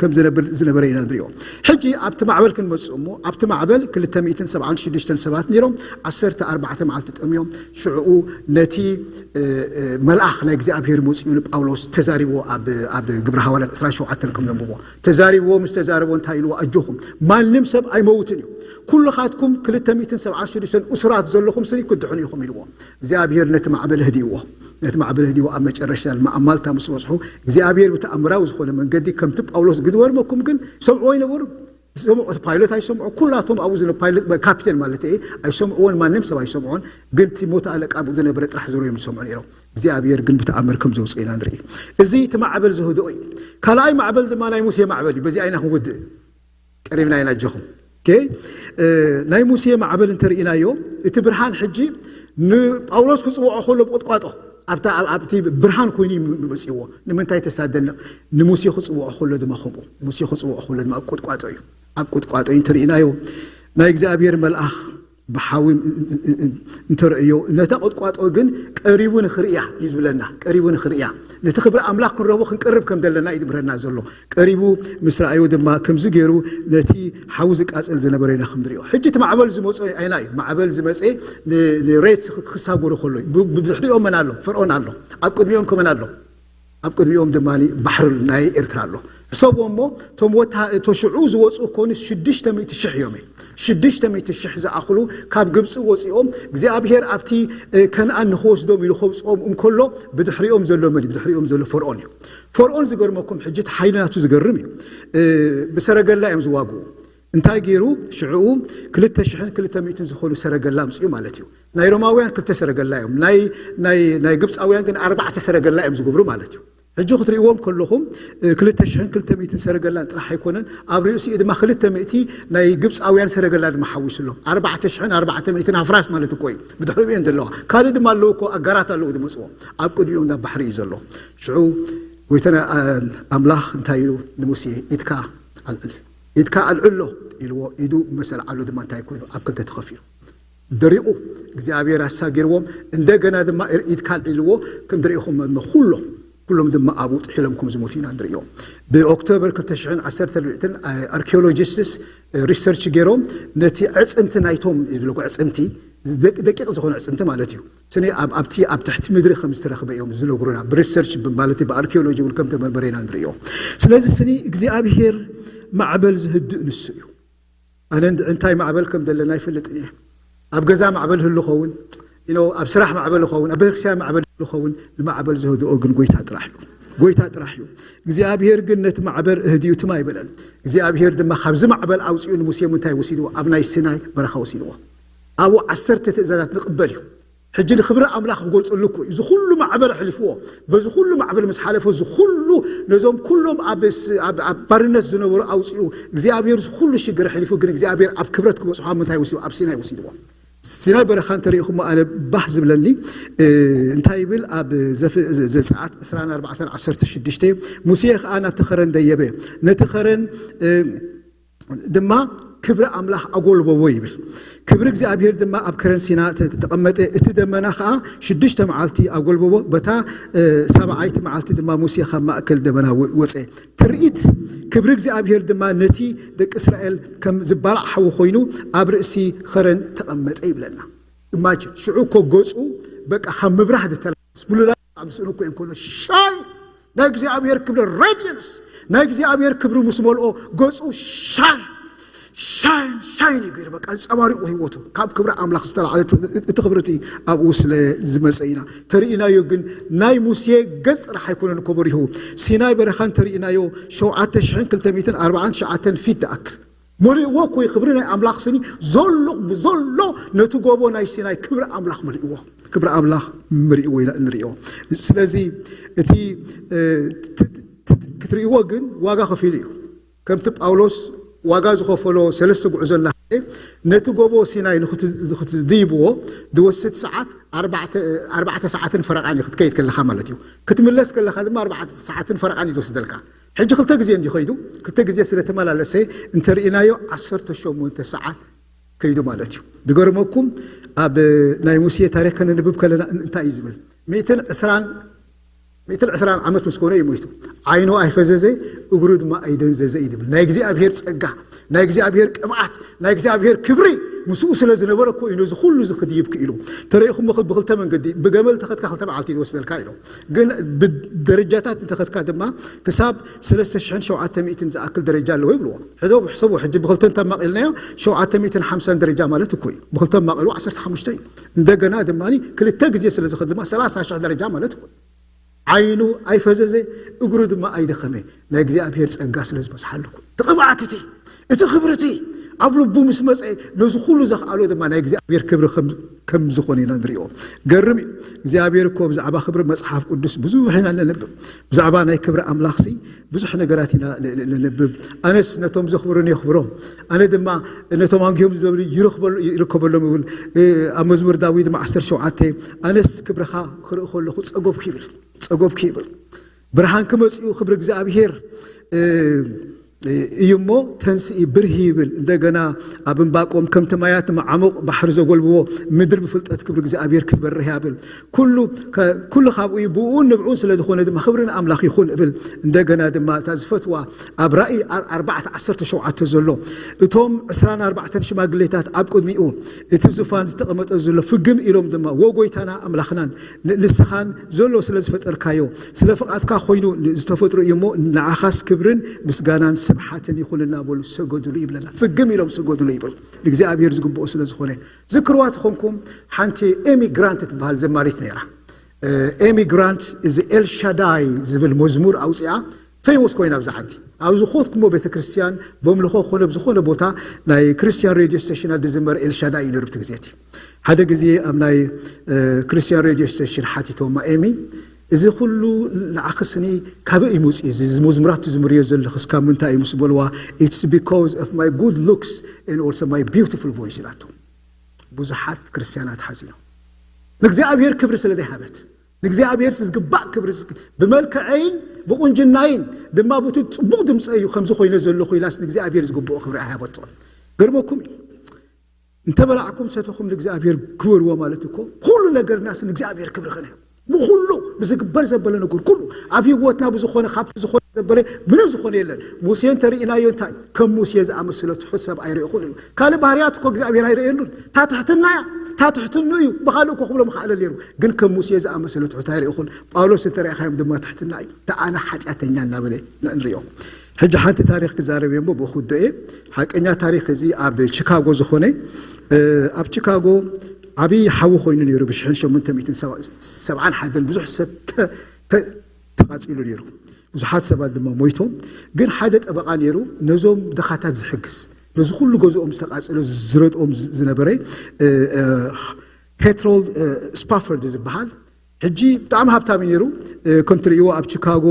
ከም ዝነብር ዝነበረ ኢና ንሪኦ። ሕጂ ኣብቲ ማዕበል ክንመጽእ እሞ ኣብቲ ማዕበል ክልተ ሚእትን ሰብዓን ሽዱሽተን ሰባት ነይሮም። ዓሰርተ ኣርባዕተ መዓልቲ ጠምዮም። ሽዕኡ ነቲ መልኣኽ ናይ እግዚኣብሔር መጺኡ ንጳውሎስ ተዛሪብዎ። ኣብ ግብረ ሃዋርያት ዕስራን ሸውዓተን ከም ነንብቦ ተዛሪብዎ። ምስ ተዛረቦ እንታይ ኢልዎ? ኣጆኹም ማንም ሰብ ኣይመውትን እዩ። ኩልኻትኩም ክልተ ሚእትን ሰብዓን ሽዱሽተን እሱራት ዘለኹም ስኒ ክትድሕኑ ኢኹም ኢልዎ። እግዚኣብሔር ነቲ ማዕበል ህዲእዎ። ነቲ ማዕበል ህዲእዎ ኣብ መጨረሽታ ድማ ኣብ ማልታ ምስ በጽሑ እግዚኣብሔር ብተኣምራዊ ዝኾነ መንገዲ ከምቲ ጳውሎስ ግድበርመኩም ግን ሰምዕዎ ይነበሩ። ሰምዑ ፓይሎት ኣይሰምዑ ኩላቶም ኣብኡ ዝነ ፓይሎት ካፒቴን ማለት እየ ኣይሰምዕዎን ማንም ሰብ ኣይሰምዖን። ግን እቲ ሞተ ኣለቃ ኣብኡ ዝነበረ ጥራሕ ዝሮ እዮም ዝሰምዑ ነይሮም። እግዚኣብሔር ግን ብተኣምር ከም ዘውፅእ ኢና ንርኢ። እዚ እቲ ማዕበል ዘህድኦ እዩ። ካልኣይ ማዕበል ድማ ናይ ሙሴ ማዕበል እዩ። በዚ ኣይና ክንውድእ ቀሪብና ኢና ኣጆኹም። ናይ ሙሴ ማዕበል እንተርኢናዮ እቲ ብርሃን ሕጂ ንጳውሎስ ክፅውዖ ከሎ ብቁጥቋጦ ኣብቲ ብርሃን ኮይኑ መፅዎ ንምንታይ ተሳደና? ንሙሴ ክፅውዖ ከሎ ድማ ከምኡ ሙሴ ክፅውዖ ከሎ ድማ ኣብ ቁጥቋጦ እዩ። ኣብ ቁጥቋጦ እዩ እንተርኢናዮ ናይ እግዚኣብሔር መልኣኽ ብሓዊ እንተርእዮ ነታ ቁጥቋጦ ግን ቀሪቡ ንኽርእያ እዩ ዝብለና። ቀሪቡ ንኽርእያ ነቲ ክብሪ ኣምላኽ ክንረቦ ክንቅርብ ከም ዘለና እዩ ዝምህረና ዘሎ። ቀሪቡ ምስ ረኣዩ ድማ ከምዚ ገይሩ ነቲ ሓዊ ዝቃጸል ዝነበረ ኢና ከም ንሪኦ። ሕጂ እቲ ማዕበል ዝመጾ ኣይና እዩ። ማዕበል ዝመጸ ንሬት ክሳጎሩ ከሎ እዩ። ብድሕሪኦም መን ኣሎ? ፈርኦን ኣሎ። ኣብ ቅድሚኦም ከመን ኣሎ? ኣብ ቅድሚኦም ድማ ባሕሪ ናይ ኤርትራ ኣሎ። ሕሰብዎ እሞ እቶም ወታ እቶ ሽዑ ዝወፁ ኮኑ ሽዱሽተ ሚእቲ ሽሕ እዮም። ሽዱሽተ ሚእቲ ሽሕ ዝኣኽሉ ካብ ግብፂ ወፂኦም እግዚኣብሔር ኣብቲ ከነኣን ንክወስዶም ኢሉ ከውፅኦም እንከሎ ብድሕሪኦም ዘሎ መን እዩ? ብድሕሪኦም ዘሎ ፈርኦን እዩ። ፈርኦን ዝገርመኩም ሕጂ እቲ ሓይሊ ናቱ ዝገርም እዩ። ብሰረገላ እዮም ዝዋግኡ። እንታይ ገይሩ? ሽዕኡ ክልተ ሽሕን ክልተ ሚእትን ዝኾኑ ሰረገላ ኣምፅኡ ማለት እዩ። ናይ ሮማውያን ክልተ ሰረገላ እዮም። ናይ ናይ ናይ ግብፃውያን ግን ኣርባዕተ ሰረገላ እዮም ዝገብሩ ማለት እዩ። ሕጂ ክትርእዎም ከለኹም ክልተ ሽሕን ክልተ ሚእትን ሰረገላን ጥራሕ ኣይኮነን፣ ኣብ ርእሲኡ ድማ ክልተ ሚእቲ ናይ ግብፃውያን ሰረገላ ድማ ሓዊሱ ኣሎ። ኣርባዕተ ሽሕን ኣርባዕተ ሚእትን ኣፍራስ ማለት እኮ እዩ። ብድሕሪኡ እየን ዘለዋ። ካልእ ድማ ኣለዉ እኮ፣ ኣጋራት ኣለዉ ዝመፅዎ። ኣብ ቅድሚኦም ናብ ባሕሪ እዩ ዘሎ። ሽዑ ጎይታና ኣምላኽ እንታይ ኢሉ ንሙሴ? ኢድካ ኣልዕል፣ ኢድካ ኣልዕሎ ኢልዎ። ኢዱ መሰል ዓሉ ድማ እንታይ ኮይኑ? ኣብ ክልተ ተኸፊሉ ደሪቑ። እግዚኣብሔር ኣሳጊርዎም። እንደገና ድማ ኢድካ ኣልዒልዎ። ከም ድሪኢኹም ኩሎም ኩሎም ድማ ኣብኡ ጥሒሎም ከም ዝሞቱ ኢና ንሪኦ። ብኦክቶበር ክልተ ሽሕን ዓሰርተ ኣርባዕተን ኣርኪኦሎጂስትስ ሪሰርች ገይሮም ነቲ ዕፅምቲ ናይቶም ይብልዎ ዕፅምቲ ደቂቕ ዝኾነ ዕፅምቲ ማለት እዩ። ስኒ ኣብቲ ኣብ ትሕቲ ምድሪ ከም ዝተረኽበ እዮም ዝነግሩና ብሪሰርች ማለት ብኣርኪኦሎጂ እውን ከም ተመርመረ ኢና ንሪኦ። ስለዚ ስኒ እግዚኣብሔር ማዕበል ዝህድእ ንሱ እዩ። ኣነ እንታይ ማዕበል ከም ዘለና ኣይፈልጥን እየ። ኣብ ገዛ ማዕበል ህሉ ኸውን፣ ኣብ ስራሕ ማዕበል ኸውን፣ ኣብ ቤተክርስትያን ማዕበል ህሉ ኸውን፣ ንማዕበል ዘህድኦ ግን ጎይታ ጥራሕ እዩ። ጎይታ ጥራሕ እዩ። እግዚኣብሔር ግን ነቲ ማዕበል እህድዩ ትም ኣይበለን። እግዚኣብሔር ድማ ካብዚ ማዕበል ኣውፅኡ ንሙሴ ምንታይ ወሲድዎ? ኣብ ናይ ሲናይ በረኻ ወሲድዎ። ኣብኡ ዓሰርተ ትእዛዛት ንቕበል እዩ። ሕጂ ንኽብሪ ኣምላኽ ክገልፀሉ እኮ እዩ። እዚ ኩሉ ማዕበል ኣሕሊፍዎ። በዚ ኩሉ ማዕበል ምስ ሓለፈ እዚ ኩሉ ነዞም ኩሎም ኣብ ባርነት ዝነበሩ ኣውፅኡ እግዚኣብሔር እዚ ኩሉ ሽግር ኣሕሊፉ ግን እግዚኣብሔር ኣብ ክብረት ክበፅሖ ኣብ ምንታይ ወሲድዎ? ኣብ ሲናይ ወሲድዎ። ሲናይ በረኻ እንተሪኢኹሞ ኣነ ባህ ዝብለኒ እንታይ ይብል? ኣብ ዘጸኣት ዕስራን ኣርባዕተን ዓሰርተ ሽዱሽተ፣ ሙሴ ከዓ ናብቲ ኸረን ደየበ፣ ነቲ ኸረን ድማ ክብሪ ኣምላኽ ኣጎልበቦ ይብል። ክብሪ እግዚኣብሔር ድማ ኣብ ከረን ሲና ተቐመጠ። እቲ ደመና ከዓ ሽዱሽተ መዓልቲ ኣጎልበቦ፣ በታ ሳብዓይቲ መዓልቲ ድማ ሙሴ ካብ ማእከል ደመና ወፀ። ትርኢት ክብሪ እግዚኣብሔር ድማ ነቲ ደቂ እስራኤል ከም ዝባላዕ ሓዊ ኮይኑ ኣብ ርእሲ ኸረን ተቐመጠ ይብለና። እማጅን ሽዑ እኮ ገፁ በቃ ካብ ምብራህ ዝተላስ ብሉላ ኣብ ስእኑ እኮ እንኮሎ ሻይ ናይ እግዚኣብሔር ክብሪ ሬዲየንስ ናይ እግዚኣብሔር ክብሪ ምስ መልኦ ገፁ ሻይ ሻይን ሻይን እዩ ገይሩ በቃ ኣንፀባሪቑ ህይወቱ ካብ ክብሪ ኣምላኽ ዝተላዕለ እቲ ክብሪ እቲ ኣብኡ ስለ ዝመፀ ኢና ተርእናዮ። ግን ናይ ሙሴ ገፅ ጥራሕ ኣይኮነን እኮ በሪሁ። ሲናይ በረኻ እንተርእናዮ ሸውዓተ ሽሕን ክልተ ሚእትን ኣርባዓን ትሽዓተን ፊት ዝኣክል መሊእዎ እኮ እዩ ክብሪ ናይ ኣምላኽ ስኒ ዘሎ ብዘሎ ነቲ ጎቦ ናይ ሲናይ ክብሪ ኣምላኽ መሊእዎ። ክብሪ ኣምላኽ ምርእዎ ኢና እንርእዮ። ስለዚ እቲ ክትርእይዎ ግን ዋጋ ከፊሉ እዩ። ከምቲ ጳውሎስ ዋጋ ዝኸፈሎ ሰለስተ ጉዕዞ እናኸደ ነቲ ጎቦ ሲናይ ንክትድይብዎ ዝወስድ ሰዓት ኣርባዕተ ሰዓትን ፈረቓን እዩ ክትከይድ ከለኻ ማለት እዩ። ክትምለስ ከለኻ ድማ ኣርባዕተ ሰዓትን ፈረቓን እዩ ዝወስደልካ። ሕጂ ክልተ ግዜ እንዲ ከይዱ ክልተ ግዜ ስለ ተመላለሰ እንተርኢናዮ ዓሰርተ ሸሞንተ ሰዓት ከይዱ ማለት እዩ። ዝገርመኩም ኣብ ናይ ሙሴ ታሪክ ከነንብብ ከለና እንታይ እዩ ዝብል? ሚእትን ዕስራን ሚእትን ዕስራን ዓመት ምስ ኮነ እዩ ሞይቱ። ዓይኑ ኣይፈዘዘ እግሩ ድማ ኣይደንዘዘ እዩ ዝብል ናይ እግዚኣብሔር ጸጋ ናይ እግዚኣብሔር ቅብኣት ናይ እግዚኣብሔር ክብሪ ምስኡ ስለ ዝነበረ እኮ እዩ ነዚ ኩሉ እዚ ክድይብ ክኢሉ። ተረኢኹሞ ብክልተ መንገዲ ብገመል ተኸትካ ክልተ መዓልቲ ይወስደልካ ኢሎም። ግን ብደረጃታት እንተኸትካ ድማ ክሳብ ሰለስተ ሽሕን ሸውዓተ ሚእትን ዝኣክል ደረጃ ኣለዎ ይብልዎ። ሕሰቡ ሕጂ ብክልተ እንተማቒልናዮ ሸውዓተ ሚእትን ሓምሳን ደረጃ ማለት እኮ እዩ። ብክልተ ማቒሉ ዓሰርተ ሓሙሽተ እዩ። እንደገና ድማ ክልተ ግዜ ስለ ዝኸድ ድማ ሰላሳ ሽሕ ደረጃ ማለት እኮ እዩ። ዓይኑ ኣይፈዘዘ እግሩ ድማ ኣይደኸመ ናይ እግዚኣብሔር ጸጋ ስለ ዝበዝሓሉ እኮ እዩ። እቲ ቅብኣት እቲ እቲ ክብሪ እቲ ኣብ ልቡ ምስ መጸ ነዚ ኩሉ ዘኽኣሎ ድማ ናይ እግዚኣብሔር ክብሪ ከም ዝኾነ ኢና ንሪኦ። ገርም እዩ። እግዚኣብሔር እኮ ብዛዕባ ክብሪ መጽሓፍ ቅዱስ ብዙሕ ኢና ነንብብ። ብዛዕባ ናይ ክብሪ ኣምላኽሲ ብዙሕ ነገራት ኢና ነንብብ። ኣነስ ነቶም ዘኽብሩኒ የኽብሮም፣ ኣነ ድማ ነቶም ኣንጊሆም ዝደብሉ ይርከበሎም ይብል። ኣብ መዝሙር ዳዊት ድማ ዓሰርተ ሸውዓተ ኣነስ ክብርኻ ክርኢ ከለኹ ጸጎብኩ ይብል። ጸጎብኩ ይብል። ብርሃን ክመጽኡ ክብሪ እግዚኣብሔር እዩ እሞ ተንስኢ ብርሂ ይብል። እንደገና ኣብ እምባቆም ከምቲ ማያት መዓሙቕ ባሕሪ ዘጎልብዎ ምድሪ ብፍልጠት ክብሪ እግዚኣብሔር ክትበርህ ያብል። ኩሉ ኩሉ ካብኡ እዩ፣ ብኡን ንብዑን ስለ ዝኾነ ድማ ክብሪ ንኣምላኽ ይኹን እብል። እንደገና ድማ እታ ዝፈትዋ ኣብ ራእይ ኣርባዕተ ዓሰርተ ሸውዓተ ዘሎ እቶም ዕስራን ኣርባዕተን ሽማግሌታት ኣብ ቅድሚኡ እቲ ዙፋን ዝተቐመጠ ዘሎ ፍግም ኢሎም ድማ ወ ጎይታና ኣምላኽናን ንስኻን ዘሎ ስለ ዝፈጠርካዮ ስለ ፍቓድካ ኮይኑ ዝተፈጥሩ እዩ እሞ ንዓኻስ ክብርን ምስጋናን ስብሓትን ይኹን እናበሉ ሰገዱሉ ይብለና። ፍግም ኢሎም ሰገዱሉ ይብል። ንእግዚኣብሔር ዝግብኦ ስለ ዝኾነ ዝክርዋ ተኾንኩም ሓንቲ ኤሚ ግራንት ትበሃል ዘማሪት ነይራ። ኤሚ ግራንት እዚ ኤልሻዳይ ዝብል መዝሙር ኣውፅኣ ፌሞስ ኮይና ኣብዚ ዓዲ ኣብ ዝኾትኩሞ ቤተ ክርስቲያን በምልኾ ኮነ ብዝኾነ ቦታ ናይ ክርስቲያን ሬድዮ ስቴሽናት ዝዝመር ኤልሻዳይ እዩ ነሩ ብቲ ግዜ እቲ ሓደ ግዜ ኣብ ናይ ክርስቲያን ሬድዮ ስቴሽን ሓቲቶማ ኤሚ እዚ ኩሉ ንዓኽስኒ ካበይ እዩ መፅኡ እዚ መዝሙራት ትዝምርዮ ዘለኽስ ካብ ምንታይ እዩ ምስ በልዋ it's because of my good looks and also my beautiful voice ኢላቶ ብዙሓት ክርስቲያናት ሓዚኖም ንእግዚኣብሔር ክብሪ ስለ ዘይሃበት ንእግዚኣብሔር ዝግባእ ክብሪ ብመልክዐይን ብቁንጅናይን ድማ ቡቲ ፅቡቅ ድምፀ እዩ ከምዚ ኮይነ ዘለኹ ኢላስ ንእግዚኣብሔር ዝግብኦ ክብሪ ኣይሃበቶን ገርመኩም እዩ እንተበላዕኩም ሰተኹም ንእግዚኣብሔር ግበርዎ ማለት እኮ ኩሉ ነገርናስ ንእግዚኣብሔር ክብሪ ከነ ብኩሉ ብዝግበር ዘበለ ነገር ኩሉ ኣብ ህይወትና ብዝኾነ ካብቲ ዝኾነ ዘበለ ምንም ዝኾነ የለን ሙሴ እንተርኢናዮ እንታይ ከም ሙሴ ዝኣመሰለ ትሑት ሰብ ኣይርእኹን እዩ ካልእ ባህርያት እኮ እግዚኣብሔር ኣይርእየሉን ታትሕትና እያ ታትሕትኑ እዩ ብኻልእ እኮ ክብሎ ምኽኣለ ነይሩ ግን ከም ሙሴ ዝኣመሰለ ትሑት ኣይርእኹን ጳውሎስ እንተረኢኻዮም ድማ ትሕትና እዩ ተኣነ ሓጢኣተኛ እናበለ ንሪኦ ሕጂ ሓንቲ ታሪክ ክዛረብ እየ ብኡ ክውድኦ እየ ሓቀኛ ታሪክ እዚ ኣብ ቺካጎ ዝኾነ ኣብ ቺካጎ ዓብዪ ሓዊ ኮይኑ ነይሩ ብ1871 ብዙሕ ሰብ ተቓፂሉ ነይሩ ብዙሓት ሰባት ድማ ሞይቶም ግን ሓደ ጠበቓ ነይሩ ነዞም ድኻታት ዝሕግዝ ነዚ ኩሉ ገዝኦም ዝተቃፀሎ ዝረድኦም ዝነበረ ሄትሮልድ ስፓፈርድ ዝበሃል ሕጂ ብጣዕሚ ሃብታም እዩ ነይሩ ከም ትርእይዎ ኣብ ቺካጎ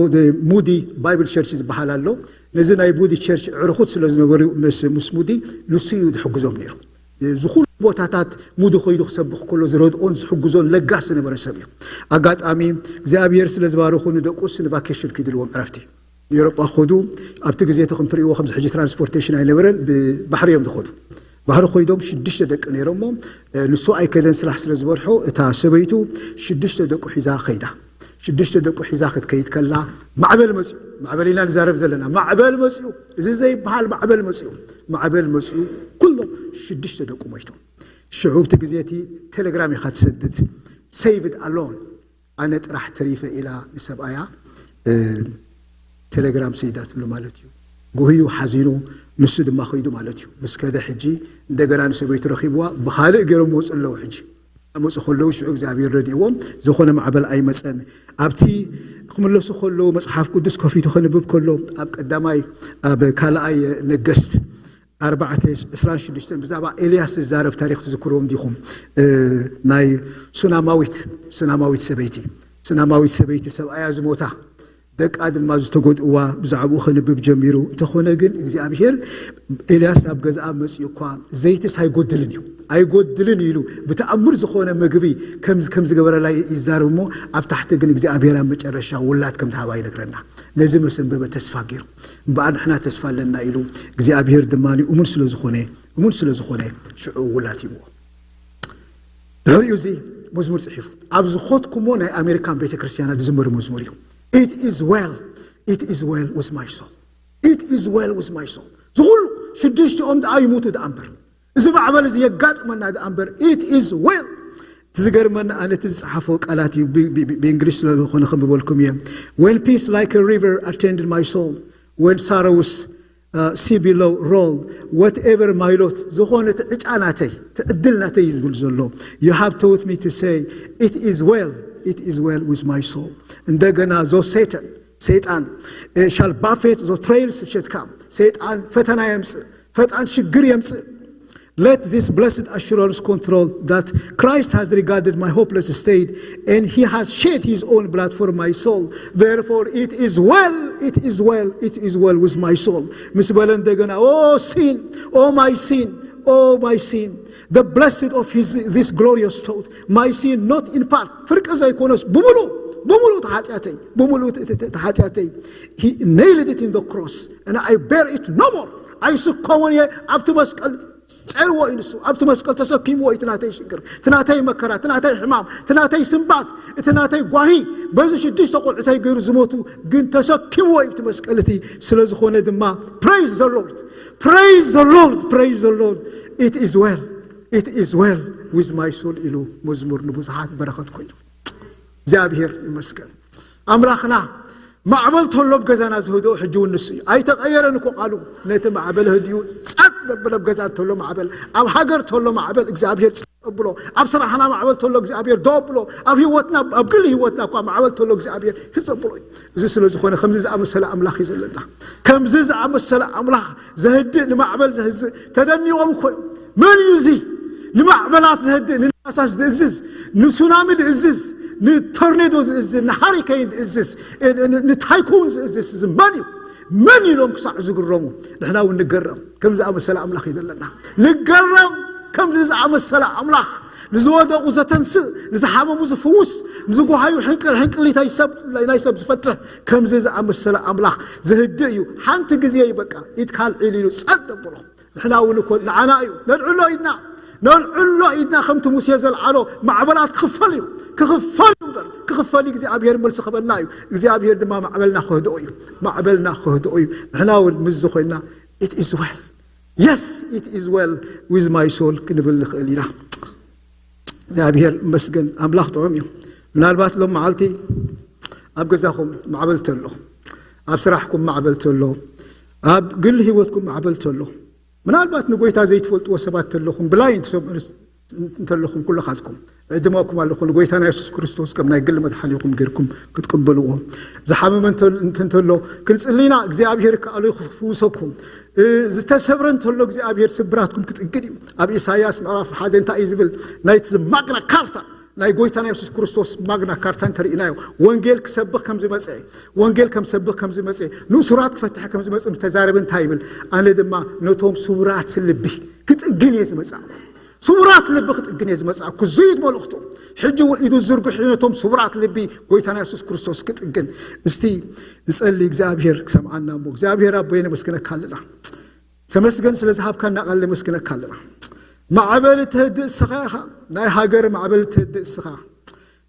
ሙዲ ባይብል ቸርች ዝበሃል ኣሎ ነዚ ናይ ሙዲ ቸርች ዕርኹት ስለ ዝነበሩ ምስ ሙዲ ንሱ እዩ ዝሕግዞም ነይሩ ዝኩሉ ቦታታት ሙዱ ከይዱ ክሰብኽ ከሎ ዝረድኦን ዝሕግዞን ለጋስ ዝነበረ ሰብ እዩ። ኣጋጣሚ እግዚኣብሔር ስለ ዝባረኹ ንደቁስ ንቫኬሽን ክድልዎም ዕረፍቲ ንኤውሮጳ ክኸዱ። ኣብቲ ግዜ እቲ ከም ትርእይዎ ከምዚ ሕጂ ትራንስፖርቴሽን ኣይነበረን፣ ብባሕሪ እዮም ዝኸዱ። ባሕሪ ኮይዶም ሽዱሽተ ደቂ ነይሮሞ፣ ንሱ ኣይከደን ስራሕ ስለ ዝበርሖ እታ ሰበይቱ ሽዱሽተ ደቁ ሒዛ ከይዳ። ሽዱሽተ ደቁ ሒዛ ክትከይድ ከላ ማዕበል መፅኡ። ማዕበል ኢና ንዛረብ ዘለና። ማዕበል መፅኡ። እዚ ዘይበሃል ማዕበል መፅኡ። ማዕበል መፅኡ። ኩሎም ሽዱሽተ ደቁ ሞይቶም። ሽዑ እቲ ግዜ እቲ ቴሌግራም ኢኻ ትሰድድ። Saved alone፣ ኣነ ጥራሕ ተሪፈ ኢላ ንሰብኣያ ቴሌግራም ሰይዳ ትብሉ ማለት እዩ። ጉህዩ ሓዚኑ፣ ንሱ ድማ ከይዱ ማለት እዩ። ምስ ከደ ሕጂ እንደገና ንሰበይቱ ረኺብዋ ብኻልእ ገይሮም ወፁ ኣለዉ። ሕጂ መፁ ከለዉ ሽዑ እግዚኣብሔር ረድእዎም፣ ዝኾነ ማዕበል ኣይመፀን። ኣብቲ ክምለሱ ከለዉ መፅሓፍ ቅዱስ ከፊቱ ከንብብ ከሎ ኣብ ቀዳማይ ኣብ ካልኣይ ነገስት ኣርባዕተ ዕስራን ሽዱሽተን ብዛዕባ ኤልያስ ዝዛረብ ታሪክ ትዝክርዎም ዲኹም? ናይ ሱናማዊት ሱናማዊት ሰበይቲ ሱናማዊት ሰበይቲ ሰብኣያ ዝሞታ ደቃ ድማ ዝተጎድእዋ ብዛዕባኡ ከንብብ ጀሚሩ። እንተኾነ ግን እግዚኣብሔር ኤልያስ ኣብ ገዛኣ መፅኡ እኳ ዘይትስ ኣይጎድልን እዩ ኣይጎድልን ኢሉ ብተኣምር ዝኾነ ምግቢ ከም ዝገበረላ ይዛረብ እሞ ኣብ ታሕቲ ግን እግዚኣብሔር ኣብ መጨረሻ ውላድ ከም ዝሃባ ይነግረና። ነዚ መሰንበበ ተስፋ ገይሩ እምበኣር ንሕና ተስፋ ኣለና ኢሉ እግዚኣብሔር ድማ እሙን ስለ ዝኾነ እሙን ስለ ዝኾነ ሽዑ ውላድ ይብዎ። ድሕሪኡ እዚ መዝሙር ጽሒፉ ኣብ ዝኾትኩሞ ናይ ኣሜሪካን ቤተ ክርስቲያናት ዝዝመር መዝሙር እዩ። It is well, it is well with my soul, it is well with my soul። ዝኹሉ ሽዱሽቲኦም ደኣ ይሙቱ ደኣ እምበር እዚ ማዕበል እዚ የጋጥመና ደኣ እምበር it is well። እቲ ዝገርመና ኣነ እቲ ዝጸሓፎ ቃላት እዩ ብእንግሊሽ ስለዝኾነ ከንብበልኩም እየ። When peace like a river attended my soul, when sorrows sea below rolled, whatever my lot ዝኾነ እቲ ዕጫ ናተይ እቲ ዕድል ናተይ እዩ ዝብል ዘሎ። You have taught me to say it is well, it is well with my soul። እንደገና ዞ ሴተን ሰይጣን shall buffet the trails shall come። ሰይጣን ፈተና የምጽእ፣ ፈጣን ሽግር የምጽእ። Let this blessed assurance control that Christ has regarded my hopeless state and he has shed his own blood for my soul. Therefore it is well, it is well, it is well with my soul። ምስ በለ እንደገና oh sin, oh my sin, oh my sin, the blessed of his, this glorious thought, my sin not in part, ፍርቂ ዘይኮነስ ብምሉእ ብምሉእ ተሓጢኣተይ ብምሉእ ተሓጢኣተይ he nailed it in the cross and I bear it no more። ኣይስከሞን እየ ኣብቲ መስቀል ጸርዎ እዩ ንሱ ኣብቲ መስቀል ተሰኪምዎ እዩ ትናተይ ሽግር ትናተይ መከራ ትናተይ ሕማም ትናተይ ስንባት እቲ ናተይ ጓሂ በዚ ሽዱሽተ ቆልዑተይ ገይሩ ዝሞቱ ግን ተሰኪምዎ እዩ እቲ መስቀል እቲ። ስለ ዝኾነ ድማ praise the Lord, praise the Lord, praise the Lord, it is well, it is well with my soul ኢሉ መዝሙር ንብዙሓት በረኸት ኮይኑ እግዚኣብሔር ይመስገን። ኣምላኽና ማዕበል ተሎ ኣብ ገዛና ዝህድኦ ሕጂ እውን ንሱ እዩ። ኣይተቐየረን እኮ ቃሉ። ነቲ ማዕበል ህድኡ ጸጥ ዘብል ኣብ ገዛ እንተሎ ማዕበል፣ ኣብ ሃገር ተሎ ማዕበል እግዚኣብሔር ጸጥ ኣብሎ፣ ኣብ ስራሕና ማዕበል ተሎ እግዚኣብሔር ደው ኣብሎ፣ ኣብ ህይወትና ኣብ ግል ህይወትና እኳ ማዕበል ተሎ እግዚኣብሔር ይጸብሎ እዩ። እዚ ስለ ዝኾነ ከምዚ ዝኣመሰለ ኣምላኽ እዩ ዘለና። ከምዚ ዝኣመሰለ ኣምላኽ ዘህድእ ንማዕበል ዘህዝእ ተደኒቖም እኮ እዮም። መን እዩ እዚ ንማዕበላት ዘህድእ ንነፋሳት ዝእዝዝ ንሱናሚ ዝእዝዝ ንቶርኔዶ ዝእዝዝ ንሃሪከይን ዝእዝዝ ንታይኩን ዝእዝዝ እዚ መን እዩ? መን ኢሎም ክሳዕ ዝግረሙ ንሕና እውን ንገረም። ከም ዝኣመሰለ ኣምላኽ እዩ ዘለና። ንገረም ከምዚ ዝኣመሰለ ኣምላኽ ንዝወደቑ ዘተንስእ ንዝሓመሙ ዝፍውስ ንዝጓሃዩ ሕንቅል ሕንቅሊት ናይ ሰብ ዝፈትሕ ከምዚ ዝኣመሰለ ኣምላኽ ዘህድእ እዩ። ሓንቲ ግዜ እዩ በቃ ኢድካ ኣልዒሉ ኢሉ ጸጥ ዘብሎ። ንሕና እውን እኮ ንዓና እዩ ነልዕሎ ኢድና ነልዕሎ ኢድና ከምቲ ሙሴ ዘልዓሎ ማዕበላት ክኽፈል እዩ ክኽፈል እዩ እምበር ክኽፈል እዩ እግዚኣብሔር መልሲ ክበልና እዩ። እግዚኣብሔር ድማ ማዕበልና ክህድኦ እዩ ማዕበልና ክህድኦ እዩ። ንሕና እውን ምስ ዝኾይና it is well, yes, it is well with my soul ክንብል ንኽእል ኢና። እግዚኣብሔር ይመስገን ኣምላኽ ጥዑም እዩ። ምናልባት ሎም መዓልቲ ኣብ ገዛኹም ማዕበል ተሎ ኣብ ስራሕኩም ማዕበል ተሎ ኣብ ግል ህይወትኩም ማዕበል ተሎ ምናልባት ንጎይታ ዘይትፈልጥዎ ሰባት ተለኹም ብላይ ትሰምዑ እንተለኹም ኩልኻትኩም ዕድመኩም ኣለኹ ንጎይታና የሱስ ክርስቶስ ከም ናይ ግሊ መድሓኒኹም ጌርኩም ክትቅበልዎ ዝሓመመ እንተሎ ክንጽልይና እግዚኣብሔር ከኣሉ ክፍውሰኩም ዝተሰብረ እንተሎ እግዚኣብሔር ስብራትኩም ክጥግን እዩ። ኣብ ኢሳያስ ምዕራፍ ሓደ እንታይ እዩ ዝብል? ናይቲ ማግና ካርታ ናይ ጎይታና የሱስ ክርስቶስ ማግና ካርታ እንተርኢናዮ ወንጌል ክሰብኽ ከም ዝመፀ ወንጌል ከም ሰብኽ ከም ዝመፀ ንእሱራት ክፈትሐ ከም ዝመፀ ምስ ተዛረበ እንታይ ይብል? ኣነ ድማ ነቶም ስውራት ልቢ ክጥግን እየ ዝመፃእኩ። ስውራት ልቢ ክጥግን እየ ዝመጻእኩ። እዙይ እዩ መልእኽቱ። ሕጂ እውን ኢዱ ዝርግሑ ነቶም ስውራት ልቢ ጎይታና የሱስ ክርስቶስ ክጥግን። እስቲ ንጸሊ እግዚኣብሔር ክሰምዓና እሞ። እግዚኣብሔር ኣቦይ ነመስግነካ ኣለና። ተመስገን ስለ ዝሃብካና ቃል ነመስግነካ ኣለና። ማዕበል እትህድእ እስኻ ኢኻ። ናይ ሃገር ማዕበል እትህድእ እስኻ።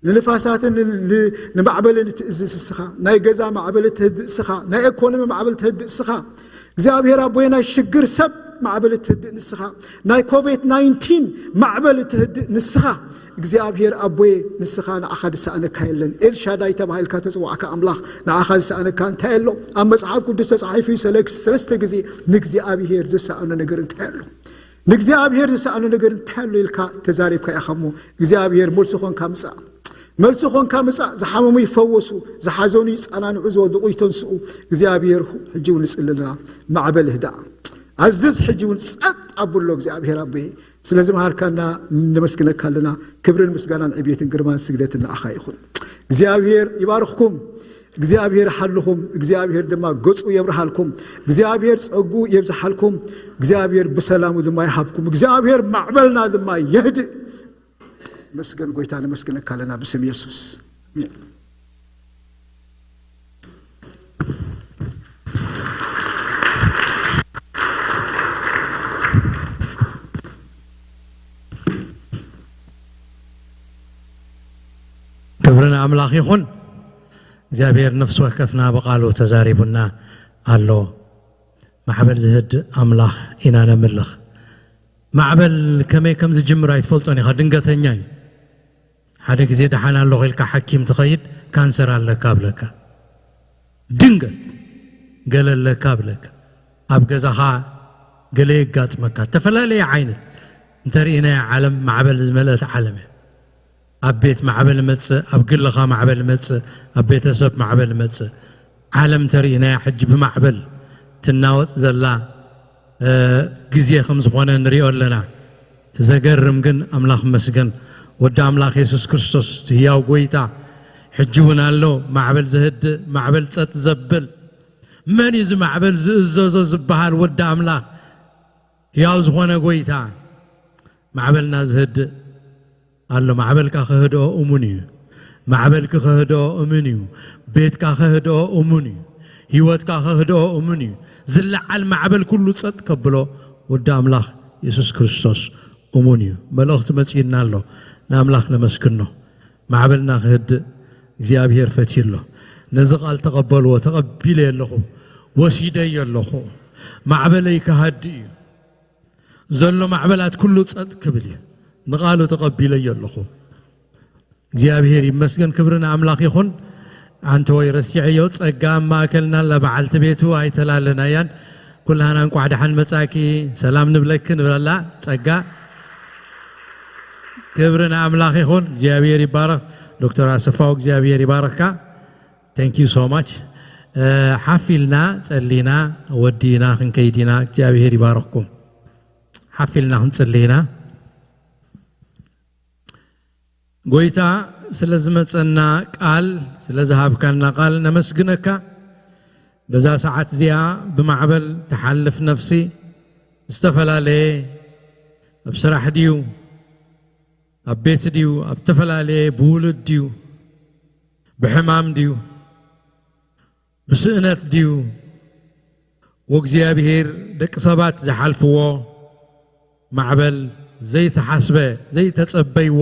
ንንፋሳትን ን-፣ ን-፣ ንማዕበልን እትእዝዝ እስኻ። ናይ ገዛ ማዕበል እትህድእ እስኻ። ናይ ኢኮኖሚ ማዕበል እትህድእ እስኻ። እግዚኣብሔር ኣቦይ ናይ ሽግር ሰብ ማዕበል እትህድእ ንስኻ። ናይ ኮቪድ ናይንቲን ማዕበል እትህድእ ንስኻ። እግዚኣብሔር ኣቦይ ንስኻ ንዓኻ ዝሰኣነካ የለን። ኤልሻዳይ ተባሂልካ ተጽዋዕካ ኣምላኽ ንዓኻ ዝሰኣነካ እንታይ ኣሎ? ኣብ መጽሓፍ ቅዱስ ተጻሒፉ እዩ ሰለክ-፣ ሰለስተ ግዜ ንእግዚኣብሔር ዝሰኣኖ ነገር እንታይ ኣሎ? ንእግዚኣብሔር ዝሰኣኖ ነገር እንታይ ኣሎ ኢልካ ተዛሪብካ ኢኻ እሞ እግዚኣብሔር መልሲ ኾንካ ምጻእ። መልሲ ኾንካ ምጻእ። ዝሓመሙ ይፈወሱ፣ ዝሓዘኑ ይጸናንዑ፣ ዝወደቑ ይተንስኡ። እግዚኣብሔር ሕጂ እውን ንጽሊ ኣለና። ማዕበል ህዳእ። ኣዝዝ ሕጂ እውን ጸጥ ኣብሎ እግዚኣብሔር ኣቦይ። ስለ ዝመሃርካና ነመስግነካ ኣለና። ክብርን ምስጋናን ዕብየትን ግርማን ስግደትን ንዓኻ ይኹን። እግዚኣብሔር ይባርኽኩም። እግዚኣብሔር ሓልኹም። እግዚኣብሔር ድማ ገጹ የብርሃልኩም። እግዚኣብሔር ጸጉ የብዝሓልኩም። እግዚኣብሔር ብሰላሙ ድማ ይሃብኩም። እግዚኣብሔር ማዕበልና ድማ የህድእ። መስገን ጎይታ ነመስግነካ ኣለና ብስም የሱስ። ኣሜን። ክብሪ ንኣምላኽ ይኹን። እግዚኣብሔር ነፍሲ ወከፍና ብቓሉ ተዛሪቡና ኣሎ። ማዕበል ዝህድእ ኣምላኽ ኢና ነምልኽ። ማዕበል ከመይ ከም ዝጅምር ኣይትፈልጦን ኢኻ፣ ድንገተኛ እዩ። ሓደ ግዜ ደሓን ኣለኹ ኢልካ ሓኪም ትኸይድ፣ ካንሰር ኣለካ ብለካ። ድንገት ገለ ኣለካ ብለካ። ኣብ ገዛኻ ገለ የጋጥመካ። ዝተፈላለየ ዓይነት እንተርኢናያ ዓለም ማዕበል ዝመልአት ዓለም እያ። ኣብ ቤት ማዕበል መጽእ፣ ኣብ ግልኻ ማዕበል መጽእ፣ ኣብ ቤተሰብ ማዕበል መጽእ። ዓለም እንተርኢናያ ሕጂ ብማዕበል ትናወጽ ዘላ፣ እ፣ ግዜ ከም ዝኾነ ንሪኦ ኣለና። እቲ ዘገርም ግን ኣምላኽ መስገን ወዲ ኣምላኽ የሱስ ክርስቶስ እቲ ህያው ጎይታ ሕጂ እውን ኣሎ። ማዕበል ዘህድእ፣ ማዕበል ጸጥ ዘብል፣ መን እዩ እዚ ማዕበል ዝእዘዞ ዝበሃል ወዲ ኣምላኽ? ህያው ዝኾነ ጎይታ ማዕበልና ዝህድእ ኣሎ። ማዕበልካ ክህድኦ እሙን እዩ። ማዕበልኪ ክህድኦ እሙን እዩ። ቤትካ ክህድኦ እሙን እዩ። ህይወትካ ክህድኦ እሙን እዩ። ዝለዓል ማዕበል ኩሉ ጸጥ ከብሎ ወዲ ኣምላኽ የሱስ ክርስቶስ እሙን እዩ። መልእኽቲ መጺእና ኣሎ። ንኣምላኽ ነመስግኖ። ማዕበልና ክህድእ እግዚኣብሔር ፈትዩ ኣሎ። ነዚ ቃል ተቐበልዎ። ተቐቢለዮ ኣለኹ። ወሲደዮ ኣለኹ። ማዕበለይ ክሃድእ እዩ። ዘሎ ማዕበላት ኩሉ ጸጥ ክብል እዩ። ንቓሉ ተቐቢለዮ ኣለኹ። እግዚኣብሔር ይመስገን፣ ክብሪ ንኣምላኽ ይኹን። ኣንተ ወይ ረሲዐዮ፣ ጸጋ ኣብ ማእከልና ኣላ፣ በዓልቲ ቤቱ ኣይተላለናያን። ኩላህና እንቋዕ ደሓን መጻኪ፣ ሰላም ንብለኪ ንብለላ። ጸጋ ክብሪ ንኣምላኽ ይኹን። እግዚኣብሔር ይባረኽ። ዶክተር ኣሰፋው እግዚኣብሔር ይባረኽካ። Thank you so much። ሓፍ ኢልና ጸሊና ወዲና ክንከይድ ኢና። እግዚኣብሔር ይባረኽኩም። ሓፍ ኢልና ክንጽሊ ኢና። ጎይታ ስለ ዝመጸና ቃል፣ ስለ ዝሃብካና ቃል ነመስግነካ። በዛ ሰዓት እዚኣ ብማዕበል ትሓልፍ ነፍሲ ዝተፈላለየ፣ ኣብ ስራሕ ድዩ፣ ኣብ ቤት ድዩ፣ ኣብ ዝተፈላለየ ብውሉድ ድዩ፣ ብሕማም ድዩ፣ ብስእነት ድዩ፣ ወእግዚኣብሔር ደቂ ሰባት ዝሓልፍዎ ማዕበል ዘይተሓስበ ዘይተጸበይዎ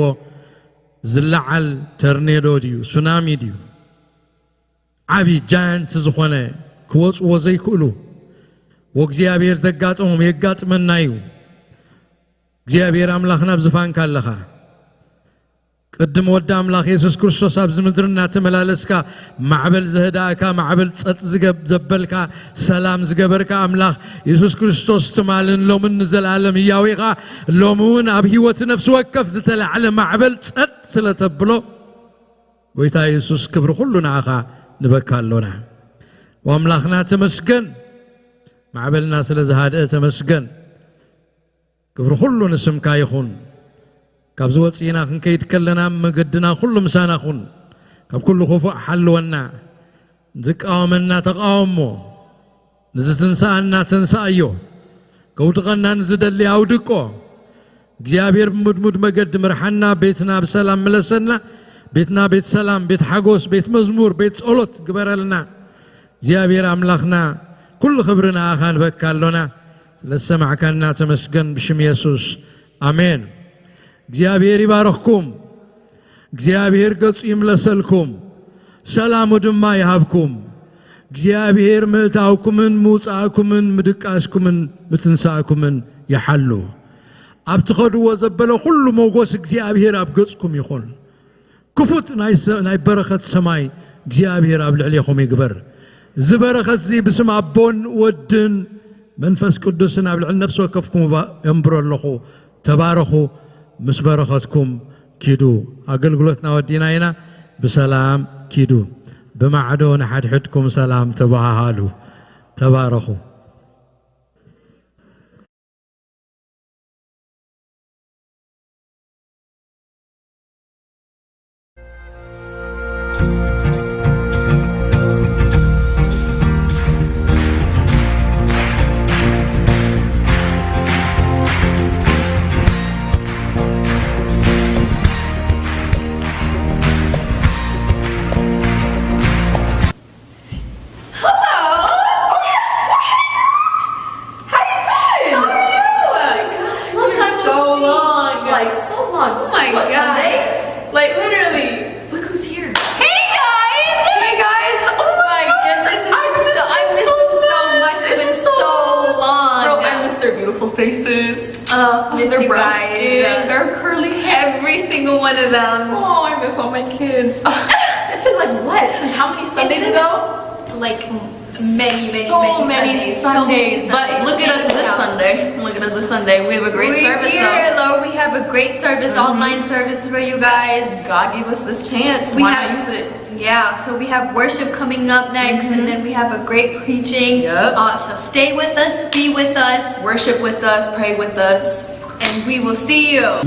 ዝለዓል ተርኔዶ ድዩ፣ ሱናሚ ድዩ፣ ዓቢ ጃያንት ዝኾነ ክወጽዎ ዘይክእሉ ወእግዚኣብሔር ዘጋጠሞም የጋጥመና እዩ። እግዚኣብሔር ኣምላኽና ኣብ ዝፋንካ ኣለኻ። ቅድም ወዲ ኣምላኽ የሱስ ክርስቶስ ኣብዚ ምድሪ እናተመላለስካ ማዕበል ዘህዳእካ፣ ማዕበል ጸጥ ዝገብ-፣ ዘበልካ፣ ሰላም ዝገበርካ ኣምላኽ የሱስ ክርስቶስ ትማልን ሎምን ንዘለኣለም ህያው ኢኻ። ሎሚ እውን ኣብ ህይወት ነፍሲ ወከፍ ዝተላዕለ ማዕበል ጸጥ ስለ ተብሎ፣ ጎይታ የሱስ ክብሪ ኩሉ ንኣኻ ንበካ ኣሎና። ወኣምላኽና ተመስገን፣ ማዕበልና ስለ ዝሃድአ ተመስገን። ክብሪ ኩሉ ንስምካ ይኹን። ካብዚ ወጺእና ክንከይድ ከለና መገድና ኩሉ ምሳና ኩን። ካብ ኩሉ ክፉእ ሓልወና። ዝቃወመና ተቃወሞ። ንዝትንስኣና ተንስኣዮ። ከውድቐና ንዝደሊ ኣውድቆ። እግዚኣብሔር ብምድሙድ መገዲ ምርሓና፣ ቤትና ብሰላም ምለሰና። ቤትና ቤት ሰላም፣ ቤት ሓጎስ፣ ቤት መዝሙር፣ ቤት ጸሎት ግበረልና። እግዚኣብሔር ኣምላኽና ኩሉ ክብሪ ንኣኻ ንበካ ኣሎና። ስለ ዝሰማዕካና ተመስገን ብሽም የሱስ። ኣሜን። እግዚኣብሔር ይባርኽኩም። እግዚኣብሔር ገጹ ይምለሰልኩም፣ ሰላሙ ድማ ይሃብኩም። እግዚኣብሔር ምእታውኩምን ምውጻእኩምን ምድቃስኩምን ምትንሳእኩምን ይሓሉ። ኣብ ትኸድዎ ዘበለ ኩሉ ሞጎስ እግዚኣብሔር ኣብ ገጽኩም ይኹን። ክፉት ናይ ሰ-፣ ናይ በረኸት ሰማይ እግዚኣብሔር ኣብ ልዕሌኹም ይግበር። እዚ በረኸት እዚ ብስም ኣቦን ወድን መንፈስ ቅዱስን ኣብ ልዕሊ ነፍሲ ወከፍኩም እባ-፣ የንብሮ ኣለኹ። ተባረኹ፣ ምስ በረኸትኩም ኪዱ። ኣገልግሎትና ወዲና ኢና። ብሰላም ኪዱ። ብማዕዶ ንሓድሕድኩም ሰላም ተበሃሃሉ። ተባረኹ። Hello. How you doing? How are you? Oh my gosh, long time no see. Like, so long. Oh my God. Since what, Sunday? Like, literally. Look who's here. Hey, guys. Hey, guys. Oh my goodness. I missed them so much. It's been so long. Bro, I miss their beautiful faces. Oh, miss you guys. Their brown skin, their curly hair. Every single one of them. Oh, I miss all my kids. It's been, like, what? Since how many Sundays ago? Like, many, many, so many Sundays. So many Sundays. But look at us this Sunday. Look at us this Sunday. We have a great service, though. We're here, Lord. We have a great service, online service for you guys. God gave us this chance. Why not use it? Yeah, so we have worship coming up next, and then we have a great preaching. Yep. Uh, so stay with us, be with us, worship with us, pray with us, and we will see you.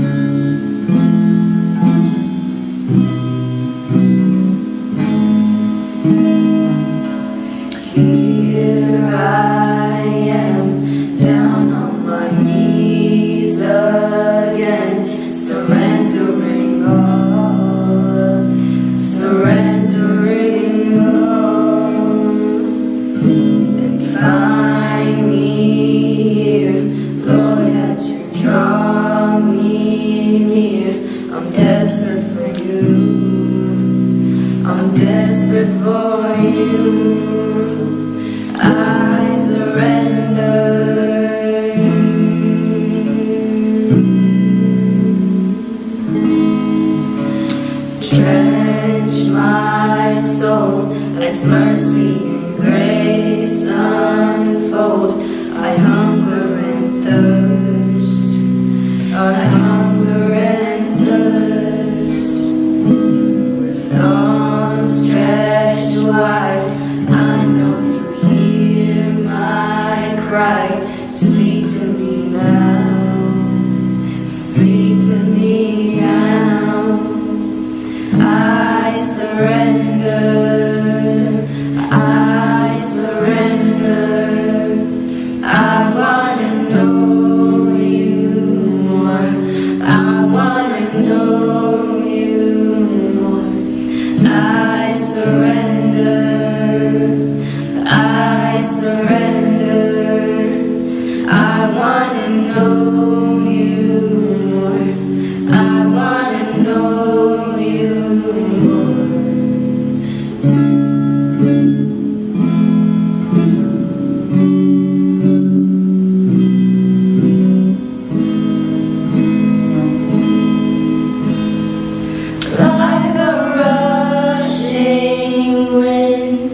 Here I am, down on my knees again, surrendering all, surrendering all. And find me here, Lord, as you draw me near. I'm desperate for you. I'm desperate for you. I surrender. Drench my soul as mercy and grace unfold. I hunger and thirst. I hunger and thirst. With arms stretched wide, I know you hear my cry. Speak to me now. Speak to me now. I surrender. I surrender. I wanna know you more. I wanna know you more. I surrender. I surrender. I wanna know you more. I wanna know you more. Like a rushing wind,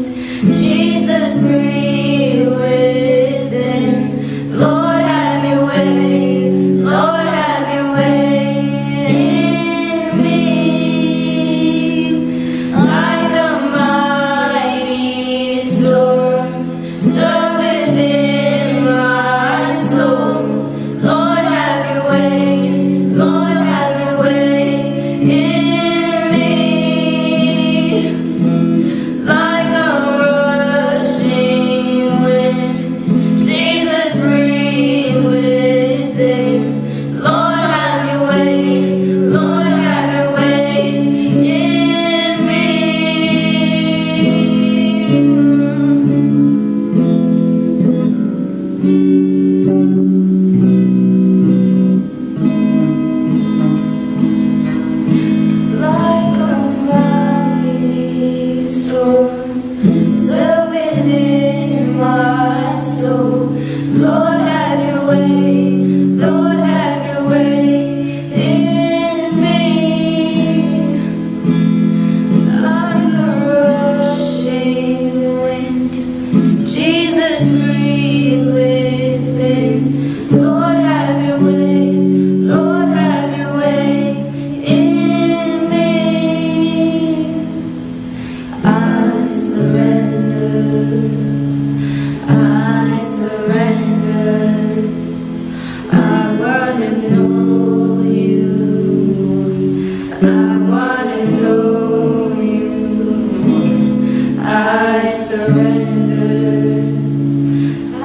Jesus, breathe within. Lord, have your way. Lord, have your way in me. Like a mighty storm, stir within my soul. Lord, have your way. Lord, have your way in me. Like a rushing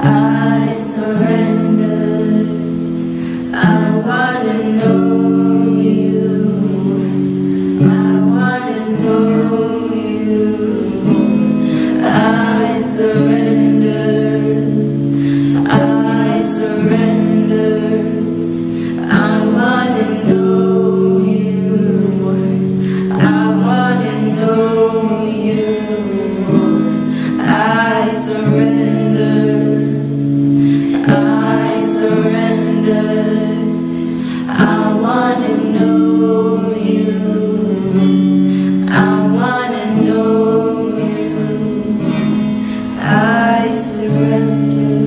I surrender. I wanna know you. I wanna know you. I surrender. I surrender. I wanna know you. I wanna know you. I surrender. I surrender. I wanna know you. I wanna know you. I surrender.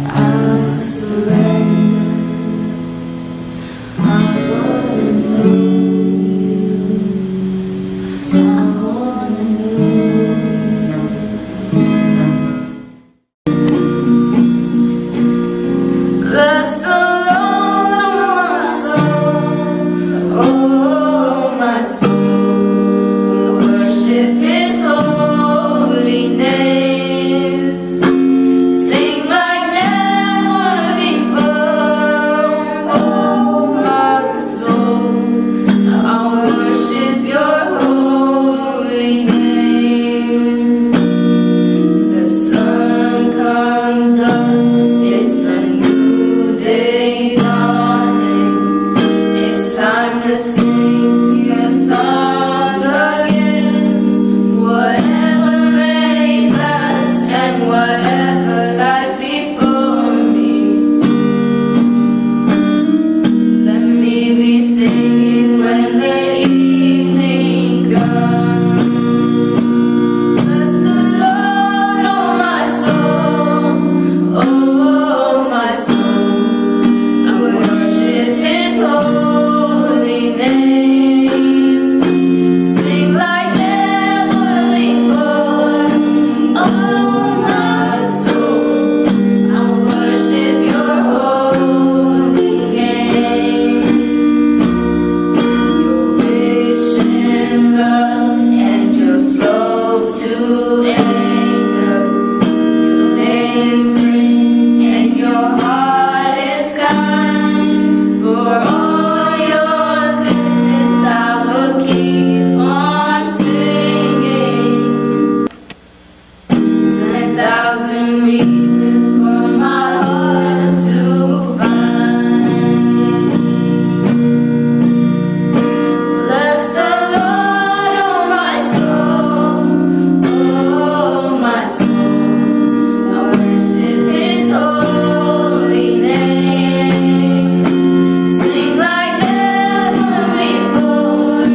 I surrender. I wanna know you. I wanna know you. Bless the Lord, oh my soul, oh my soul, worship his holy name. Sing like never before, oh my soul, I'll worship your holy name. The sun comes up, it's a new day dawning. It's time to sing your song again. Whatever may pass and whatever lies before me, let me be singing when the evening comes. Bless the Lord, oh my soul, oh my soul, and worship his holy name. Sing like never before, oh my soul, I worship your holy name. You're rich in love and you're slow to anger. Your name is great and your heart is kind. For all your goodness, I will keep on singing. Ten thousand reasons for my heart to find. Bless the Lord, oh my soul, oh my soul, I worship his holy name. Sing like never before,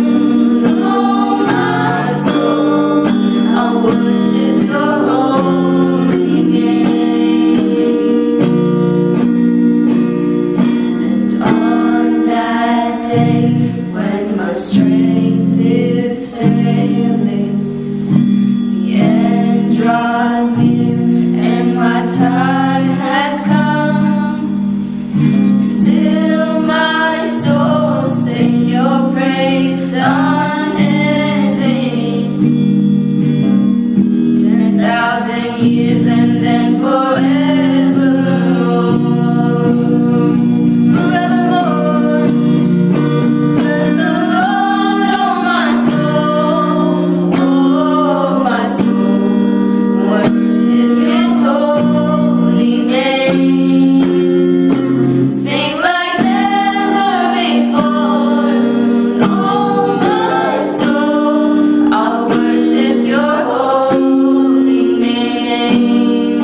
oh my soul, I worship your holy name. And on that day when my strength is failing, the end draws near and my time has come. Still my soul sing your praise unending. Ten thousand years and then forevermore. Forevermore. Bless the Lord, oh my soul, oh my soul, worship his holy name. Sing like never before, oh my soul, I'll worship your holy name.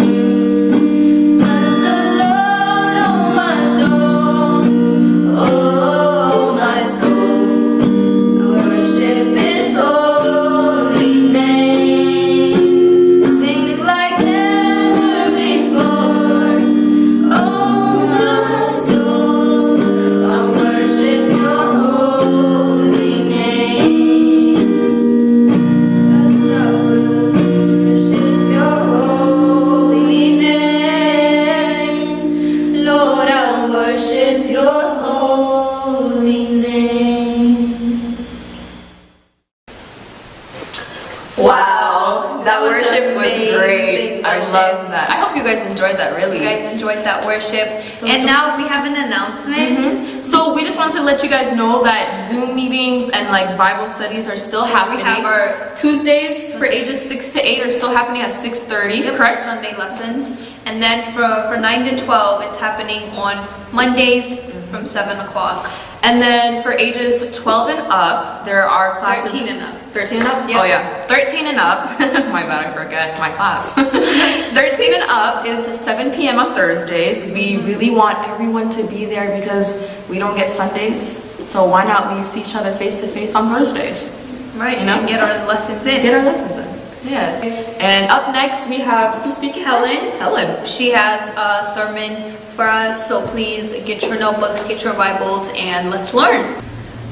It was great. Amazing I worship. Love that. I hope you guys enjoyed that, really. You guys enjoyed that worship. So And the- now we have an announcement. So we just want to let you guys know that Zoom meetings and like Bible studies are still We happening. Have our Tuesdays for ages six to eight are still happening at six thirty, Yep, correct? Sunday lessons. And then for, for nine to twelve, it's happening on Mondays from seven o'clock. And then for ages twelve and up, there are classes. Thirteen and up. Thirteen and up? Yep. Oh, yeah. Thirteen and up. My bad, I forget my class. Thirteen and up is seven p.m. on Thursdays. We really want everyone to be there because we don't get Sundays. So why not we see each other face to face on Thursdays? Right, You know? And get our lessons in. Get our lessons in. Yeah. And up next, we have, who's speaking? Helen. Helen. She has a sermon for us, so please get your notebooks, get your Bibles, and let's learn.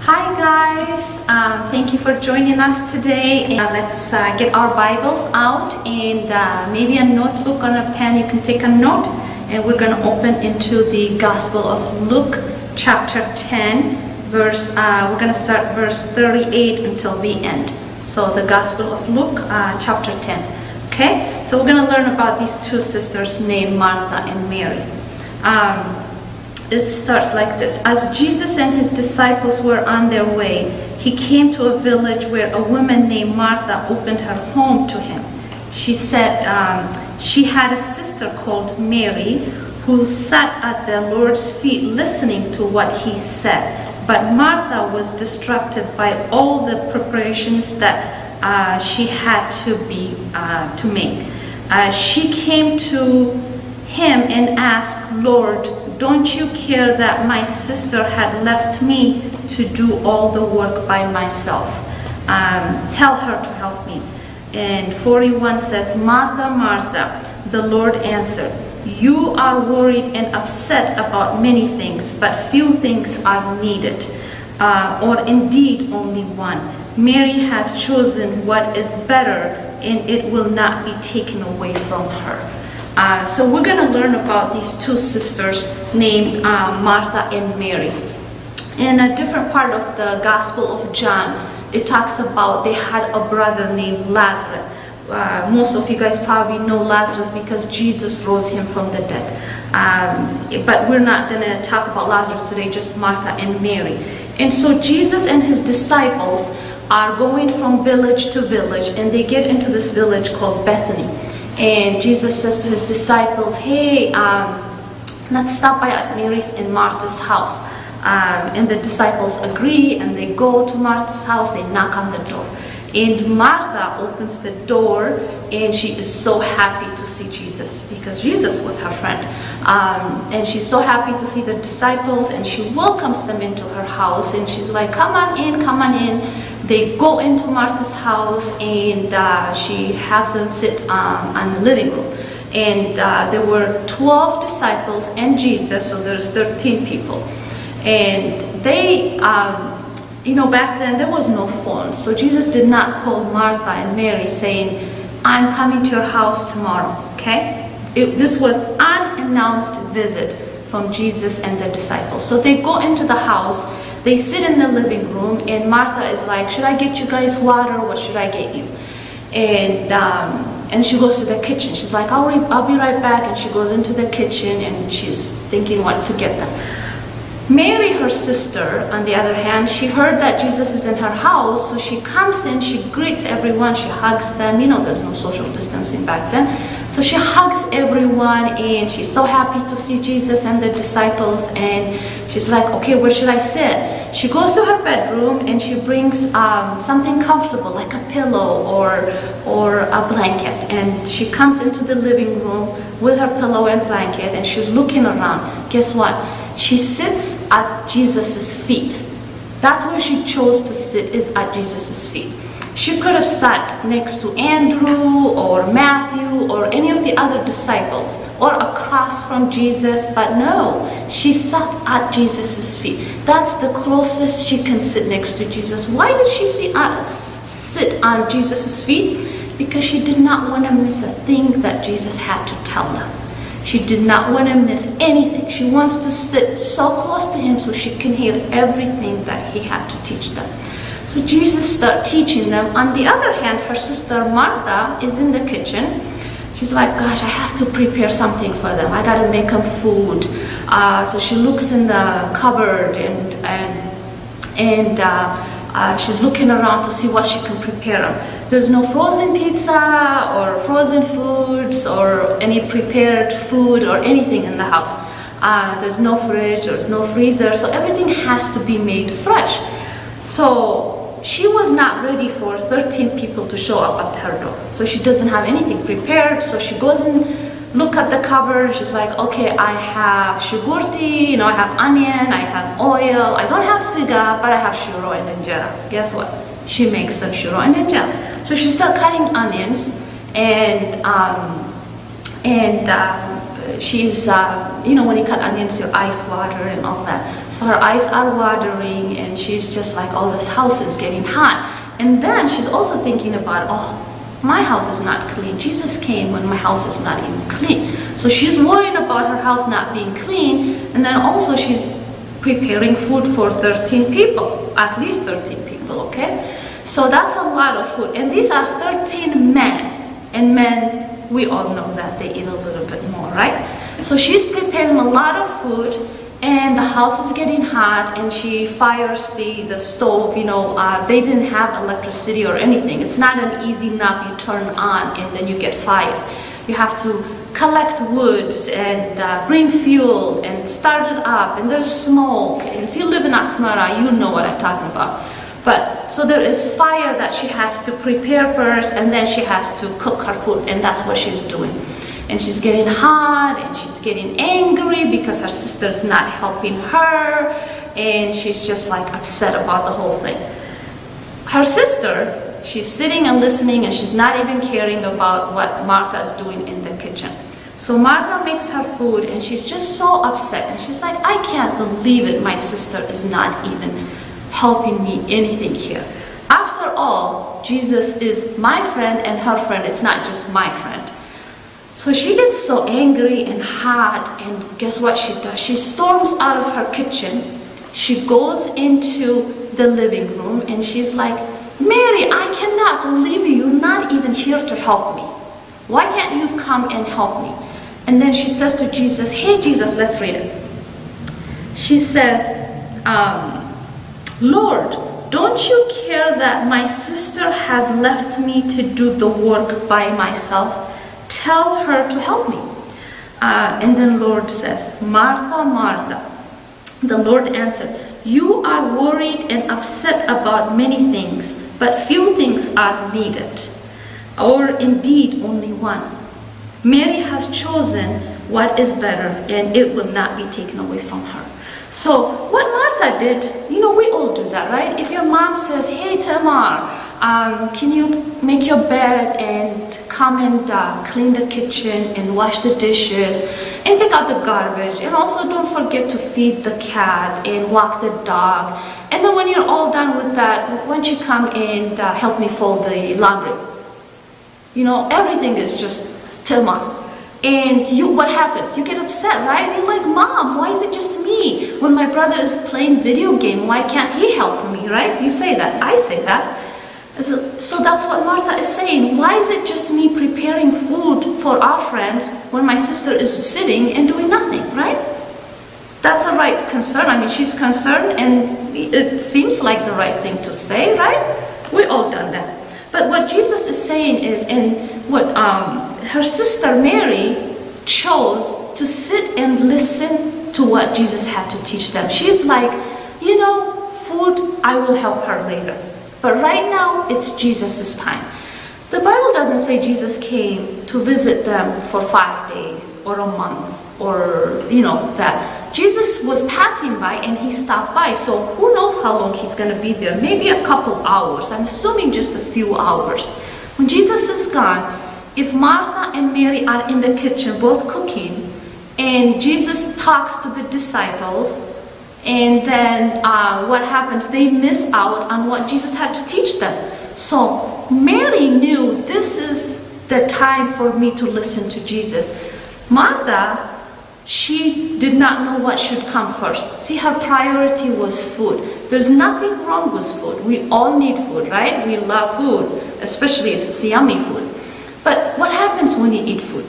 Hi guys, um, thank you for joining us today. And let's uh, get our Bibles out and uh, maybe a notebook or a pen. You can take a note, and we're going to open into the Gospel of Luke, chapter ten, verse. Uh, we're going to start verse thirty-eight until the end. So the Gospel of Luke, uh, chapter ten. Okay, so we're going to learn about these two sisters named Martha and Mary. Um, it starts like this. As Jesus and his disciples were on their way, he came to a village where a woman named Martha opened her home to him. She said um, she had a sister called Mary who sat at the Lord's feet listening to what he said. But Martha was distracted by all the preparations that uh, she had to be uh, to make. Uh, she came to him and asked, "Lord, don't you care that my sister had left me to do all the work by myself? Um, tell her to help me." And forty-one says, "Martha, Martha," the Lord answered, "you are worried and upset about many things, but few things are needed, uh, or indeed only one. Mary has chosen what is better, and it will not be taken away from her." Uh, so we're going to learn about these two sisters named uh, Martha and Mary. In a different part of the Gospel of John, it talks about they had a brother named Lazarus. Uh, most of you guys probably know Lazarus because Jesus rose him from the dead. Um, but we're not going to talk about Lazarus today, just Martha and Mary. And so Jesus and his disciples are going from village to village, and they get into this village called Bethany. And Jesus says to his disciples, "Hey, um, let's stop by at Mary's and Martha's house." Um, and the disciples agree, and they go to Martha's house, they knock on the door. And Martha opens the door, and she is so happy to see Jesus because Jesus was her friend. Um, and she's so happy to see the disciples, and she welcomes them into her house, and she's like, "Come on in, come on in." They go into Martha's house, and uh, she has them sit um, on the living room. And uh, there were twelve disciples and Jesus, so there's thirteen people. And they, um, you know, back then there was no phone. So Jesus did not call Martha and Mary saying, "I'm coming to your house tomorrow," okay? It, this was unannounced visit from Jesus and the disciples. So they go into the house, they sit in the living room, and Martha is like, "Should I get you guys water? What should I get you?" And um, and she goes to the kitchen. She's like, "I'll, re- I'll be right back." And she goes into the kitchen and she's thinking what to get them. Mary, her sister, on the other hand, she heard that Jesus is in her house, so she comes in, she greets everyone, she hugs them. You know, there's no social distancing back then. So she hugs everyone and she's so happy to see Jesus and the disciples. And she's like, "Okay, where should I sit?" She goes to her bedroom and she brings um, something comfortable, like a pillow or, or a blanket. And she comes into the living room with her pillow and blanket and she's looking around. Guess what? She sits at Jesus' feet. That's where she chose to sit, is at Jesus' feet. She could have sat next to Andrew or Matthew or any of the other disciples or across from Jesus, but no, she sat at Jesus' feet. That's the closest she can sit next to Jesus. Why did she sit, uh, sit on Jesus' feet? Because she did not want to miss a thing that Jesus had to tell them. She did not want to miss anything. She wants to sit so close to him so she can hear everything that he had to teach them. So Jesus start teaching them. On the other hand, her sister Martha is in the kitchen. She's like, "Gosh, I have to prepare something for them. I gotta make them food." Uh, so she looks in the cupboard and and and uh, uh, she's looking around to see what she can prepare. There's no frozen pizza or frozen foods or any prepared food or anything in the house. Uh, there's no fridge, there's no freezer, so everything has to be made fresh. So she was not ready for thirteen people to show up at her door. So she doesn't have anything prepared. So she goes and look at the cupboard. She's like, "Okay, I have ሽጉርቲ, you know, I have onion, I have oil. I don't have ስጋ, but I have ሽሮ and እንጀራ." Guess what? She makes them ሽሮ and እንጀራ. So she started cutting onions and um, and uh, she's uh, you know, when you cut onions, your eyes water and all that. So her eyes are watering and she's just like, "Oh, this house is getting hot." And then she's also thinking about, "Oh, my house is not clean. Jesus came when my house is not even clean." So she's worrying about her house not being clean, and then also she's preparing food for thirteen people, at least thirteen people, okay? So that's a lot of food. And these are thirteen men. And men, we all know that they eat a little bit more, right? So she's preparing a lot of food, and the house is getting hot, and she fires the, the stove. You know, uh, they didn't have electricity or anything. It's not an easy knob you turn on and then you get fire. You have to collect woods and uh, bring fuel and start it up, and there's smoke. And if you live in Asmara, you know what I'm talking about. But so there is fire that she has to prepare first, and then she has to cook her food, and that's what she's doing. And she's getting hot, and she's getting angry because her sister's not helping her, and she's just like upset about the whole thing. Her sister, she's sitting and listening, and she's not even caring about what Martha is doing in the kitchen. So Martha makes her food and she's just so upset. And she's like, "I can't believe it. My sister is not even helping me anything here. After all, Jesus is my friend and her friend. It's not just my friend." So she gets so angry and hot. And guess what she does? She storms out of her kitchen. She goes into the living room and she's like, "Mary, I cannot believe you. You're not even here to help me. Why can't you come and help me?" And then she says to Jesus, "Hey, Jesus," let's read it. She says, um, "Lord, don't you care that my sister has left me to do the work by myself? Tell her to help me." Uh, and then Lord says, "Martha, Martha," the Lord answered, "You are worried and upset about many things, but few things are needed, or indeed only one. Mary has chosen what is better, and it will not be taken away from her." So, what Martha did, you know, we all do that, right? If your mom says, "Hey, Tamar, um, can you make your bed and come and uh, clean the kitchen and wash the dishes and take out the garbage, and also don't forget to feed the cat and walk the dog. And then when you're all done with that, won't you come and uh, help me fold the laundry?" You know, everything is just Tamar. And you, what happens? You get upset, right? You're like, "Mom, why is it just me? When my brother is playing video game, why can't he help me?" Right? You say that. I say that. So, so that's what Martha is saying. Why is it just me preparing food for our friends when my sister is sitting and doing nothing, right? That's a right concern. I mean, she's concerned, and it seems like the right thing to say, right? We all done that. But what Jesus is saying is, and what um, her sister Mary chose to sit and listen to what Jesus had to teach them. She's like, "You know, food, I will help her later. But right now, it's Jesus' time." The Bible doesn't say Jesus came to visit them for five days or a month or, you know, that. Jesus was passing by and he stopped by. So who knows how long he's going to be there? Maybe a couple hours. I'm assuming just a few hours. When Jesus is gone, if Martha and Mary are in the kitchen both cooking, and Jesus talks to the disciples, and then uh, what happens? They miss out on what Jesus had to teach them. So Mary knew, "This is the time for me to listen to Jesus." Martha, she did not know what should come first. See, her priority was food. There's nothing wrong with food. We all need food, right? We love food, especially if it's yummy food. But what happens when you eat food?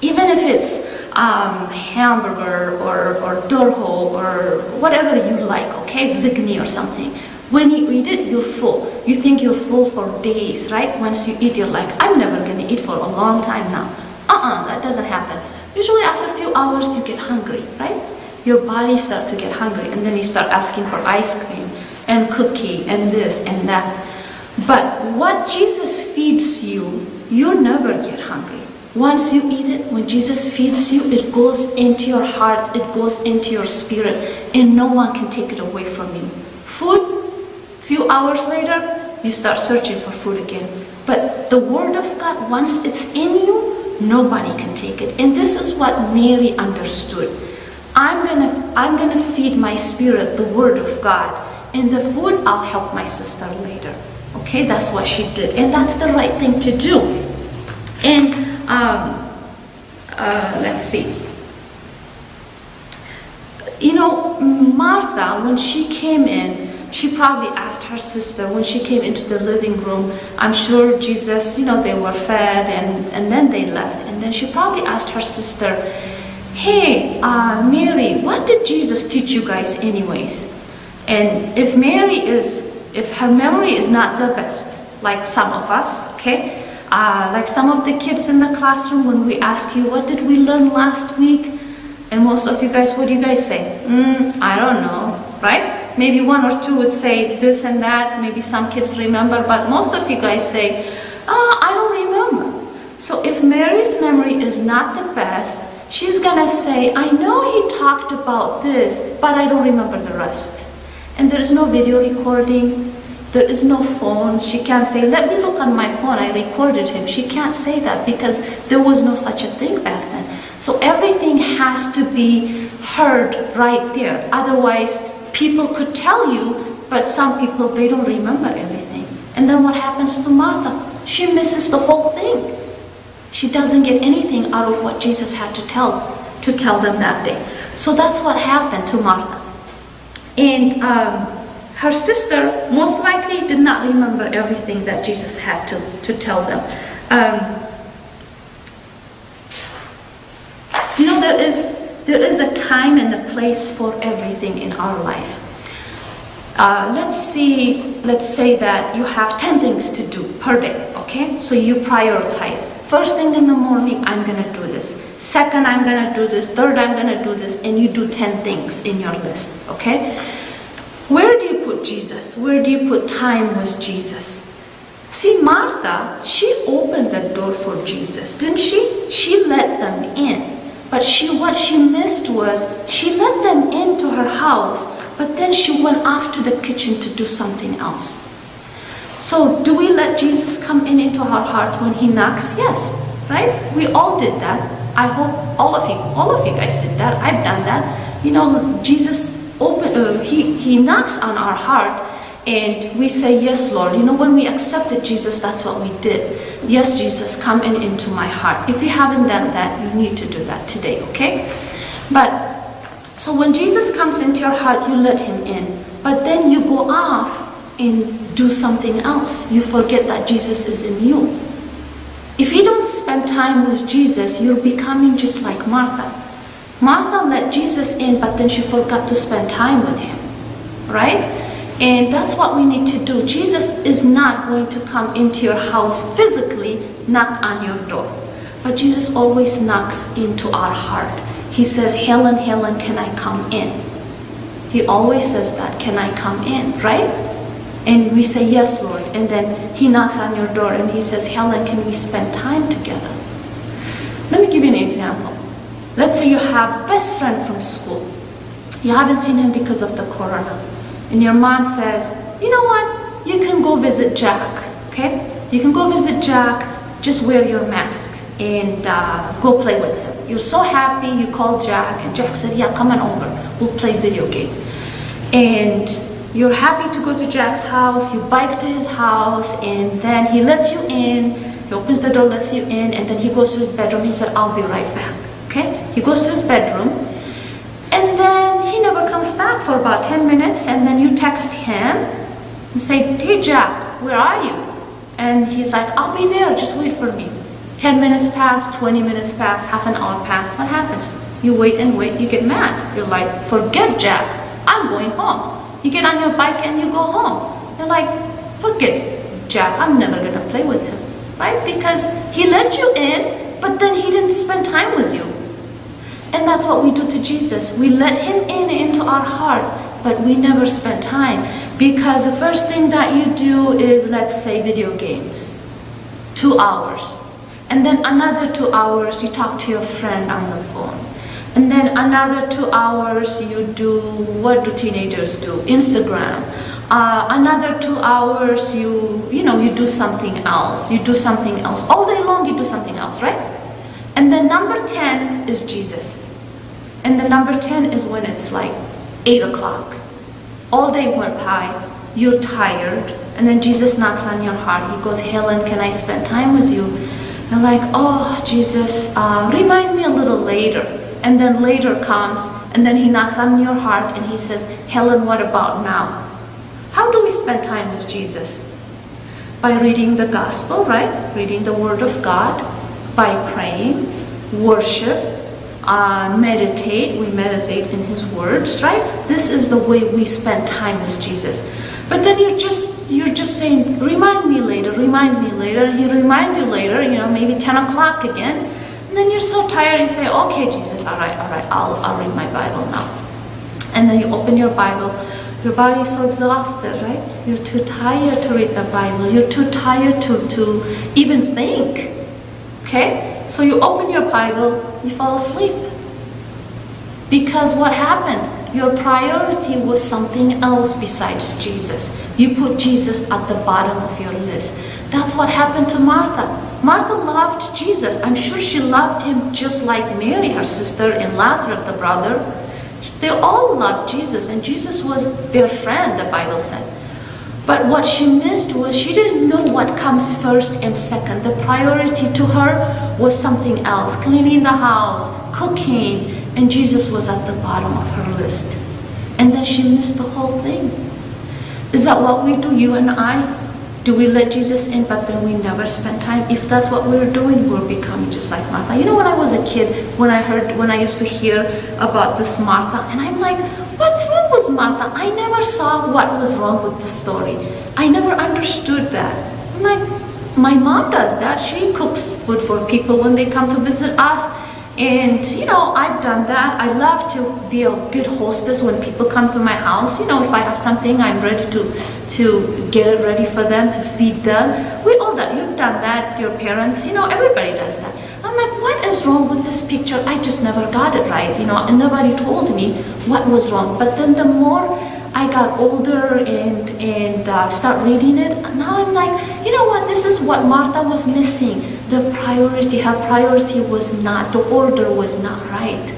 Even if it's um, hamburger or, or ደርሆ or whatever you like, okay? ዝግኒ or something. When you eat it, you're full. You think you're full for days, right? Once you eat, you're like, I'm never gonna eat for a long time now. Uh-uh, that doesn't happen. Usually after a few hours, you get hungry, right? Your body start to get hungry, and then you start asking for ice cream and cookie and this and that. But what Jesus feeds you, you never get hungry. Once you eat it, when Jesus feeds you, it goes into your heart, it goes into your spirit, and no one can take it away from you. Food, few hours later, you start searching for food again. But the Word of God, once it's in you, nobody can take it. And this is what Mary understood. I'm gonna, I'm gonna feed my spirit the Word of God, and the food, I'll help my sister later. Okay, that's what she did, and that's the right thing to do. And um, uh, let's see. You know, Martha, when she came in, she probably asked her sister when she came into the living room. I'm sure Jesus, you know, they were fed and, and then they left. And then she probably asked her sister, Hey, uh, Mary, what did Jesus teach you guys, anyways? And if Mary is, if her memory is not the best, like some of us, okay? Uh, like some of the kids in the classroom, when we ask you, What did we learn last week? And most of you guys, what do you guys say? Mm, I don't know, right? Maybe one or two would say this and that. Maybe some kids remember, but most of you guys say, uh, I don't remember. So if Mary's memory is not the best, she's gonna say, I know he talked about this, but I don't remember the rest. And there is no video recording. There is no phone. She can't say, Let me look on my phone. I recorded him. She can't say that because there was no such a thing back then. So everything has to be heard right there. Otherwise, people could tell you, but some people, they don't remember everything. And then what happens to Martha? She misses the whole thing. She doesn't get anything out of what Jesus had to tell to tell them that day. So that's what happened to Martha. And um, her sister most likely did not remember everything that Jesus had to, to tell them. Um, you know, there is, there is a time and a place for everything in our life. Uh, let's see, let's say that you have ten things to do per day, okay? So you prioritize. First thing in the morning, I'm gonna do this. Second, I'm gonna do this. Third, I'm gonna do this. And you do ten things in your list, okay? Where do you put Jesus? Where do you put time with Jesus? See, Martha, she opened the door for Jesus, didn't she? She let them in. But she, what she missed was she let them into her house, but then she went off to the kitchen to do something else. So, do we let Jesus come in into our heart when he knocks? Yes, right? We all did that. I hope all of you, all of you guys did that. I've done that. You know, Jesus open, uh, he, he knocks on our heart and we say, Yes, Lord. You know, when we accepted Jesus, that's what we did. Yes, Jesus, come in into my heart. If you haven't done that, you need to do that today, okay? But so when Jesus comes into your heart, you let him in. But then you go off and do something else. You forget that Jesus is in you. If you don't spend time with Jesus, you're becoming just like Martha. Martha let Jesus in, but then she forgot to spend time with him, right? And that's what we need to do. Jesus is not going to come into your house physically, knock on your door. But Jesus always knocks into our heart. He says, Helen, Helen, can I come in? He always says that, Can I come in? Right? And we say, Yes, Lord. And then he knocks on your door and he says, Helen, can we spend time together? Let me give you an example. Let's say you have a best friend from school. You haven't seen him because of the corona. And your mom says, You know what? You can go visit Jack, okay? You can go visit Jack, just wear your mask and uh, go play with him. You're so happy, you call Jack, and Jack said, Yeah, come on over. We'll play video game. And you're happy to go to Jack's house, you bike to his house, and then he lets you in, he opens the door, lets you in, and then he goes to his bedroom. He said, I'll be right back. Okay? He goes to his bedroom, and then he never comes back for about ten minutes and then you text him and say, "Hey, Jack, where are you?" And he's like, "I'll be there, just wait for me." Ten minutes pass, twenty minutes pass, half an hour pass. What happens? You wait and wait, you get mad. You're like, "Forget Jack, I'm going home." You get on your bike and you go home. You're like, "Forget Jack, I'm never gonna play with him," right? Because he let you in, but then he didn't spend time with you. And that's what we do to Jesus. We let him in into our heart, but we never spend time. Because the first thing that you do is, let's say, video games. Two hours. And then another two hours, you talk to your friend on the phone. And then another two hours, you do, what do teenagers do? Instagram. Uh, another two hours, you you know you do something else. You do something else all day long. You do something else, right? And then number ten is Jesus. And then number ten is when it's like eight o'clock. All day went by, you're tired, and then Jesus knocks on your heart. He goes, "Helen, can I spend time with you?" You're like, "Oh, Jesus, uh, remind me a little later." And then later comes, and then he knocks on your heart and he says, "Helen, what about now?" How do we spend time with Jesus? By reading the gospel, right? Reading the word of God, by praying, worship, uh, meditate. We meditate in his words, right? This is the way we spend time with Jesus. But then you're just you're just saying, "Remind me later, remind me later." And he reminds you later, you know, maybe ten o'clock again. And then you're so tired, you say, "Okay, Jesus, all right, all right, I'll, I'll read my Bible now." And then you open your Bible. Your body is so exhausted, right? You're too tired to read the Bible. You're too tired to, to even think. Okay? So you open your Bible, you fall asleep. Because what happened? Your priority was something else besides Jesus. You put Jesus at the bottom of your list. That's what happened to Martha. Martha loved Jesus. I'm sure she loved him just like Mary, her sister, and Lazarus, the brother. They all loved Jesus, and Jesus was their friend, the Bible said. But what she missed was she didn't know what comes first and second. The priority to her was something else, cleaning the house, cooking, and Jesus was at the bottom of her list. And then she missed the whole thing. Is that what we do, you and I? Do we let Jesus in, but then we never spend time? If that's what we're doing, we're becoming just like Martha. You know, when I was a kid, when I heard, when I used to hear about this Martha, and I'm like, "What's wrong with Martha?" I never saw what was wrong with the story. I never understood that. I'm like, "My mom does that. She cooks food for people when they come to visit us." And you know, I've done that. I love to be a good hostess when people come to my house. You know, if I have something, I'm ready to to get it ready for them, to feed them. We all that. You've done that. Your parents. You know, everybody does that. I'm like, "What is wrong with this picture?" I just never got it right. You know, and nobody told me what was wrong. But then the more I got older and and uh, start reading it, now I'm like, "You know what? This is what Martha was missing. The priority, her priority was not, the order was not right."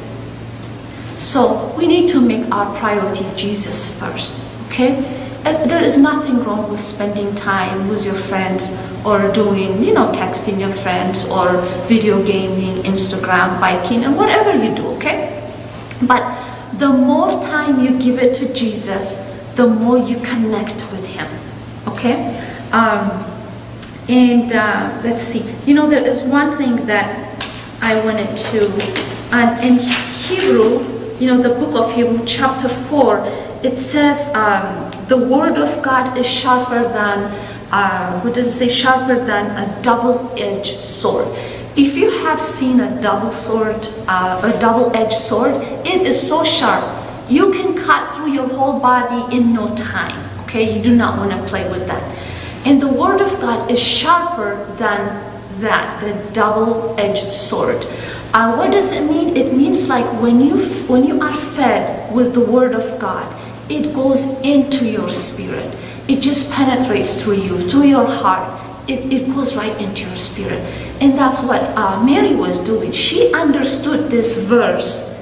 So we need to make our priority Jesus first, okay? Uh, There is nothing wrong with spending time with your friends or doing, you know, texting your friends or video gaming, Instagram, biking, and whatever you do, okay? But the more time you give it to Jesus, the more you connect with him, okay? Um, and uh, let's see, you know, there is one thing that I wanted to, and in Hebrew, you know, the book of Hebrew, chapter four, it says, um, "The word of God is sharper than, uh, what does it say? Sharper than a double-edged sword." If you have seen a double sword, uh, a double-edged sword, it is so sharp. You can cut through your whole body in no time. Okay, you do not want to play with that. And the word of God is sharper than that, the double-edged sword. Uh, what does it mean? It means, like, when you when you are fed with the word of God, it goes into your spirit. It just penetrates through you, through your heart. It, it goes right into your spirit. And that's what uh, Mary was doing. She understood this verse,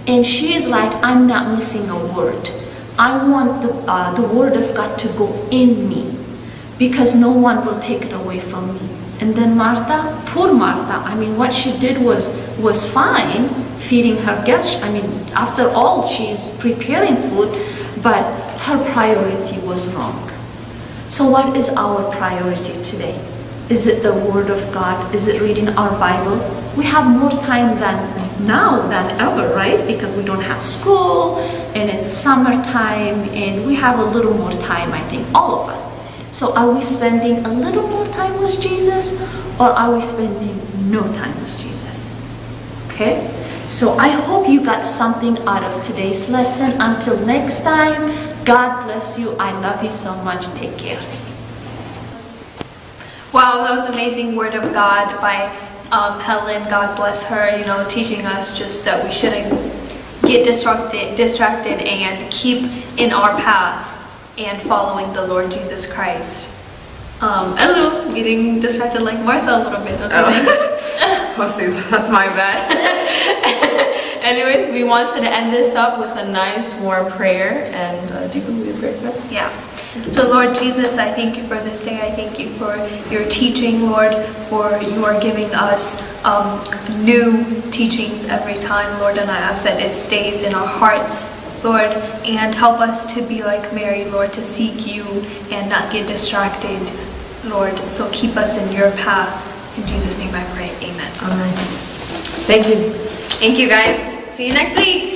and she is like, "I'm not missing a word. I want the, uh, the word of God to go in me, because no one will take it away from me." And then Martha, poor Martha, I mean, what she did was, was fine, feeding her guests. I mean, after all, she's preparing food, but her priority was wrong. So, what is our priority today? Is it the Word of God? Is it reading our Bible? We have more time than now than ever, right? Because we don't have school and it's summertime and we have a little more time, I think, all of us. So, are we spending a little more time with Jesus, or are we spending no time with Jesus? Okay? So, I hope you got something out of today's lesson. Until next time, God bless you. I love you so much. Take care. Wow, that was amazing word of God by um, Helen. God bless her, you know, teaching us just that we shouldn't get distracted, distracted and keep in our path and following the Lord Jesus Christ. Um, hello, getting distracted like Martha a little bit, don't you think? Oh, Susan, that's my bad. Anyways, we wanted to end this up with a nice warm prayer and uh, do you believe we pray for us? Yeah. So, Lord Jesus, I thank you for this day. I thank you for your teaching, Lord, for you are giving us um, new teachings every time, Lord, and I ask that it stays in our hearts, Lord, and help us to be like Mary, Lord, to seek you and not get distracted, Lord. So, keep us in your path. In Jesus' name I pray. Amen. Amen. Thank you. Thank you, guys. See you next week.